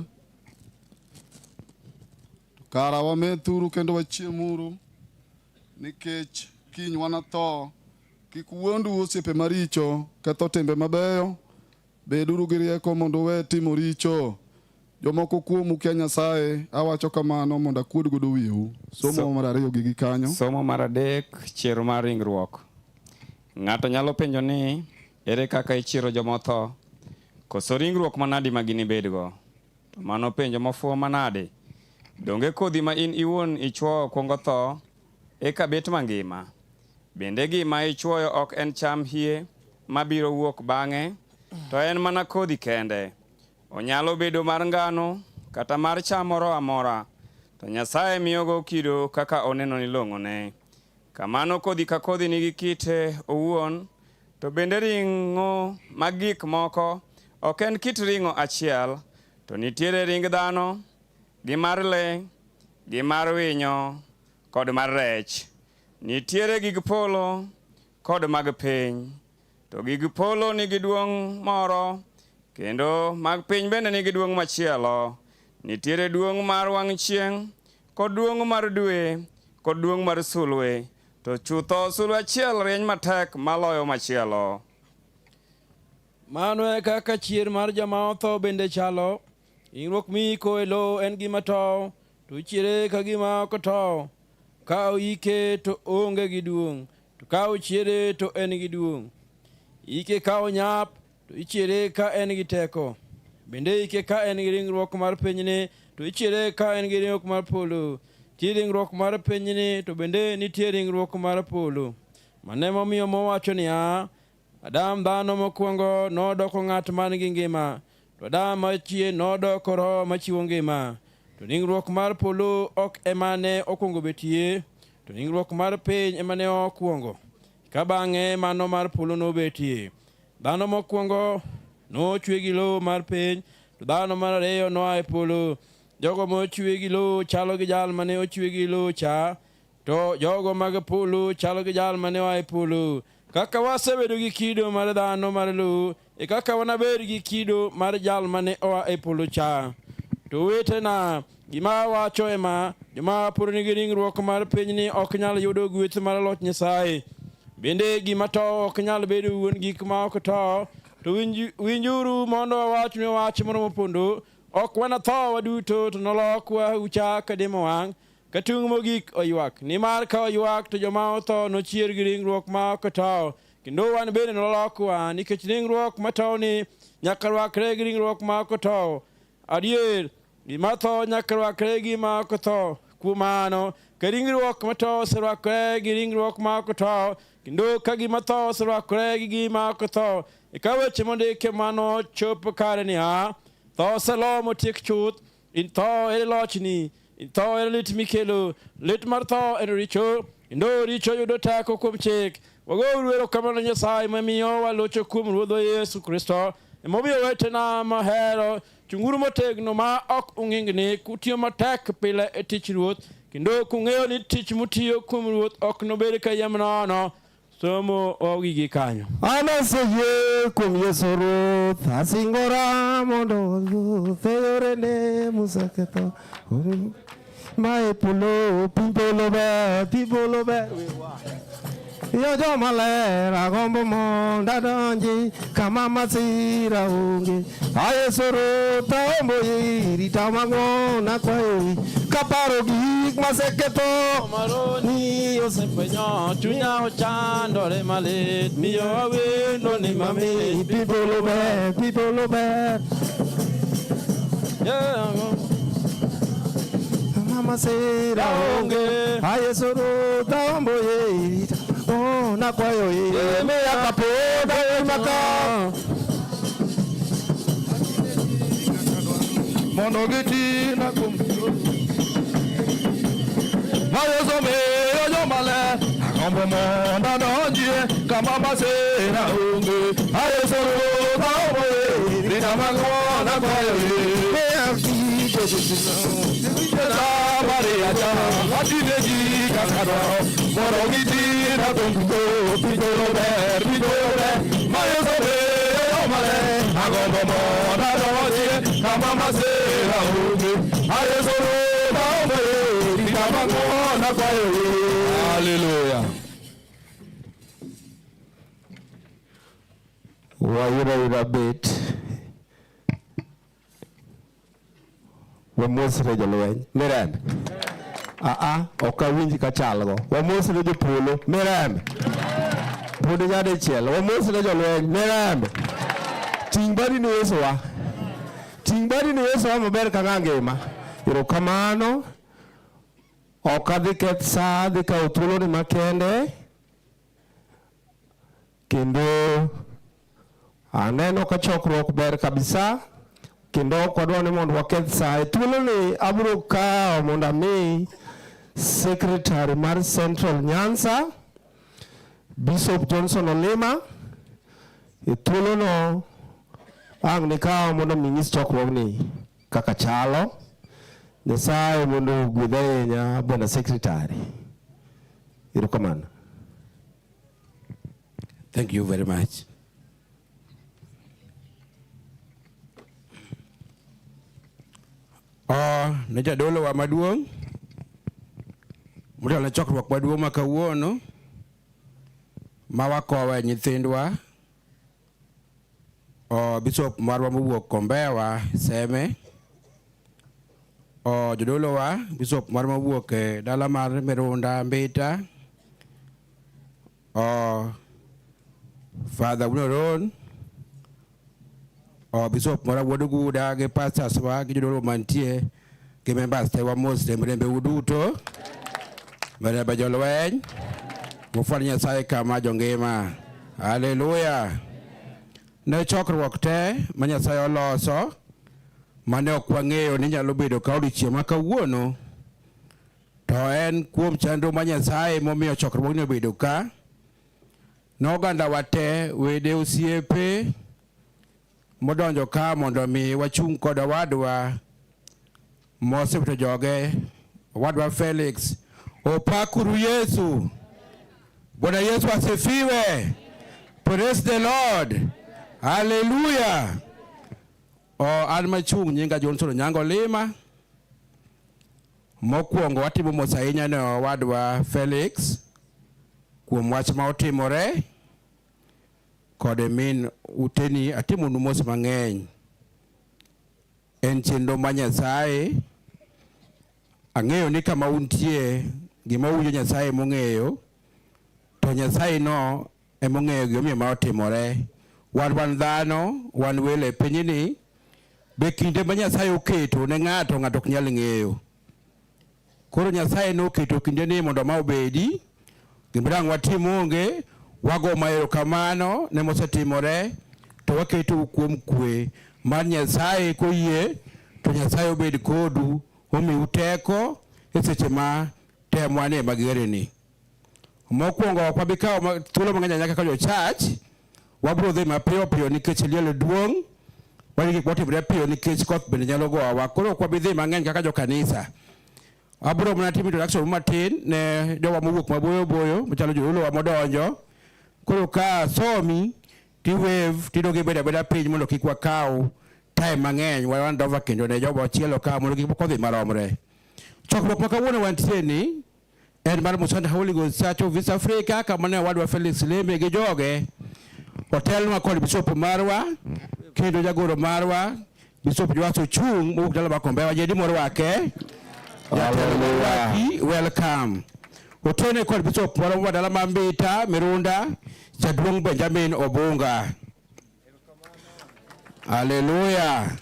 [SPEAKER 7] To kara wamethuru kendo wachiemuru, nikech kiny wanatho. Kik wuondu osiepe maricho ketho timbe mabeyo. Beduru gi rieko mondo uwe timo richo. Jomoko kuomu kia Nyasaye, awacho kamano mondo akuod godo wiu. Somo mar ariyo gigi kanyo.
[SPEAKER 12] Somo mar adek, chier mar ringruok. Ng'ato nyalo penjo ni, ere kaka ichiero joma otho? Koso ringruok manadi ma ginibedgo? To mano penjo mofuwo manade? Donge kodhi ma in iwuon ichwoyo kwongo tho, eka bet mangima? Bende gima ichwoyo ok en cham hie mabiro wuok bang'e, to en mana kodhi kende. Onyalo bedo mar ngano kata mar cham moro amora, to Nyasaye miyogo kido kaka oneno ni long'one. Kamano kodhi ka kodhi nigi kite owuon, to bende ring'o mag gik moko ok en kit ring'o achiel, to nitiere ring dhano, gi mar le, gi mar winyo, kod mar rech. Nitiere gig polo kod mag piny, to gig polo nigi duong' moro, kendo mag piny bende nigi duong' machielo. Nitiere duong' mar wang' chieng', kod duong' mar dwe, kod duong' mar sulwe, to chutho sulwe achiel rieny matek maloyo machielo.
[SPEAKER 11] Mano e kaka chier mar joma otho bende chalo. Ringruok miiko e lowo en gima tow, to ichiere ka gima ok tow. Ka oike to oonge gi duong', to ka ochiere to en gi duong'. Ike ka onyap, to ichiere ka en gi teko. Bende ike ka en gi ringruok mar pinyni, to ichiere ka en gi ringruok mar polo. Nitie ringruok mar pinyni, to bende nitie ringruok mar polo. Mano emomiyo mowacho niya, Adam dhano mokwongo nodoko ng'at man gi ngima, to Adam machien nodoko roho machiwo ngima. To ringruok mar polo ok ema ne okwongo betie, to ringruok mar piny ema ne okwongo. Ka bang'e mano mar polo nobetie. Dhano mokwongo nochwe gi lowo mar piny, to dhano mar ariyo noa e polo. Jogo mochwe gi lowo chalo gi jal mane ochwe gi lowo cha, to jogo mag polo chalo gi jal mane oa e polo. Kaka wasebedo gi kido mar dhano mar lowo, e kaka wanabed gi kido mar jal mane oa e polo cha. To owetena, gima awacho ema, joma pod nigi ringruok mar pinyni ok nyal yudo gweth mar loch Nyasaye. Bende gima tow ok nyal bedo wuon gik ma ok tow. To winjuru mondo awachnu wach moro mopondo. Ok wanatho waduto, to nolokwa ucha ka demo wang', ka tung' mogik oywak. Nimar ka oywak to joma otho nochier gi ringruok ma ok tow, kendo wan bende nolokwa, nikech ringruok matowni nyaka rwakre gi ringruok ma ok tow. Adier, gima tho nyaka rwakre gi gima ok tho. Kuom mano, ka ringruok matho oserwakore gi ringruok ma ok tho, kendo ka gima tho oserwakore gi gima ok tho, eka weche mondiki mano chop kare niya, tho oselo motiek chuth, in tho ere lochni, in tho ere lit mikelo, lit mar tho en richo, kendo richo yudo teko kuom chik. Wagouru erokamano ne Nyasaye mamiyo walocho kuom Ruodhwa Yesu Kristo. Emomiyo owetena mahero, chung'uru motegno ma ok ung'ingni, kutiyo matek pile e tich Ruoth, kendo kung'eyo ni tich mutiyo kuom Ruoth ok nobed kayiem nono. Somo wawigi kanyo.
[SPEAKER 15] An aseyie kuom Yesu Ruoth, asingora mondo awuoth e yorene moseketho. Ma e polo, piny polo ber, pi polo ber. Yo joma ler agombo mondo adonji kama masira onge. A Yesu Ruoth aombo iri tama ng'won akwayo kaparo gik maseketho
[SPEAKER 11] Maroni osefwenyo chunya ochandore malit miyo awendo ni mamit
[SPEAKER 15] pi polo ber, pi polo ber. Kama masira onge. A Yesu Ruoth aombo iri ng'won akwayo iri. Miya kapod maka.
[SPEAKER 14] Mondo gitina kuom Ma Yesu miyo joma ler agombo mondo adonjie kama masira onge. A Yesu Ruoth aombo iri kama ng'won akwayo Maria cha atine ji kaka dwaro mondo gitina kuom pi polo ber pi polo ber Ma Yesu miyo joma ler agombo mondo adonjie kama masira onge. A Yesu Ruoth aombo iri kama ng'won akwayo Hallelujah.
[SPEAKER 15] Wayudo ayuda bet. Wamosre jolweny. Mirembe. Aa, ok awinj ka chalgo. Wamosre jopolo. Mirembe. Pod nyadichiel. Wamosre jolweny. Mirembe. Ting' badi ni Yesu wa. Ting' badi ni Yesu wa maber ka ng'a ngima. Erokamano. Ok adhi keth sa, adhi kawo thuoloni makende. Kendo aneno ka chokruok ber kabisa kendo ok wadwa ni mondo waketh sa. E thuoloni abiro kawo mondo ami secretary mar Central Nyanza Bishop Johnson Olima. E thuolono ang' nikawo mondo mi nyis chokruogni kaka chalo. Nyasaye mondo ogwedh ahinya bwana secretary. Erokamano.
[SPEAKER 6] Thank you very much.
[SPEAKER 10] Oh, ne jadolowa maduong' motelo ne chokruok maduong' ma kawuono ma wakowe nyithindwa o bishop marwa mowuok Kombewa Seme o jodolowa bishop marwa mowuok e dala mar Mirunda Mbita o Father Wunoron o bishop mora wuod Guda gi pastors wa gi jodolo mantie gi members te wamos rembe uduto mirembe jolweny mufwal Nyasaye kama jongima haleluya ne chokruok te ma Nyasaye oloso mane ok wang'eyo ni nyalo bedo ka odiochieng' ma kawuono to en kuom chenro ma Nyasaye momiyo chokruogni obedo ka ne oganda wa te wede osiepe modonjo ka mondo mi wachung' kod owadwa mosewito joge owadwa Felix opakuru Yesu Bwana Yesu asifiwe praise the Lord haleluya o an machung' nyinga Johnson Onyango Lima mokwongo watimo mos ahinya ne owadwa Felix kuom wach ma otimore kod min uteni atimonu mos mang'eny en chenro ma Nyasaye ang'eyo ni kama untie gima uwinjo Nyasaye mong'eyo to Nyasaye no emong'eyo gimomiyo ma otimore wan wan dhano wan welo e pinyni
[SPEAKER 5] Be kinde ma Nyasaye oketo ne ng'ato, ng'ato ok nyal ng'eyo. Koro Nyasaye noketo kinde ni mondo ma obedi, gima dang' watim onge, wago erokamano ne mosetimore, to waketou kuom kwe mar Nyasaye koyie, to Nyasaye obed kodu, omiu teko e seche ma temwa ni magerni. Mokwongo ok wabi kawo thuolo mang'eny ahinya kaka jo church, wabiro dhi mapiyo piyo nikech liel duong', wan gik motimre piyo nikech koth bende nyalo gowa. Koro ok wabi dhi mang'eny kaka jo kanisa. Abiro mana timo introduction matin ne jowa mowuok maboyo boyo machalo jodolowa modonjo. Koro ka somi ti wave tidog ibed abeda piny mondo kik wakaw time mang'eny wa hand over kendo ne jogo chielo ka mondo gik moko odhi maromre. Chokruok ma kawuono wantie ni en mar Musanda Holy Ghost Church of East Africa kama ne owadwa Felix Lembe gi joge otelnwa kod bishop marwa kendo jagoro marwa Bishop Joas Ochung' mowuok dala mar Kombewa jedi morwake jatelo morwaki welcome. Otene kod bishop moro ma dala mar Mbita Mirunda jaduong' Benjamin Obunga. Haleluya.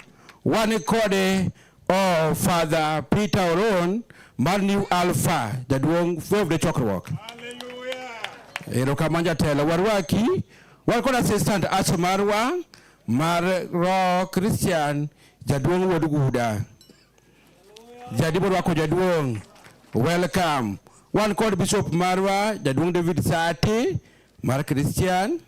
[SPEAKER 5] Wan kode oh, Father Peter Oron mar New Alpha jaduong' Fwevde chokruok. Erokamano jatelo warwaki. Wan kod assistant arch marwa mar Roho Christian jaduong' wuod Guda. Jadibo rwako jaduong'. Welcome. Wan kod bishop marwa jaduong' David Sati mar Christian.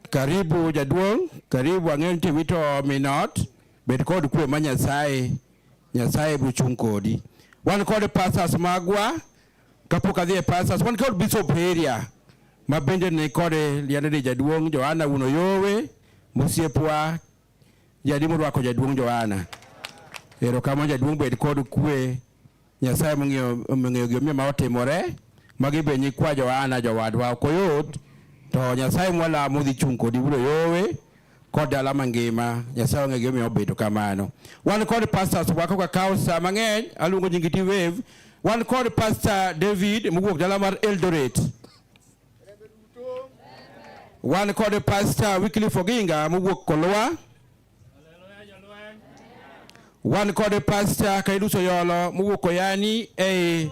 [SPEAKER 5] Karibu jaduong', karibu ang'eyo nitie wito minot, bed kod kwe ma Nyasaye, Nyasaye biro chung' kodi. Wan kod pastors magwa, kapok adhi e pastors, wan kod bishop area ma bende ni kod liende ni jaduong' Johana Wuon Oyowe, mosiepwa, jadi morwako jaduong' Johana. Erokamano jaduong' bed kod kwe. Nyasaye mong'eyo mong'eyo gimomiyo ma otimore, magi be nyikwa Johana jowadwa ok oyot, to Nyasaye mwalamo dhi chung' kodi biro yowe kod dala mangima. Nyasaye ong'eyo gimomiyo obedo kamano. Wan kod pastors wa kaka kawo sa mang'eny, aluongo nyingi ti wave. Wan kod Pastor David mowuok dala mar Eldoret. Wan kod Pastor Wycliffe Oginga mowuok Kolwa. Wan kod Pastor Kaidus Oyolo mowuok Oyani ei.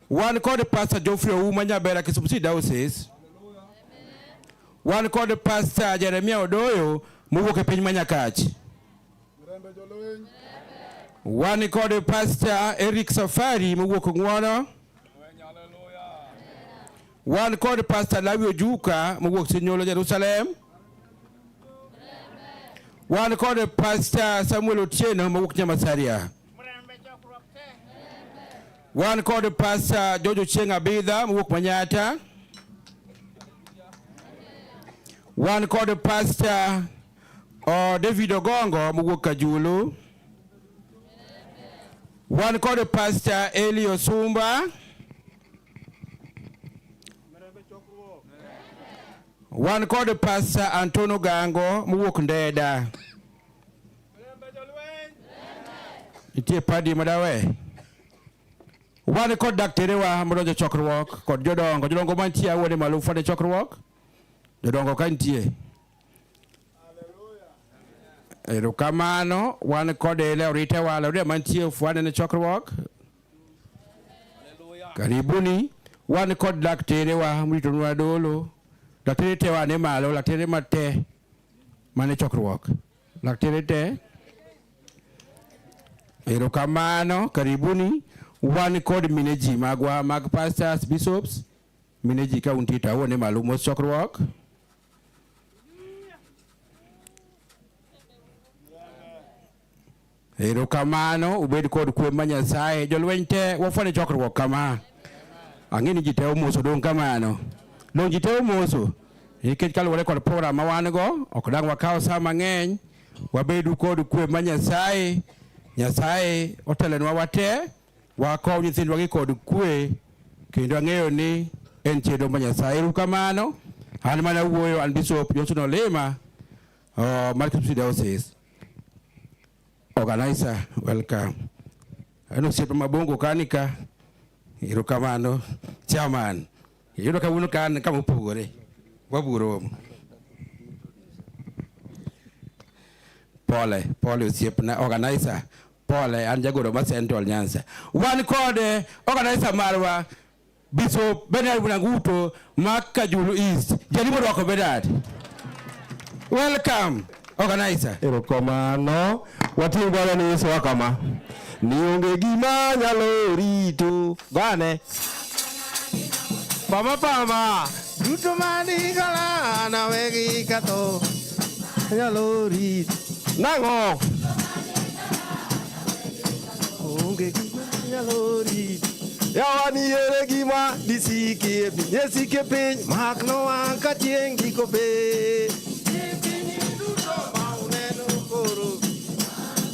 [SPEAKER 5] Wan kod Pastor Geoffrey Ouma Nyabera Kisumu City Diocese. Wan kod Pastor Jeremia Odoyo mowuok e piny Manyakach. Wan kod Pastor Eric Safari mowuok Ng'wono. Wan kod Pastor Lawi Ojuka mowuok Sinyolo Jerusalem. Wan kod Pastor Samuel Otieno mowuok Nyamasaria. Wan kod Pastor George Ochieng' Abidha mowuok Manyata. Wan kod Pastor David Ogongo mowuok Kajulu. Wan kod Pastor Eli Osumba. Wan kod Pastor Antono Gango mowuok Ndeda. Nitie padi madawe. Wan kod dakterewa modonjo chokruok kod jodongo. Jodongo mantie awuone malo fwane chokruok. Jodongo ka nitie. Erokamano, wan kod Leoritewa, Leorite mantie fwane ne chokruok. Karibuni, wan kod dakterewa moritonwa dolo. Daktere te wane malo, laktere mate mane chokruok. Laktere te. Erokamano, karibuni. Wan kod mine ji magwa mag pastors, bishops. Mine ji ka untie to awuone malo mos chokruok. Erokamano, ubed kod kwe ma Nyasaye. Jolweny te wafwane chokruok kama. Ang'e ni ji te omoso dong' kamano. Dong' ji te omoso. Nikech kaluwore kod program ma wan go, ok dang' wakaw sa mang'eny. Wabedu kod kwe ma Nyasaye. Nyasaye otelenwa wate. Wakow nyithindwa gi kod kwe. Kendo ang'eyo ni en chenro ma Nyasaye. Erokamano. An mana wuoyo, an Bishop Johnson Olima, mar Kisumu Diocese. Organizer, welcome. An osiepa mabongo kani ka. Erokamano. Chairman. Iyudo kawuono ka an kama opogore. Wabiro romo. Pole, pole osiepna, organizer. Pole, an jagoro ma Central Nyanza. Wan kod organizer marwa Bishop Bernard Bunanguto ma Kajulu East. Jaribu rwako Bernard. Welcome, organizer.
[SPEAKER 15] Erokamano. Wating' bwana ni Yesu kama. Ni onge gima nyalo rito. Gane. Pama pama. Duto mani galana wegi kato. Nyalo rito. Nang'o? Onge gima nyalo rito. Yawa ni ere gima disiki e piny. Esike piny mak nowang' ka chieng' giko be.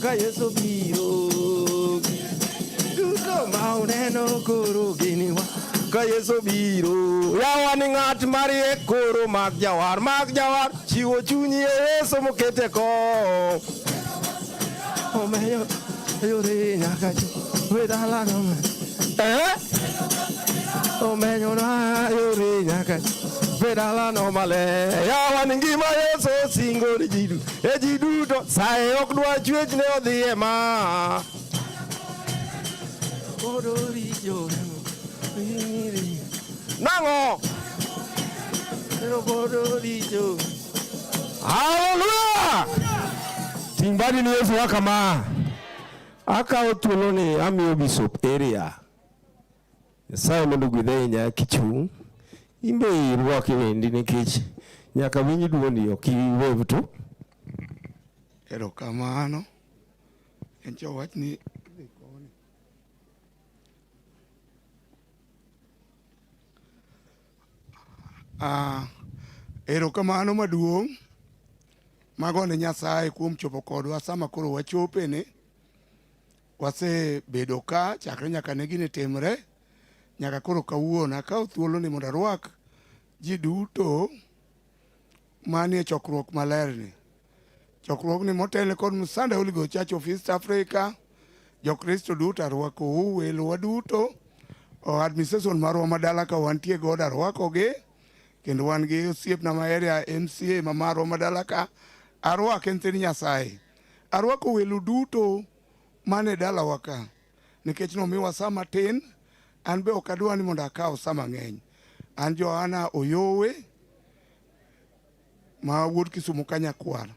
[SPEAKER 15] Ka Yesu biro duto ma uneno koro gini wa ka Yesu biro yawa ni ng'at mariek koro mak jawar mak jawar chiwo chunyi e Yesu mokete kom omeyo yore nyaka chop e dalano eh omenyo na yore nyaka chop e dalano maler yawa ni ngima Yesu osingo ni ji duto e ji duto saye ok dwa chwech ne odhi e ma Nang'o? Haleluya! Ting' badi ni Yesu wa kama. Akawo thuoloni amiyo Bishop area. Nyasaye mondo ogwedh ahinya kichung'. In be irwaki wendi nikech nyaka winj duondi ok iwev to.
[SPEAKER 17] Erokamano. En cha wach ni Ah, erokamano maduong' magone Nyasaye kuom chopo kodwa sama koro wachopeni. Wasebedo ka chakre nyaka ne gini timre nyaka koro kawuono. Akawo thuoloni mondo arwak ji duto manie chokruok malerni. Chokruogni motelne kod Msanda Holy Ghost Church of East Africa. Jokristo duto arwakou, welowa duto. O administration marwa madala ka wantie godo arwakogi. Kendo wan gi osiepna ma area MCA ma marwa madala ka arwake nyithind Nyasaye. Arwako welo duto mane dalawa ka nikech nomiwa sa matin, an be ok adwa ni mondo akaw sa mang'eny. An Johana Oyowe ma wuod Kisumu ka nyakwar.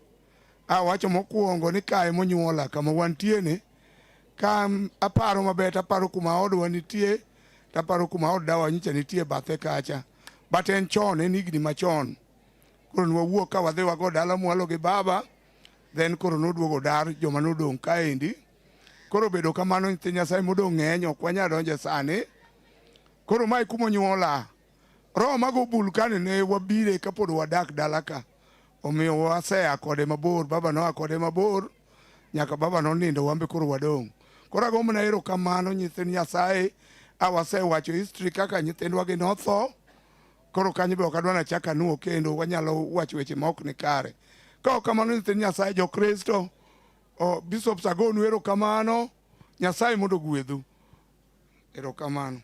[SPEAKER 17] Awacho mokwongo ni kae monyuola kama wantie ni ka aparo maber to aparo kuma odwa nitie to aparo kuma od dawa nyicha nitie bathe kacha. But en chon, en higni machon. Koro nwawuok ka wadhi wago dala mwalo gi baba, then koro noduogo dar joma nodong' kaendi. Koro bedo kamano nyithind Nyasaye modong' ng'eny ok wanyal donje sani. Koro mae kuma onyuola. Roho mago bul kane ne wabire kapod wadak dala ka. Omiyo wasea kode mabor, baba noa kode mabor, nyaka baba nonindo wan be koro wadong'. Koro ago mana erokamano nyithind Nyasaye, a wasewacho history kaka nyithindwa gi notho. Koro kanyo be ok adwa nachak anuo kendo, wanyalo wacho weche ma ok ni kare. Ka ok kamano nyithind Nyasaye, Jokristo, o, bishops agonu erokamano, Nyasaye mondo ogwedhu. Erokamano.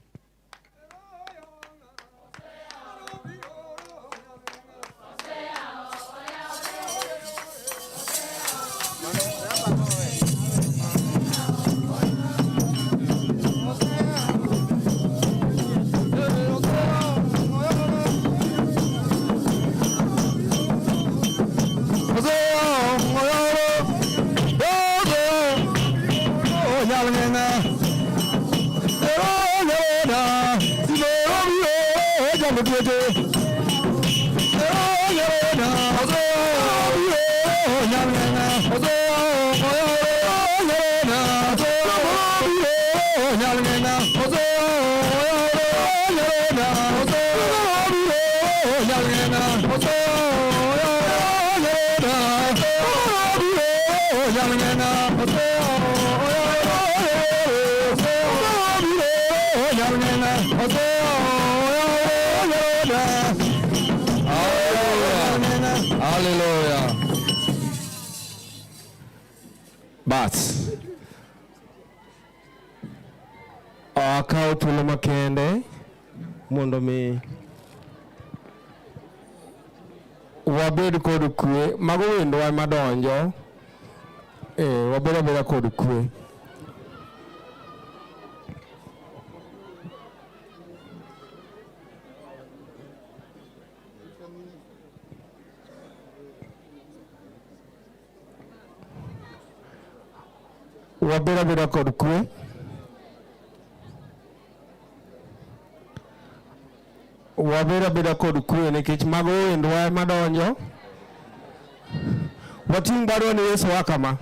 [SPEAKER 15] Hallelujah. Bas. Akawo thuolo makende mondo mi wabed kod kwe. Mago wendwa madonjo. Eh, wabed abeda kod kwe. Wabed abeda kod kwe. Wabed abeda kod kwe nikech mago wendwa ema donjo. Wating' badwa ni Yesu wa kama.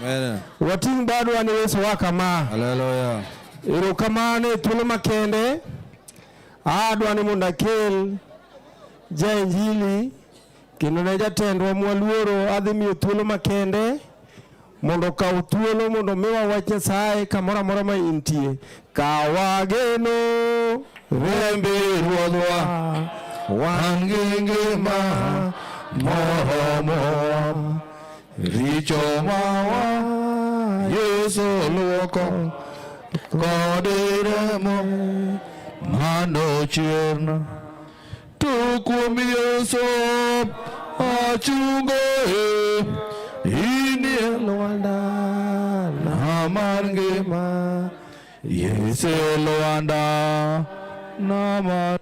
[SPEAKER 11] Amen.
[SPEAKER 15] Wating' badwa ni Yesu wa kama.
[SPEAKER 11] Haleluya.
[SPEAKER 15] Erokamano e thuolo makende. Adwa ni mondo akel ja-injili kendo ne jatendwa mwaluoro adhi miyo thuolo makende mondo okaw thuolo mondo omiwa wach Nyasaye kamoro amora ma intie. Ka wageno
[SPEAKER 14] Rembe Ruodhwa, wan gi ngima moromo. Richo mawa Yesu luoko kod remo mano chierna. To kuom Yesu achungo e in e
[SPEAKER 15] lwanda
[SPEAKER 14] na mar ngima. Yesu e lwanda na mar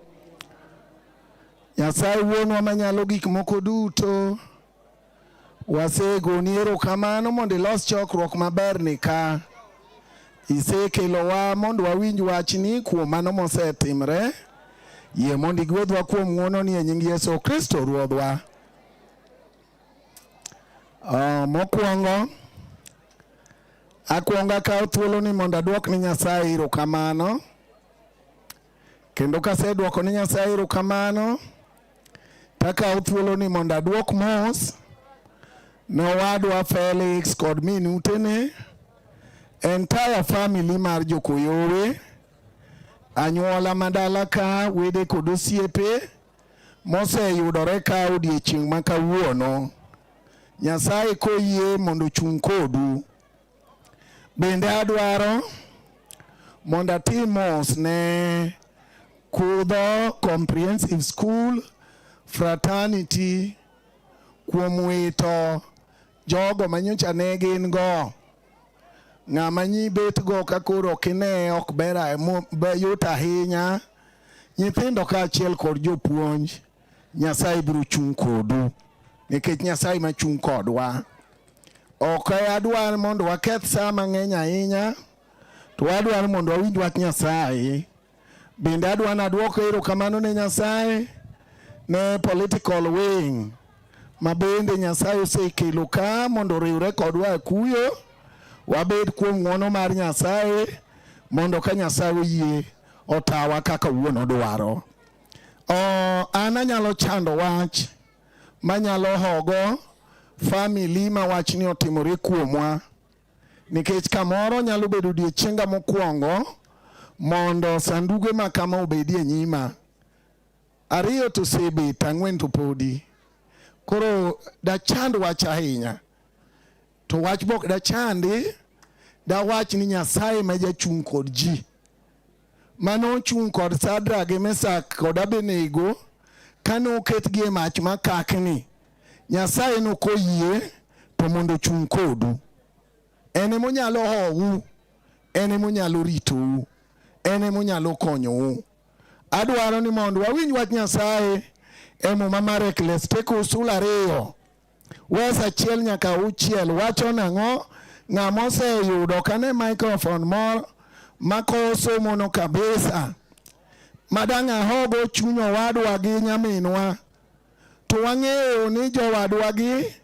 [SPEAKER 18] Nyasaye wuonwa manyalo gik moko duto, wasegoni erokamano mondo ilos chokruok maberni ka. Isekelowa mondo wawinj wachni kuom mano mosetimre. Yie mondo igwedhwa kuom ng'wononi e nying Yesu Kristo Ruodhwa. Mokwongo, akwongo akawo thuoloni mondo aduok ni Nyasaye erokamano. Kendo kaseduoko ni Nyasaye erokamano, takawo thuoloni mondo aduok mos ne owadwa Felix kod min utene, entire family mar Jokoyowe, anyuola madala ka, wede kod osiepe moseyudore ka odiechieng' ma kawuono. Nyasaye koyie mondo ochung' kodu. Bende adwaro mondo atim mos ne Kudho Comprehensive School Fraternity kuom wito jogo manyocha ne gin go. Ng'ama nyi bet go ka koro ok ine ok ber yot ahinya. Nyithindo kaachiel kod jopuonj, Nyasaye biro chung' kodu nikech Nyasaye machung' kodwa. Ok adwar mondo waketh sa mang'eny ahinya, to adwaro mondo wawinj wach Nyasaye. Bende adwa ni aduok erokamano ne Nyasaye ne political wing ma bende Nyasaye osekelo ka mondo oriwre kodwa e kuyo, wabed kuom ng'wono mar Nyasaye mondo ka Nyasaye oyie otawa kaka wuon odwaro. An anyalo chando wach manyalo hogo family ma wachni otimore kuomwa nikech kamoro nyalo bedo odiechienga mokwongo mondo sanduge ma kama obedie nyima. Ariyo to osebet, ang'wen to podi. Koro dachand wach ahinya. To wach bok dachandi, dawach ni Nyasaye ma jachung' kod ji. Mane ochung' kod Sadrak gi Mesak kod Abednego kane oketgi e mach makakni, Nyasaye nokoyie to mondo ochung' kodu. En emonyalo howu, en emonyalo ritou, en emonyalo konyou. Adwaro ni mondo wawinj wach Nyasaye e Muma mar Eklesiastikos sula 2 wes 1 nyaka 6 wacho nang'o? Ng'ama oseyudo kane microphone moro makowo somono kabisa madang' ahogo chuny owadwa gi nyaminwa to wang'eyo ni jowadwa gi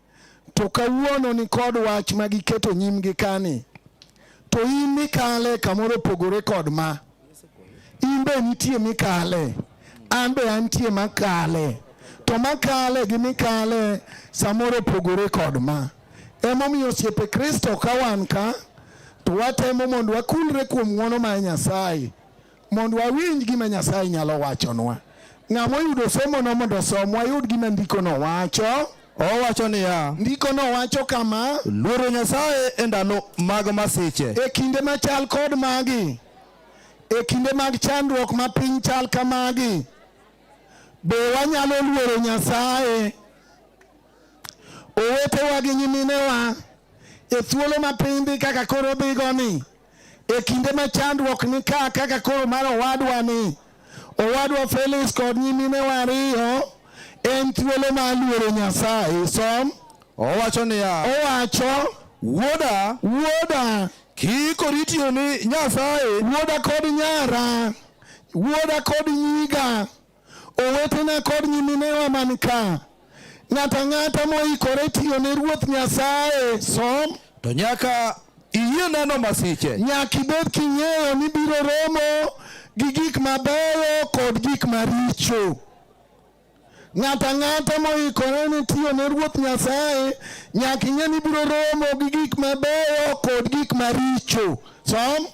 [SPEAKER 18] to kawuono ni kod wach ma giketo nyimgi kani to in mikale kamoro opogore kod ma in be nitie mikale an be antie makale to makale gi mikale samoro opogore kod ma. Emomiyo osiepe Kristo ka wan ka to watemo mondo wakulre kuom ng'wono mar Nyasaye mondo wawinj gima Nyasaye nyalo wachonwa. Ng'ama oyudo somono mondo osom wayud gima ndikono wacho.
[SPEAKER 11] Owacho niya,
[SPEAKER 18] Ndikono wacho kama:
[SPEAKER 11] Luoro Nyasaye e ndalo mag masiche.
[SPEAKER 18] E kinde machal kod magi, e kinde mag chandruok ma piny chal kamagi, be wanyalo luoro Nyasaye? Owetewa gi nyiminewa, E thuolo ma piny dhi kaka koro dhigo ni, e kinde ma chandruok ni ka kaka koro mar owadwa ni, owadwa Felix kod nyiminewa ariyo, en thuolo mar luoro Nyasaye. Som.
[SPEAKER 19] Owacho niya.
[SPEAKER 18] Owacho.
[SPEAKER 19] Wuoda.
[SPEAKER 18] Wuoda.
[SPEAKER 19] Kiikori tiyo ni Nyasaye.
[SPEAKER 18] Wuoda kod nyara. Wuoda kod nyiga. Owetena kod nyiminewa man ka. Ng'ato ang'ata moikore tiyo ne Ruoth Nyasaye. Som.
[SPEAKER 19] To nyaka iyie neno masiche.
[SPEAKER 18] Nyaka ibed king'eyo ni biro romo gi gik mabeyo kod gik maricho. Ng'ato ang'ata moikore ni tiyo ne Ruoth Nyasaye nyaka ing'e ni biro romo gi gik mabeyo kod gik maricho. Som.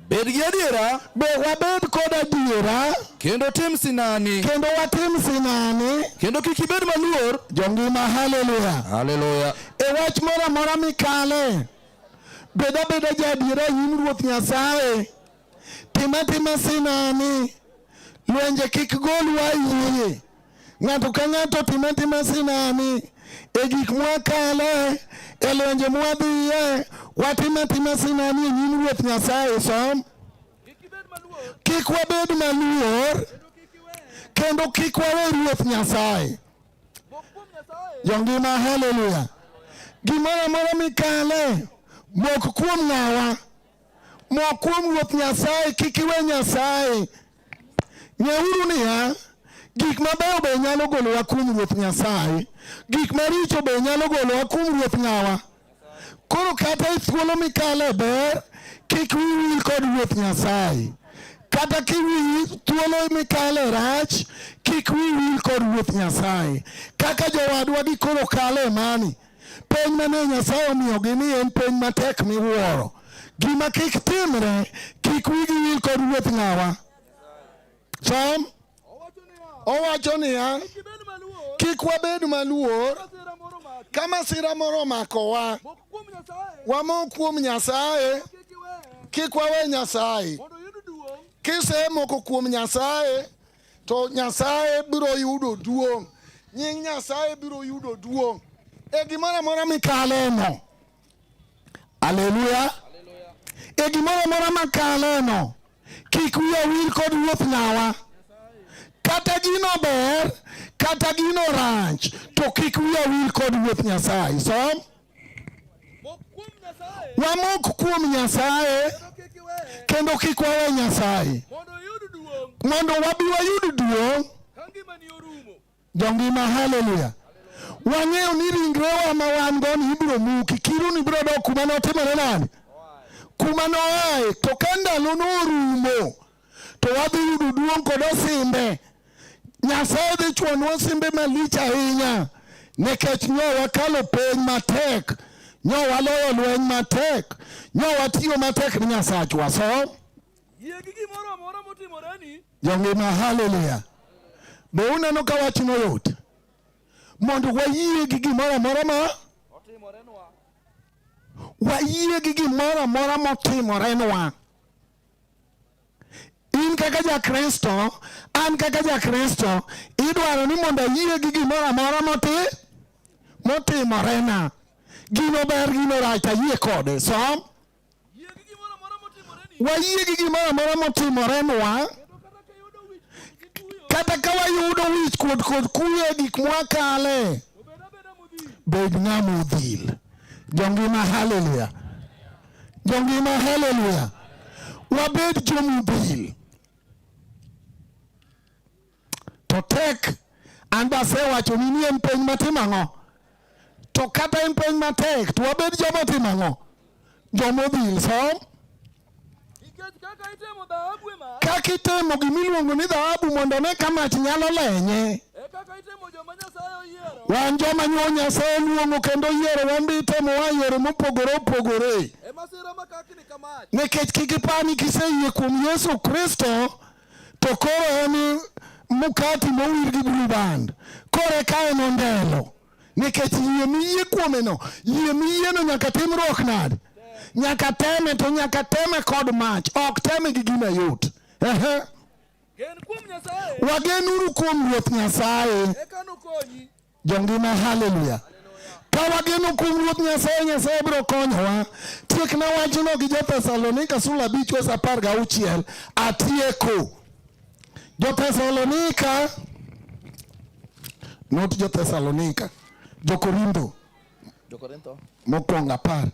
[SPEAKER 19] Bed gi adiera.
[SPEAKER 18] Be wabed kod adiera.
[SPEAKER 19] Kendo tim sinani.
[SPEAKER 18] Kendo watim sinani.
[SPEAKER 19] Kendo kik ibed maluor.
[SPEAKER 18] Jongima haleluya.
[SPEAKER 19] Haleluya.
[SPEAKER 18] E wach moro amora mikale, bed abeda jaadiera e nyim Ruoth Nyasaye. Tim atima sinani. Lwenje kik golwa iye. Ng'ato ka ng'ato tim atima sinani. E gik mwakale, e lwenje mwadhiye, watim atima sinani e nyim Ruoth Nyasaye. Som. Kik wabed maluor, kendo kik wawe Ruoth Nyasaye. Jongima haleluya. Gimoro amora mikale, mok kuom ng'awa, mok kuom Ruoth Nyasaye, kik iwe Nyasaye. Ng'euru niya, gik mabeyo be nyalo golowa kuom Ruoth Nyasaye, gik maricho be nyalo golowa kuom Ruoth ng'awa. Koro kata e thuolo mikale ber, kik wiyi wil kod Ruoth Nyasaye. Kata kiwiyi thuolo mikale rach, kik wiyi wil kod Ruoth Nyasaye. Kaka jowadwa gi koro kalo e mani, peny mane Nyasaye omiyogi ni en peny matek miwuoro. Gima kik timre, kik wigi wil kod Ruoth ng'awa. Som. Owacho niya, kik wabed maluor ka masira moro omakowa, wamok kuom Nyasaye, kik wawe Nyasaye. Kisemoko kuom Nyasaye, to Nyasaye biro yudo duong'. Nying Nyasaye biro yudo duong' e gimoro amora mikaleno. Aleluya! E gimoro amora makaleno, kik wiya wil kod Ruoth ng'awa. Kata gino ber, kata gino rach, to kik wiya wil kod Ruoth Nyasaye. Som. Wamok kuom Nyasaye kendo kik wawe Nyasaye mondo wabi wayud duong'. Jongima haleluya. Wang'eyo ni ringrewa ma wan go ni ibiro muki, kiruni biro dok kuma notimore nade? Kuma noaye. To ka ndalo norumo, to wadhi yudo duong' kod osimbe. Nyasaye dhi chwonwa osimbe malich ahinya nikech nyo wakalo piny matek, nyo waloyo lweny matek, nyo watiyo matek ni Nyasachwa. So
[SPEAKER 11] Yie gi gimoro amora motimoreni.
[SPEAKER 18] Jongima haleluya. Be uneno ka wachno yot? Mondo wayie gi gimoro amora ma wayie gi gimoro amora motimorenwa. In kaka Jakristo, an kaka Jakristo, idwaro ni mondo ayie gi gimoro amora moti motimorena. Gino ber, gino rach, ayie kode. Som. Wayie gi gimoro amora motimorenwa, kata ka wayudo wich kuot kod kuyo e gik mwakale, bed ng'ama odhil. Jongima haleluya, jongima haleluya, wabed jomodhil. To tek, an be asewachoni ni en piny matimo ang'o? To kata en piny matek, to wabed joma otimo ang'o? Joma odhil. Som. Kaka itemo gima iluongo ni dhahabu mondo one ka mach nyalo lenye. Wan joma nyo Nyasaye oluongo kendo oyiero, wan be itemowa e yore mopogore opogore. Nikech kik ipar ni kiseyie kuom Yesu Kristo to koro en mukati mowir gi blue band, koro eka en ondelo. Nikech yie miyie kuomeno, yie miyieno nyaka timruok nade? Nyaka teme, to nyaka teme kod mach, ok teme gi gima yot. Ehe. Wagenuru kuom Ruoth Nyasaye. Jongima haleluya. Ka wageno kuom Ruoth Nyasaye, Nyasaye biro konyowa. Tiekna wachno gi Jo-Thesalonika sula 5 wes 16. Atieko. Jo-Thesalonika, not Jo-Thesalonika, Jo-Korintho
[SPEAKER 19] Jokorintho.
[SPEAKER 18] mokwongo 10.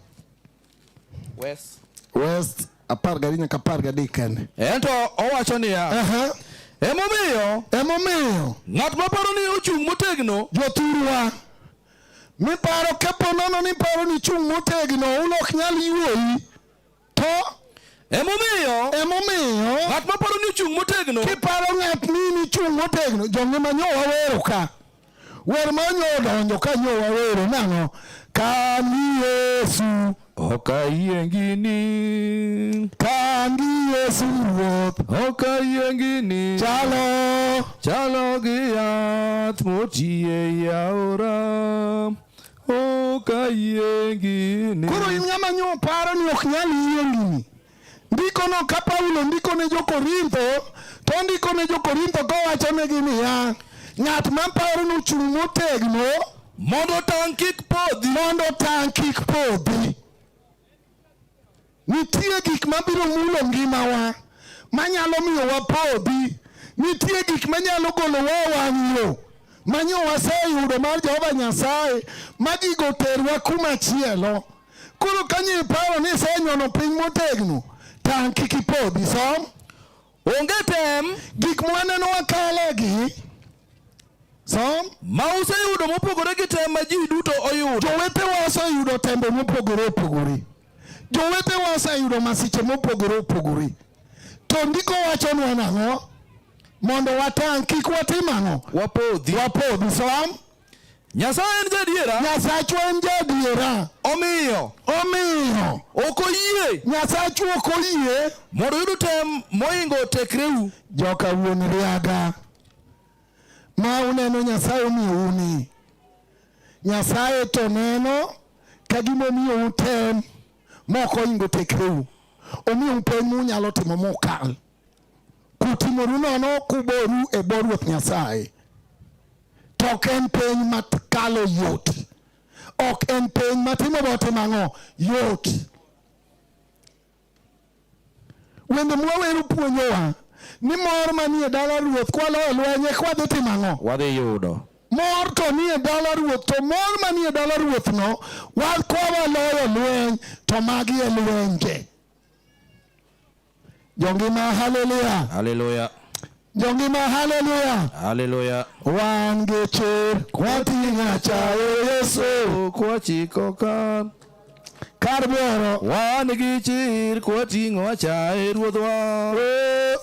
[SPEAKER 19] Wes.
[SPEAKER 18] West 12 nyaka 13 kende.
[SPEAKER 19] Ento owacho niya. Emomiyo.
[SPEAKER 18] Emomiyo.
[SPEAKER 19] Ng'at maparo ni ochung' motegno.
[SPEAKER 18] Jothurwa. Miparo kapo nono ni paro ni chung' motegno ulo ok nyal yuoyi. To
[SPEAKER 19] Emomiyo.
[SPEAKER 18] Emomiyo.
[SPEAKER 19] Ng'at maparo ni ochung' motegno.
[SPEAKER 18] Kiparo ng'at ni ni chung' motegno, jongima nyo wawero ka. Wer ma nyo odonjo ka nyo wawero nang'o? Ka ni Yesu.
[SPEAKER 11] Ok ayiengini.
[SPEAKER 18] Ka ni Yesu Ruoth.
[SPEAKER 11] Ok ayiengini.
[SPEAKER 18] Chalo.
[SPEAKER 11] Chalo gi yath moti ei aora. Ok ayiengini.
[SPEAKER 18] Koro in ng'ama nyo paro ni ok nyal yiengini. Ndikono ka Paulo ndiko ne jo-Korintho, to ondiko ne jo-Korintho kowachonegi niya, ng'at ma paro ni ochung' motegno
[SPEAKER 19] mondo tang' kik podhi,
[SPEAKER 18] mondo tang' kik podhi. Nitie gik mabiro mulo ngimawa manyalo miyo wapodhi. Nitie gik manyalo golowa e wang' yo manyo waseyudo mar Jehova Nyasaye ma gigo terwa kuma chielo. Koro ka nyi iparo ni isenyono piny motegno, tang' kik ipodhi. Som.
[SPEAKER 19] Onge tem.
[SPEAKER 18] Gik mwaneno wakalegi. Som.
[SPEAKER 19] Ma useyudo mopogore gi tem ma ji duto oyudo.
[SPEAKER 18] Jowetewa oseyudo tembe mopogore opogore. Jowetewa oseyudo masiche mopogore opogore. To ndiko wachonwa nang'o? Mondo watang' kik watim ang'o?
[SPEAKER 19] Wapodhi.
[SPEAKER 18] Wapodhi. Som.
[SPEAKER 19] Nyasaye en jadiera.
[SPEAKER 18] Nyasachwa en jadiera.
[SPEAKER 19] Omiyo.
[SPEAKER 18] Omiyo.
[SPEAKER 19] Ok oyie.
[SPEAKER 18] Nyasachwa ok oyie.
[SPEAKER 19] Mondo uyud tem moingo tekreu.
[SPEAKER 18] Joka wuon Riaga. Ma uneno Nyasaye omiyou ni. Nyasaye to neno ka gima omiyou tem mok oingo tekreu. Omiyou piny munyalo timo mukal. Kutimoru nono kuboru e bwo Ruoth Nyasaye. To ok en piny ma kalo yot. Ok en piny ma timo botimo ang'o? Yot. Wende mwawero puonjowa ni mor manie dala ruoth kwaloyo lweny eka wadhi timo ang'o?
[SPEAKER 5] Wadhi yudo.
[SPEAKER 18] Mor to nie dala ruoth, to mor manie dala ruoth no, kwa waloyo lweny, to magi e lwenje. Jongima haleluya.
[SPEAKER 5] Haleluya.
[SPEAKER 18] Jongima haleluya.
[SPEAKER 5] Haleluya.
[SPEAKER 18] Wan gi chir kwating'o achaye Yesu
[SPEAKER 11] kwachiko ka
[SPEAKER 18] kar bworo.
[SPEAKER 11] Wan gi chir kwating'o achaye Ruodhwa.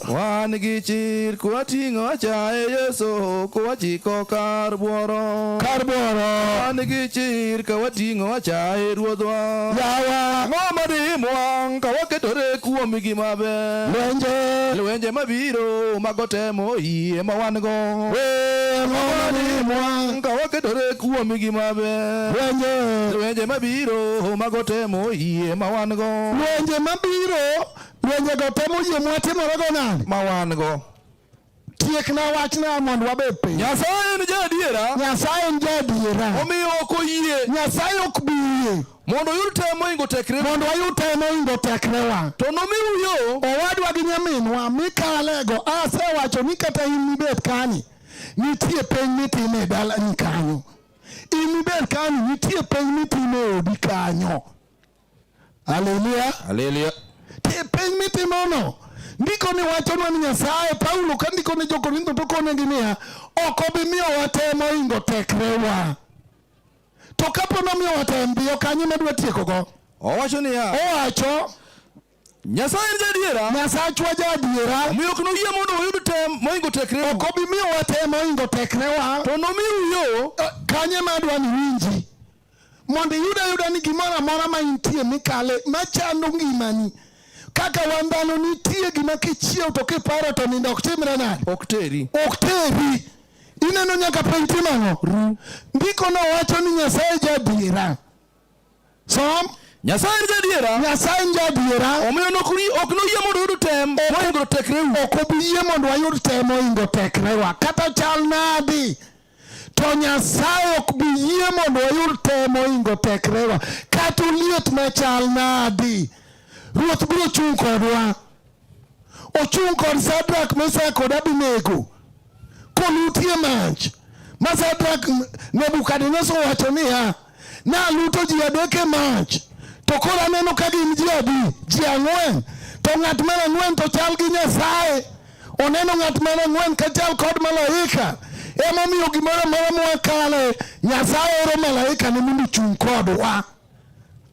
[SPEAKER 11] Wan gi chir kwating'o achaye Yesu kwachiko kar bworo.
[SPEAKER 18] Kar bworo.
[SPEAKER 11] Wan gi chir ka wating'o achaye Ruodhwa.
[SPEAKER 18] Yawa.
[SPEAKER 11] Ang'o madimwa ka waketore kuom gima ber.
[SPEAKER 18] Lwenje.
[SPEAKER 11] Lwenje mabiro mago temo yie ma wan go.
[SPEAKER 18] Ang'o madimwa
[SPEAKER 11] ka waketore kuom gima ber.
[SPEAKER 18] Lwenje.
[SPEAKER 11] Lwenje mabiro mago temo yie ma wan go.
[SPEAKER 18] Lwenje mabiro, lwenje go temo yie mwatimore go nade?
[SPEAKER 11] Ma wan go.
[SPEAKER 18] Tiekna wachna mondo wabed piny.
[SPEAKER 19] Nyasaye en jaadiera.
[SPEAKER 18] Nyasaye en jaadiera.
[SPEAKER 19] Omiyo ok oyie.
[SPEAKER 18] Nyasaye ok bi yie.
[SPEAKER 19] Mondo uyud tem moingo tekreu.
[SPEAKER 18] Mondo wayud tem moingo tekrewa.
[SPEAKER 19] To nomiu yo.
[SPEAKER 18] Owadwa gi nyaminwa mikalego, asewacho ni kata in mibet kani, nitie piny mitime e dalani kanyo. In mibet kani, nitie piny mitime e odi kanyo. Haleluya.
[SPEAKER 5] Haleluya.
[SPEAKER 18] Tie piny mitimono. Ndiko ni wachonwa ni Nyasaye, Paulo ka ndiko ne jo-Korintho to konegi niya, ok obi miyowa tem moingo tekrewa. To kapo nomiyowa tem, dhiyo kanye madwa tiekogo?
[SPEAKER 11] Owacho niya.
[SPEAKER 18] Owacho.
[SPEAKER 19] Nyasaye en jaadiera.
[SPEAKER 18] Nyasachwa jaadiera.
[SPEAKER 19] Omiyo ok noyie mondo uyud tem moingo tekreu.
[SPEAKER 18] Ok obi miyowa tem moingo tekrewa.
[SPEAKER 19] To nomiu yo.
[SPEAKER 18] Kanye madwa ni winji. Mondo iyud ayuda ni gimoro amora ma intie mikale machando ngimani. Kaka wan dhano nitie gima kichiew to kiparo to nindo ok timre nade?
[SPEAKER 11] Ok teri.
[SPEAKER 18] Ok teri. Ineno nyaka piny timo ang'o? Ru. Ndiko no wacho ni Nyasaye jaadiera. Som.
[SPEAKER 19] Nyasaye en jaadiera.
[SPEAKER 18] Nyasaye en jaadiera.
[SPEAKER 19] Omiyo ok noyie mondo uyud tem moingo tekreu.
[SPEAKER 18] Ok obi yie mondo wayud tem moingo tekrewa. Kata chal nadi. To Nyasaye ok bi yie mondo wayud tem mohingo tekrewa, kata oliet machal nadi. Ruoth biro chung' kodwa. Ochung' kod Sadrak, Mesak kod Abednego kolutie mach. Ma Sadrak Nebukadneza owacho niya, naluto ji adek e mach, to koro aneno ka gin ji adi? Ji ang'wen. To ng'at mar ang'wen to chal gi Nyasaye. Oneno ng'at mar ang'wen ka chal kod malaika. Emomiyo gimoro amora mwakale, Nyasaye oro malaika ne mondo ochung' kodwa.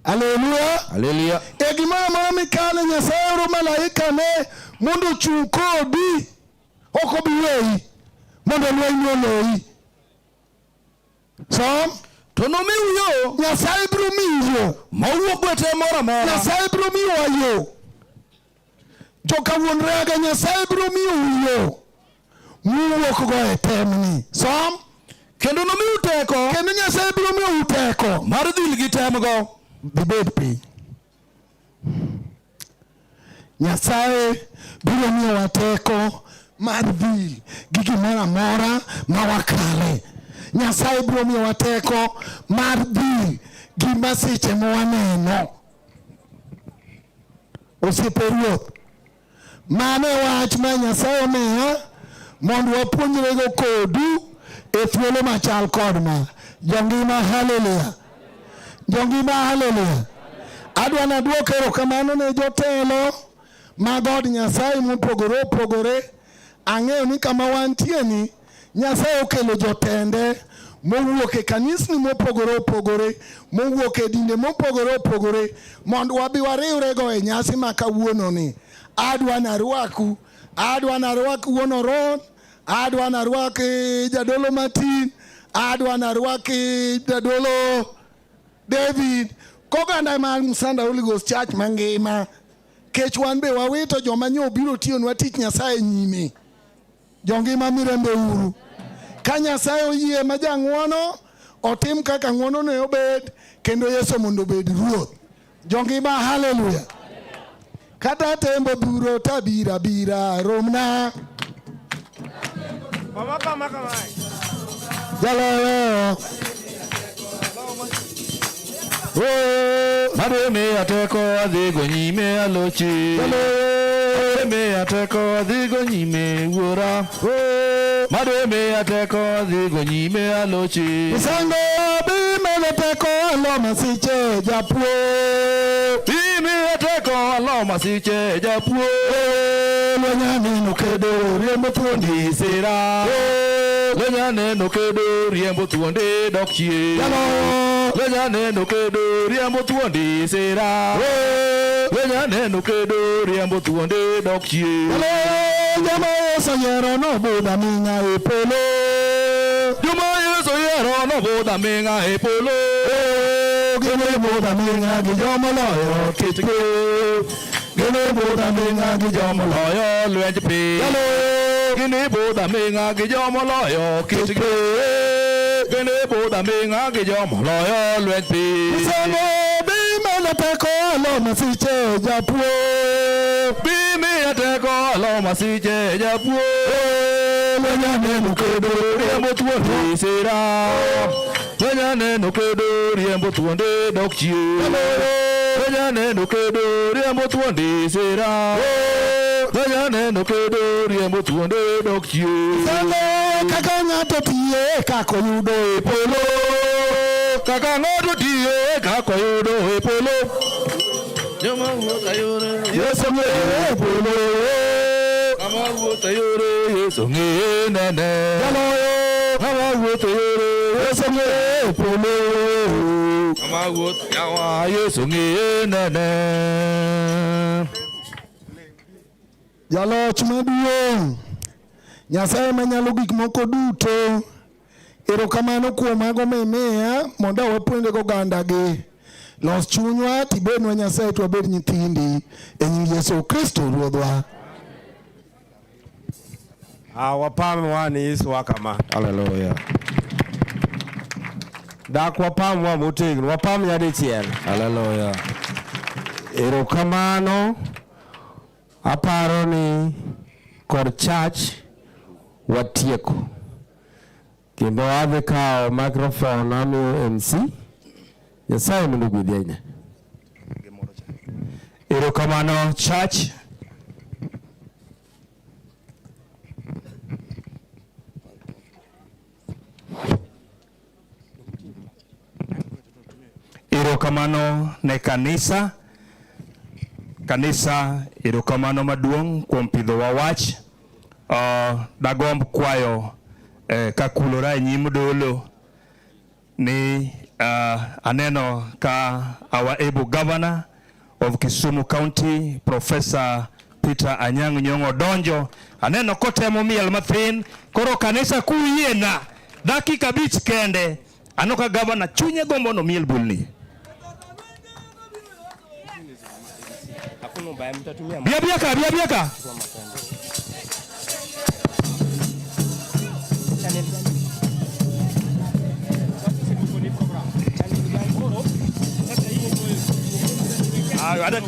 [SPEAKER 18] Haleluya.
[SPEAKER 11] Haleluya.
[SPEAKER 18] E gimoro amora mikale, Nyasaye oro malaika ne mondo ochung' kodi. Ok obi weyi mondo lweny oloyi. Som.
[SPEAKER 19] To nomiu yo.
[SPEAKER 18] Nyasaye biro miyi yo.
[SPEAKER 19] Mawuok e tem moro amora.
[SPEAKER 18] Nyasaye biro miyowa yo. Joka wuon Raga, Nyasaye biro miyou yo muwuok go e temni. Som.
[SPEAKER 19] Kendo nomiu teko.
[SPEAKER 18] Kendo Nyasaye biro miyou teko
[SPEAKER 19] mar dhil gi temgo.
[SPEAKER 18] Dibed piny. Nyasaye biro miyowa teko mar dhil gi gimoro amora ma wakale. Nyasaye biro miyowa teko mar dhil gi masiche ma waneno. Osiepe Ruoth, mano e wach ma Nyasaye omiya mondo wapuonjrego kodu e thuolo machal kod ma. Jongima haleluya. Jongima haleluya. Adwa naduok erokamano ne jotelo mag od Nyasaye mopogore opogore. Ang'eyo ni kama wantie ni Nyasaye okelo jotende mowuok e kanisni mopogore opogore, mowuok e dinde mopogore opogore mondo wabi wariwrego e nyasi ma kawuono ni. Adwa narwaku, adwa narwak wuon Oron, adwa narwak jadolo Martin, adwa narwak jadolo David, koganda mar Msanda Holy Ghost Church mangima. Kech wan be wawito joma nyo obiro tiyonwa tich Nyasaye nyime. Jongima mirembe uru. Ka Nyasaye oyie ma jang'uono, otim kaka ng'uono ne obed, kendo Yesu mondo obed ruoth. Jongima haleluya. Kata tembo buro tabira bira romna. Jaloyo.
[SPEAKER 19] Mare miya teko adhigo nyime alochi. Mare miya teko adhigo nyime wuora. Mare miya teko adhigo nyime alochi.
[SPEAKER 18] Misango bi medo teko alo masiche japuo.
[SPEAKER 19] Bi miya teko alo masiche japuo.
[SPEAKER 18] Lwenya neno kedo riembo thuondi
[SPEAKER 19] sira. Lwenya neno kedo riembo thuondi dok chien. Lwenya neno kedo riembo thuondi sira. Lwenya neno kedo riembo thuondi dok chien.
[SPEAKER 18] Joma Yesu oyiero nobudha ming'a e polo.
[SPEAKER 19] Joma Yesu oyiero nobudha ming'a e polo.
[SPEAKER 18] Gini budha ming'a gi jomoloyo kitgi. Gini budha ming'a gi
[SPEAKER 19] jomoloyo lwenj piny. Gini budha ming'a gi jomoloyo kitgi. Gini budha ming'a gi jomoloyo lwenj piny.
[SPEAKER 18] Misango bi medo teko alo masiche japuo.
[SPEAKER 19] Bi miya teko alo masiche japuo.
[SPEAKER 18] Lwenya neno kedo
[SPEAKER 19] riembo thuondi sira. Lwenya neno kedo riembo thuondi dok chien. Lwenya neno kedo riembo thuondi sira. Lwenya neno kedo riembo thuondi dok chien.
[SPEAKER 18] Misango kaka ng'ato tiyo e kaka oyudo e polo.
[SPEAKER 19] Kaka ng'ato tiyo e kaka oyudo e polo. Joma wuotho yore
[SPEAKER 18] Yesu ng'eyo e polo.
[SPEAKER 19] Kama wuotho yore Yesu ng'eye nene.
[SPEAKER 18] Jaloyo.
[SPEAKER 19] Kama wuotho yore
[SPEAKER 18] Yesu ng'eye e polo.
[SPEAKER 19] Kama wuotho yawa Yesu ng'eye nene.
[SPEAKER 18] Jaloch maduong', Nyasaye manyalo gik moko duto, erokamano kuom mago mimiya mondo wapuonjre gogandagi. Los chunywa tibednwa Nyasaye to wabed nyithindi e nying Yesu Kristo Ruodhwa.
[SPEAKER 20] Wapam wani Yesu kama.
[SPEAKER 5] Haleluya.
[SPEAKER 20] Dak wapam wa motegno, wapam nyadichiel.
[SPEAKER 5] Haleluya.
[SPEAKER 20] Erokamano. Aparo ni kod church watieko.
[SPEAKER 15] Kendo adhi kawo microphone amiyo MC. Nyasaye mondo ogwedhi ahinya.
[SPEAKER 1] Erokamano church. Erokamano ne kanisa. Kanisa erokamano maduong' kuom pidhowa wach. Dagomb kwayo kakulora e nyim dolo ni aneno ka our able governor of Kisumu County Professor Peter Anyang' Nyong'o donjo. Aneno kotemo miel mathin. Koro kanisa kuyiena dakika 5 kende. Aneno ka governor chunye gombo no miel bulni. Bia bia ka, bia bia ka. Ayo, ada.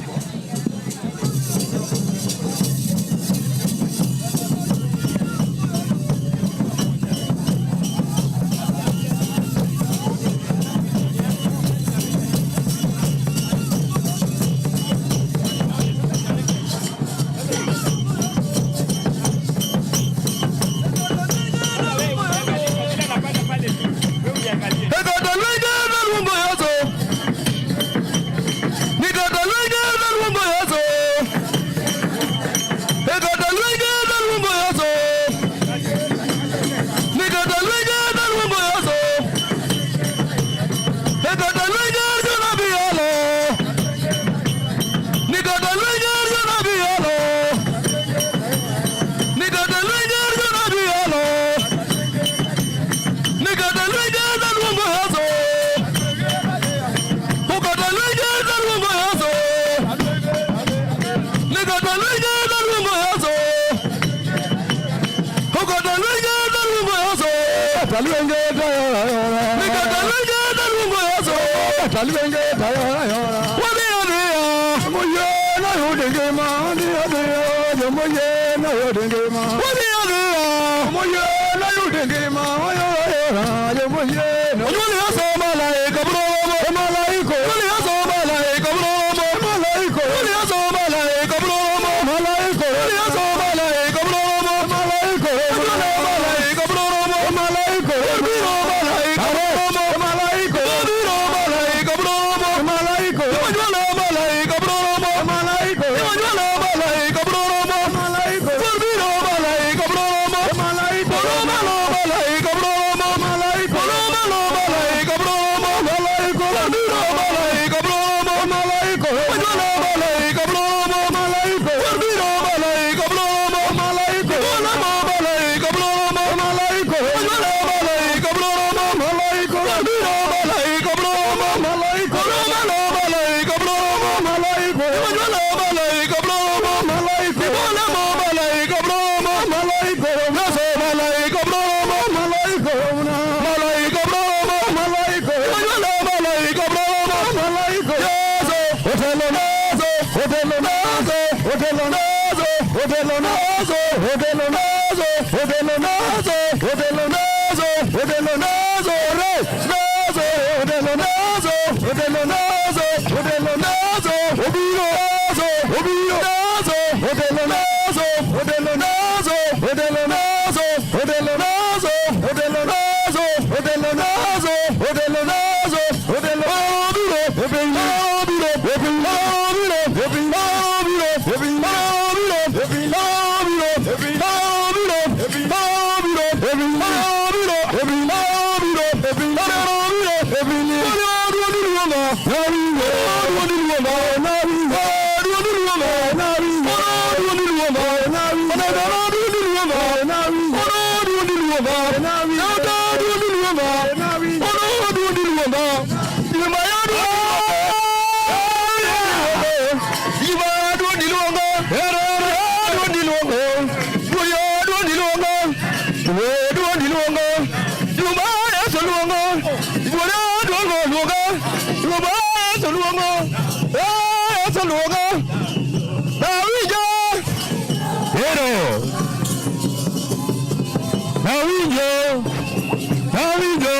[SPEAKER 1] Awinjo.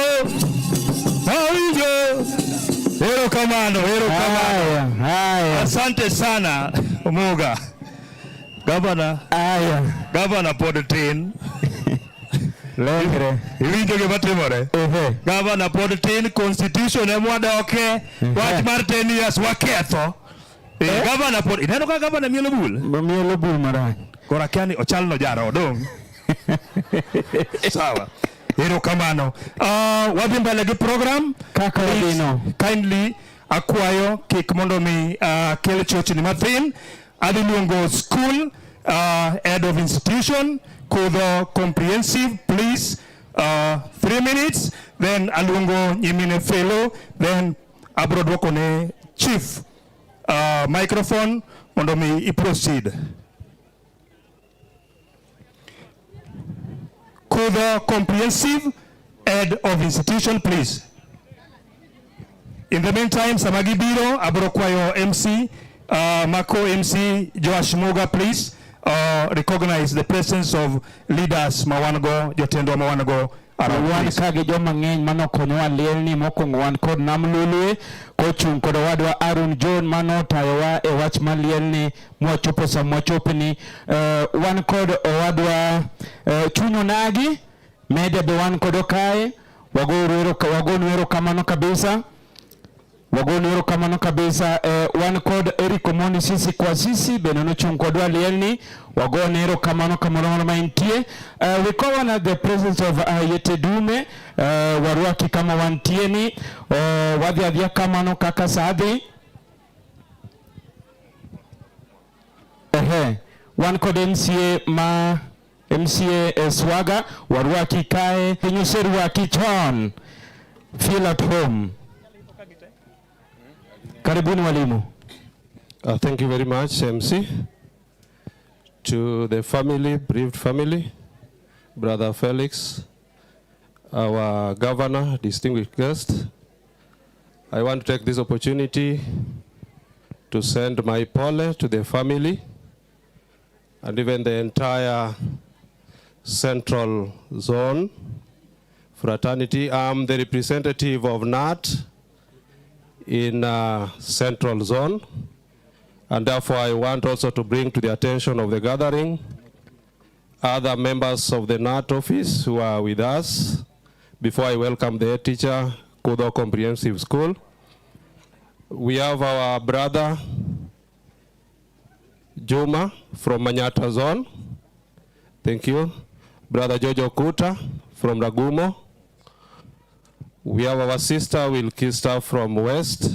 [SPEAKER 1] Awinjo. Erokamano, erokamano. Asante sana Omuga. Gavana.
[SPEAKER 2] Aya.
[SPEAKER 1] Gavana pod tin.
[SPEAKER 2] Lengre.
[SPEAKER 1] Iwinjo gima timore? Gavana pod tin, constitution ema wadoke, wach mar 10 years waketho. Eh, gavana pod ineno ka gavana mielo bul?
[SPEAKER 2] Mielo bul marach.
[SPEAKER 1] Koro akia ni ochal no jaro dong. Sawa. Erokamano. Wadhi mbele gi program.
[SPEAKER 2] Kaka wadhino.
[SPEAKER 1] Kindly akwayo kik mondo mi kel chochni mathin. Adhi luongo school head of institution Kudho Comprehensive, please. 3 minutes, then aluongo nyimine fellow, then abro duoko ne chief microphone mondo mi i proceed. Kudho Comprehensive head of institution, please. In the meantime, sama gibiro, abro kwayo MC, Mako MC Joash Muga, please recognize the presence of leaders mawango, jotendwa mawango around.
[SPEAKER 2] Wan
[SPEAKER 1] Please.
[SPEAKER 2] ka gi joma ng'eny manokonyowa lielni. Mokwongo wan kod Nam Lolwe kochung' kod owadwa Aaron John manotayowa e wach mar lielni mwachopo sama wachopni. Wan kod owadwa Chuny Onagi Media be wan kodo kae. Wagonu erokamano kabisa, wagonu erokamano kabisa. Wan kod Eric Omondi sisi kwa sisi bende nochung' kodwa lielni. Wagone erokamano kamoro amora ma entie. We call on the presence of Yete Dume. Warwaki kama wantie ni. Wadhi adhiya kamano kaka sa dhi. Ehe, wan kod MCA ma MCA Swaga, warwaki kae. Piny oserwaki chon, feel at home. Karibuni walimu.
[SPEAKER 3] Thank you very much, MC. To the family, bereaved family, Brother Felix, our governor, distinguished guest, I want to take this opportunity to send my pole to the family and even the entire Central Zone fraternity. I'm the representative of KNUT in Central Zone, and therefore I want also to bring to the attention of the gathering other members of the KNUT office who are with us before I welcome the head teacher, Kudho Comprehensive School. We have our brother Juma from Manyata Zone. Thank you. Brother Jojo Kuta from Ragumo. We have our sister Wilkista from West.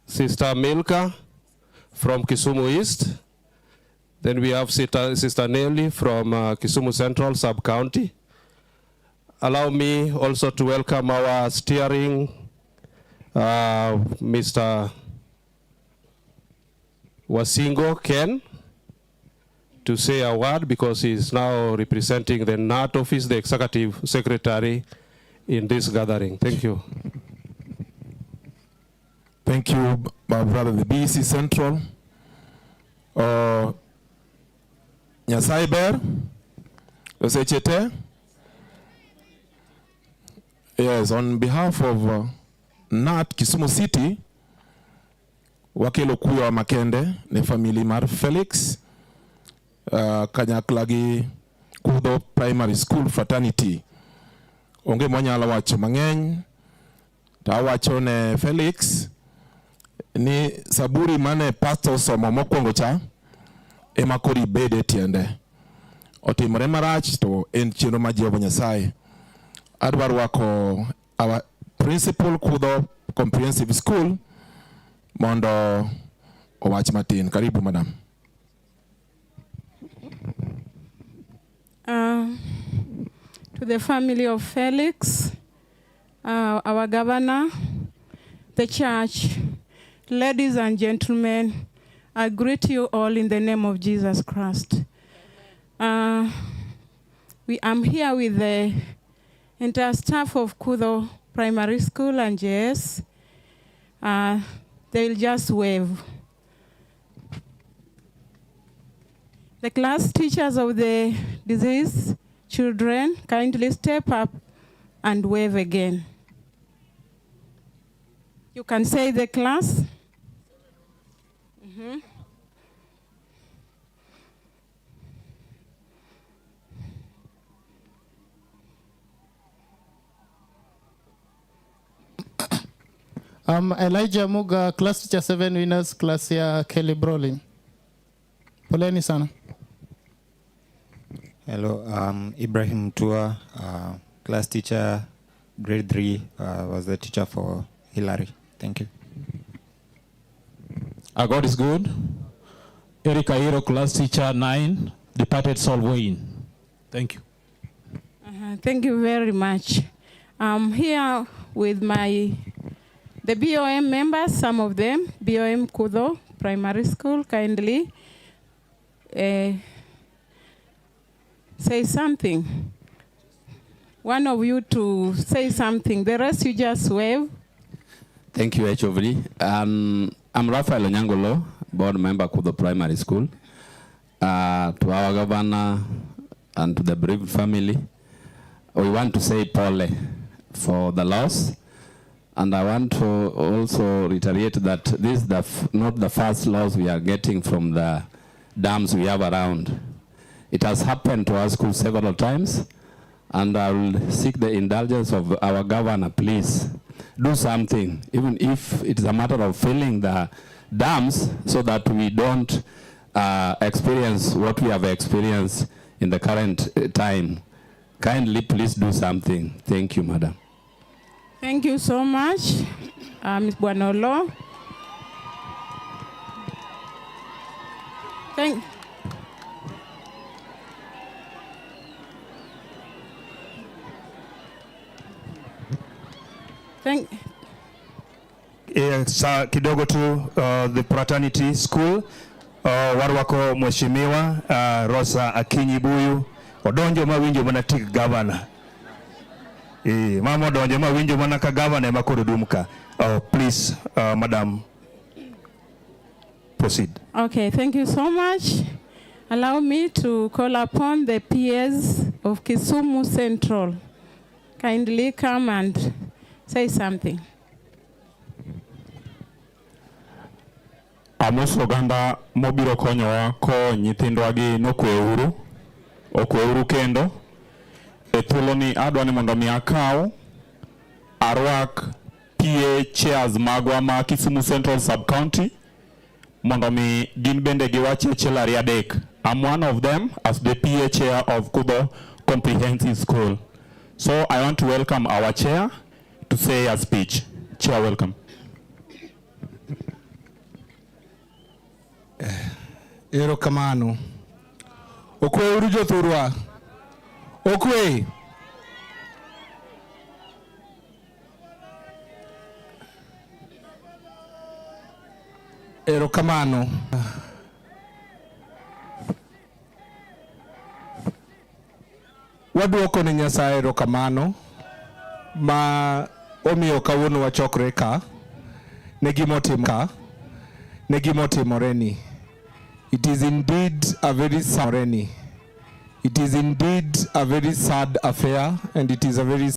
[SPEAKER 3] Sister Milka from Kisumu East. Then we have Sister Nelly from Kisumu Central Sub-County. Allow me also to welcome our steering, Mr. Wasingo Ken, to say a word because he is now representing the KNUT office, the executive secretary in this gathering. Thank you.
[SPEAKER 8] Thank you, my brother, the BC Central. Nyasaye ber, oseche te. Yes, on behalf of KNUT Kisumu City, wakelo kuyo makende ne family mar Felix kanyakla gi Kudho Primary School Fraternity. Onge mwanyalo wacho mang'eny, to awacho ne Felix ni saburi mane pastor osomo mokwongo cha ema koro ibede tiende. Otimore marach to en chenro mar Jehova Nyasaye. Adwa rwako our principal Kudho Comprehensive School mondo owach matin. Karibu, madam.
[SPEAKER 21] To the family of Felix, our governor, the church, ladies and gentlemen, I greet you all in the name of Jesus Christ. I'm here with the entire staff of Kudho Primary School and JS. They will just wave. The class teachers of the deceased children, kindly step up and wave again. You can say the class.
[SPEAKER 4] Elijah Muga, class teacher 7 winners, class ya Kelly Brolin. Poleni sana.
[SPEAKER 9] Hello, Ibrahim Tua, class teacher, grade 3, was the teacher for Hillary. Thank you.
[SPEAKER 22] God is good. Eric Airo, class teacher 9, departed soul Wayne. Thank you.
[SPEAKER 21] Thank you very much. I'm here with the BOM members, some of them, BOM Kudho Primary School, kindly say something. One of you to say something. The rest you just wave.
[SPEAKER 6] Thank you, HOV. I'm Raphael Onyangolo, board member Kudho Primary School. To our governor and to the bereaved family, we want to say pole for the loss. And I want to also reiterate that this is not the first loss we are getting from the dams we have around. It has happened to our school several times, and I will seek the indulgence of our governor, please do something, even if it's a matter of filling the dams so that we don't experience what we have experienced in the current time. Kindly, please do something. Thank you, madam.
[SPEAKER 21] Thank you so much, Ms. Buonolo. Thank Thank
[SPEAKER 1] Sa kidogo tu, the fraternity school, warwako mheshimiwa Rosa Akinyi Buyu odonjo ma winjo mana tik governor. Mama odonjo ma winjo mana ka governor ema koro dum ka. Oh, please, madam, proceed.
[SPEAKER 21] Okay, thank you so much. Allow me to call upon the peers of Kisumu Central. Kindly come and say something.
[SPEAKER 23] Amoso oganda mobiro konyowa ko nyithindwa gi nokweuru, okweuru kendo. E thuoloni adwa ni mondo mi akaw arwak PA chairs magwa ma Kisumu Central Sub-County mondo mi gin bende giwach achiel ariyo adek. I'm one of them as the PA chair of Kudho Comprehensive School. So I want to welcome our chair to say a speech. Chair, welcome.
[SPEAKER 5] Erokamano. Okwe uru jothurwa. Okwe. Erokamano. Waduoko ne Nyasaye erokamano ma omiyo kawuono wachokre ka ne gimotim ka ne gimotimore ni. It is indeed a very sad. It is indeed a very sad affair, and it is a very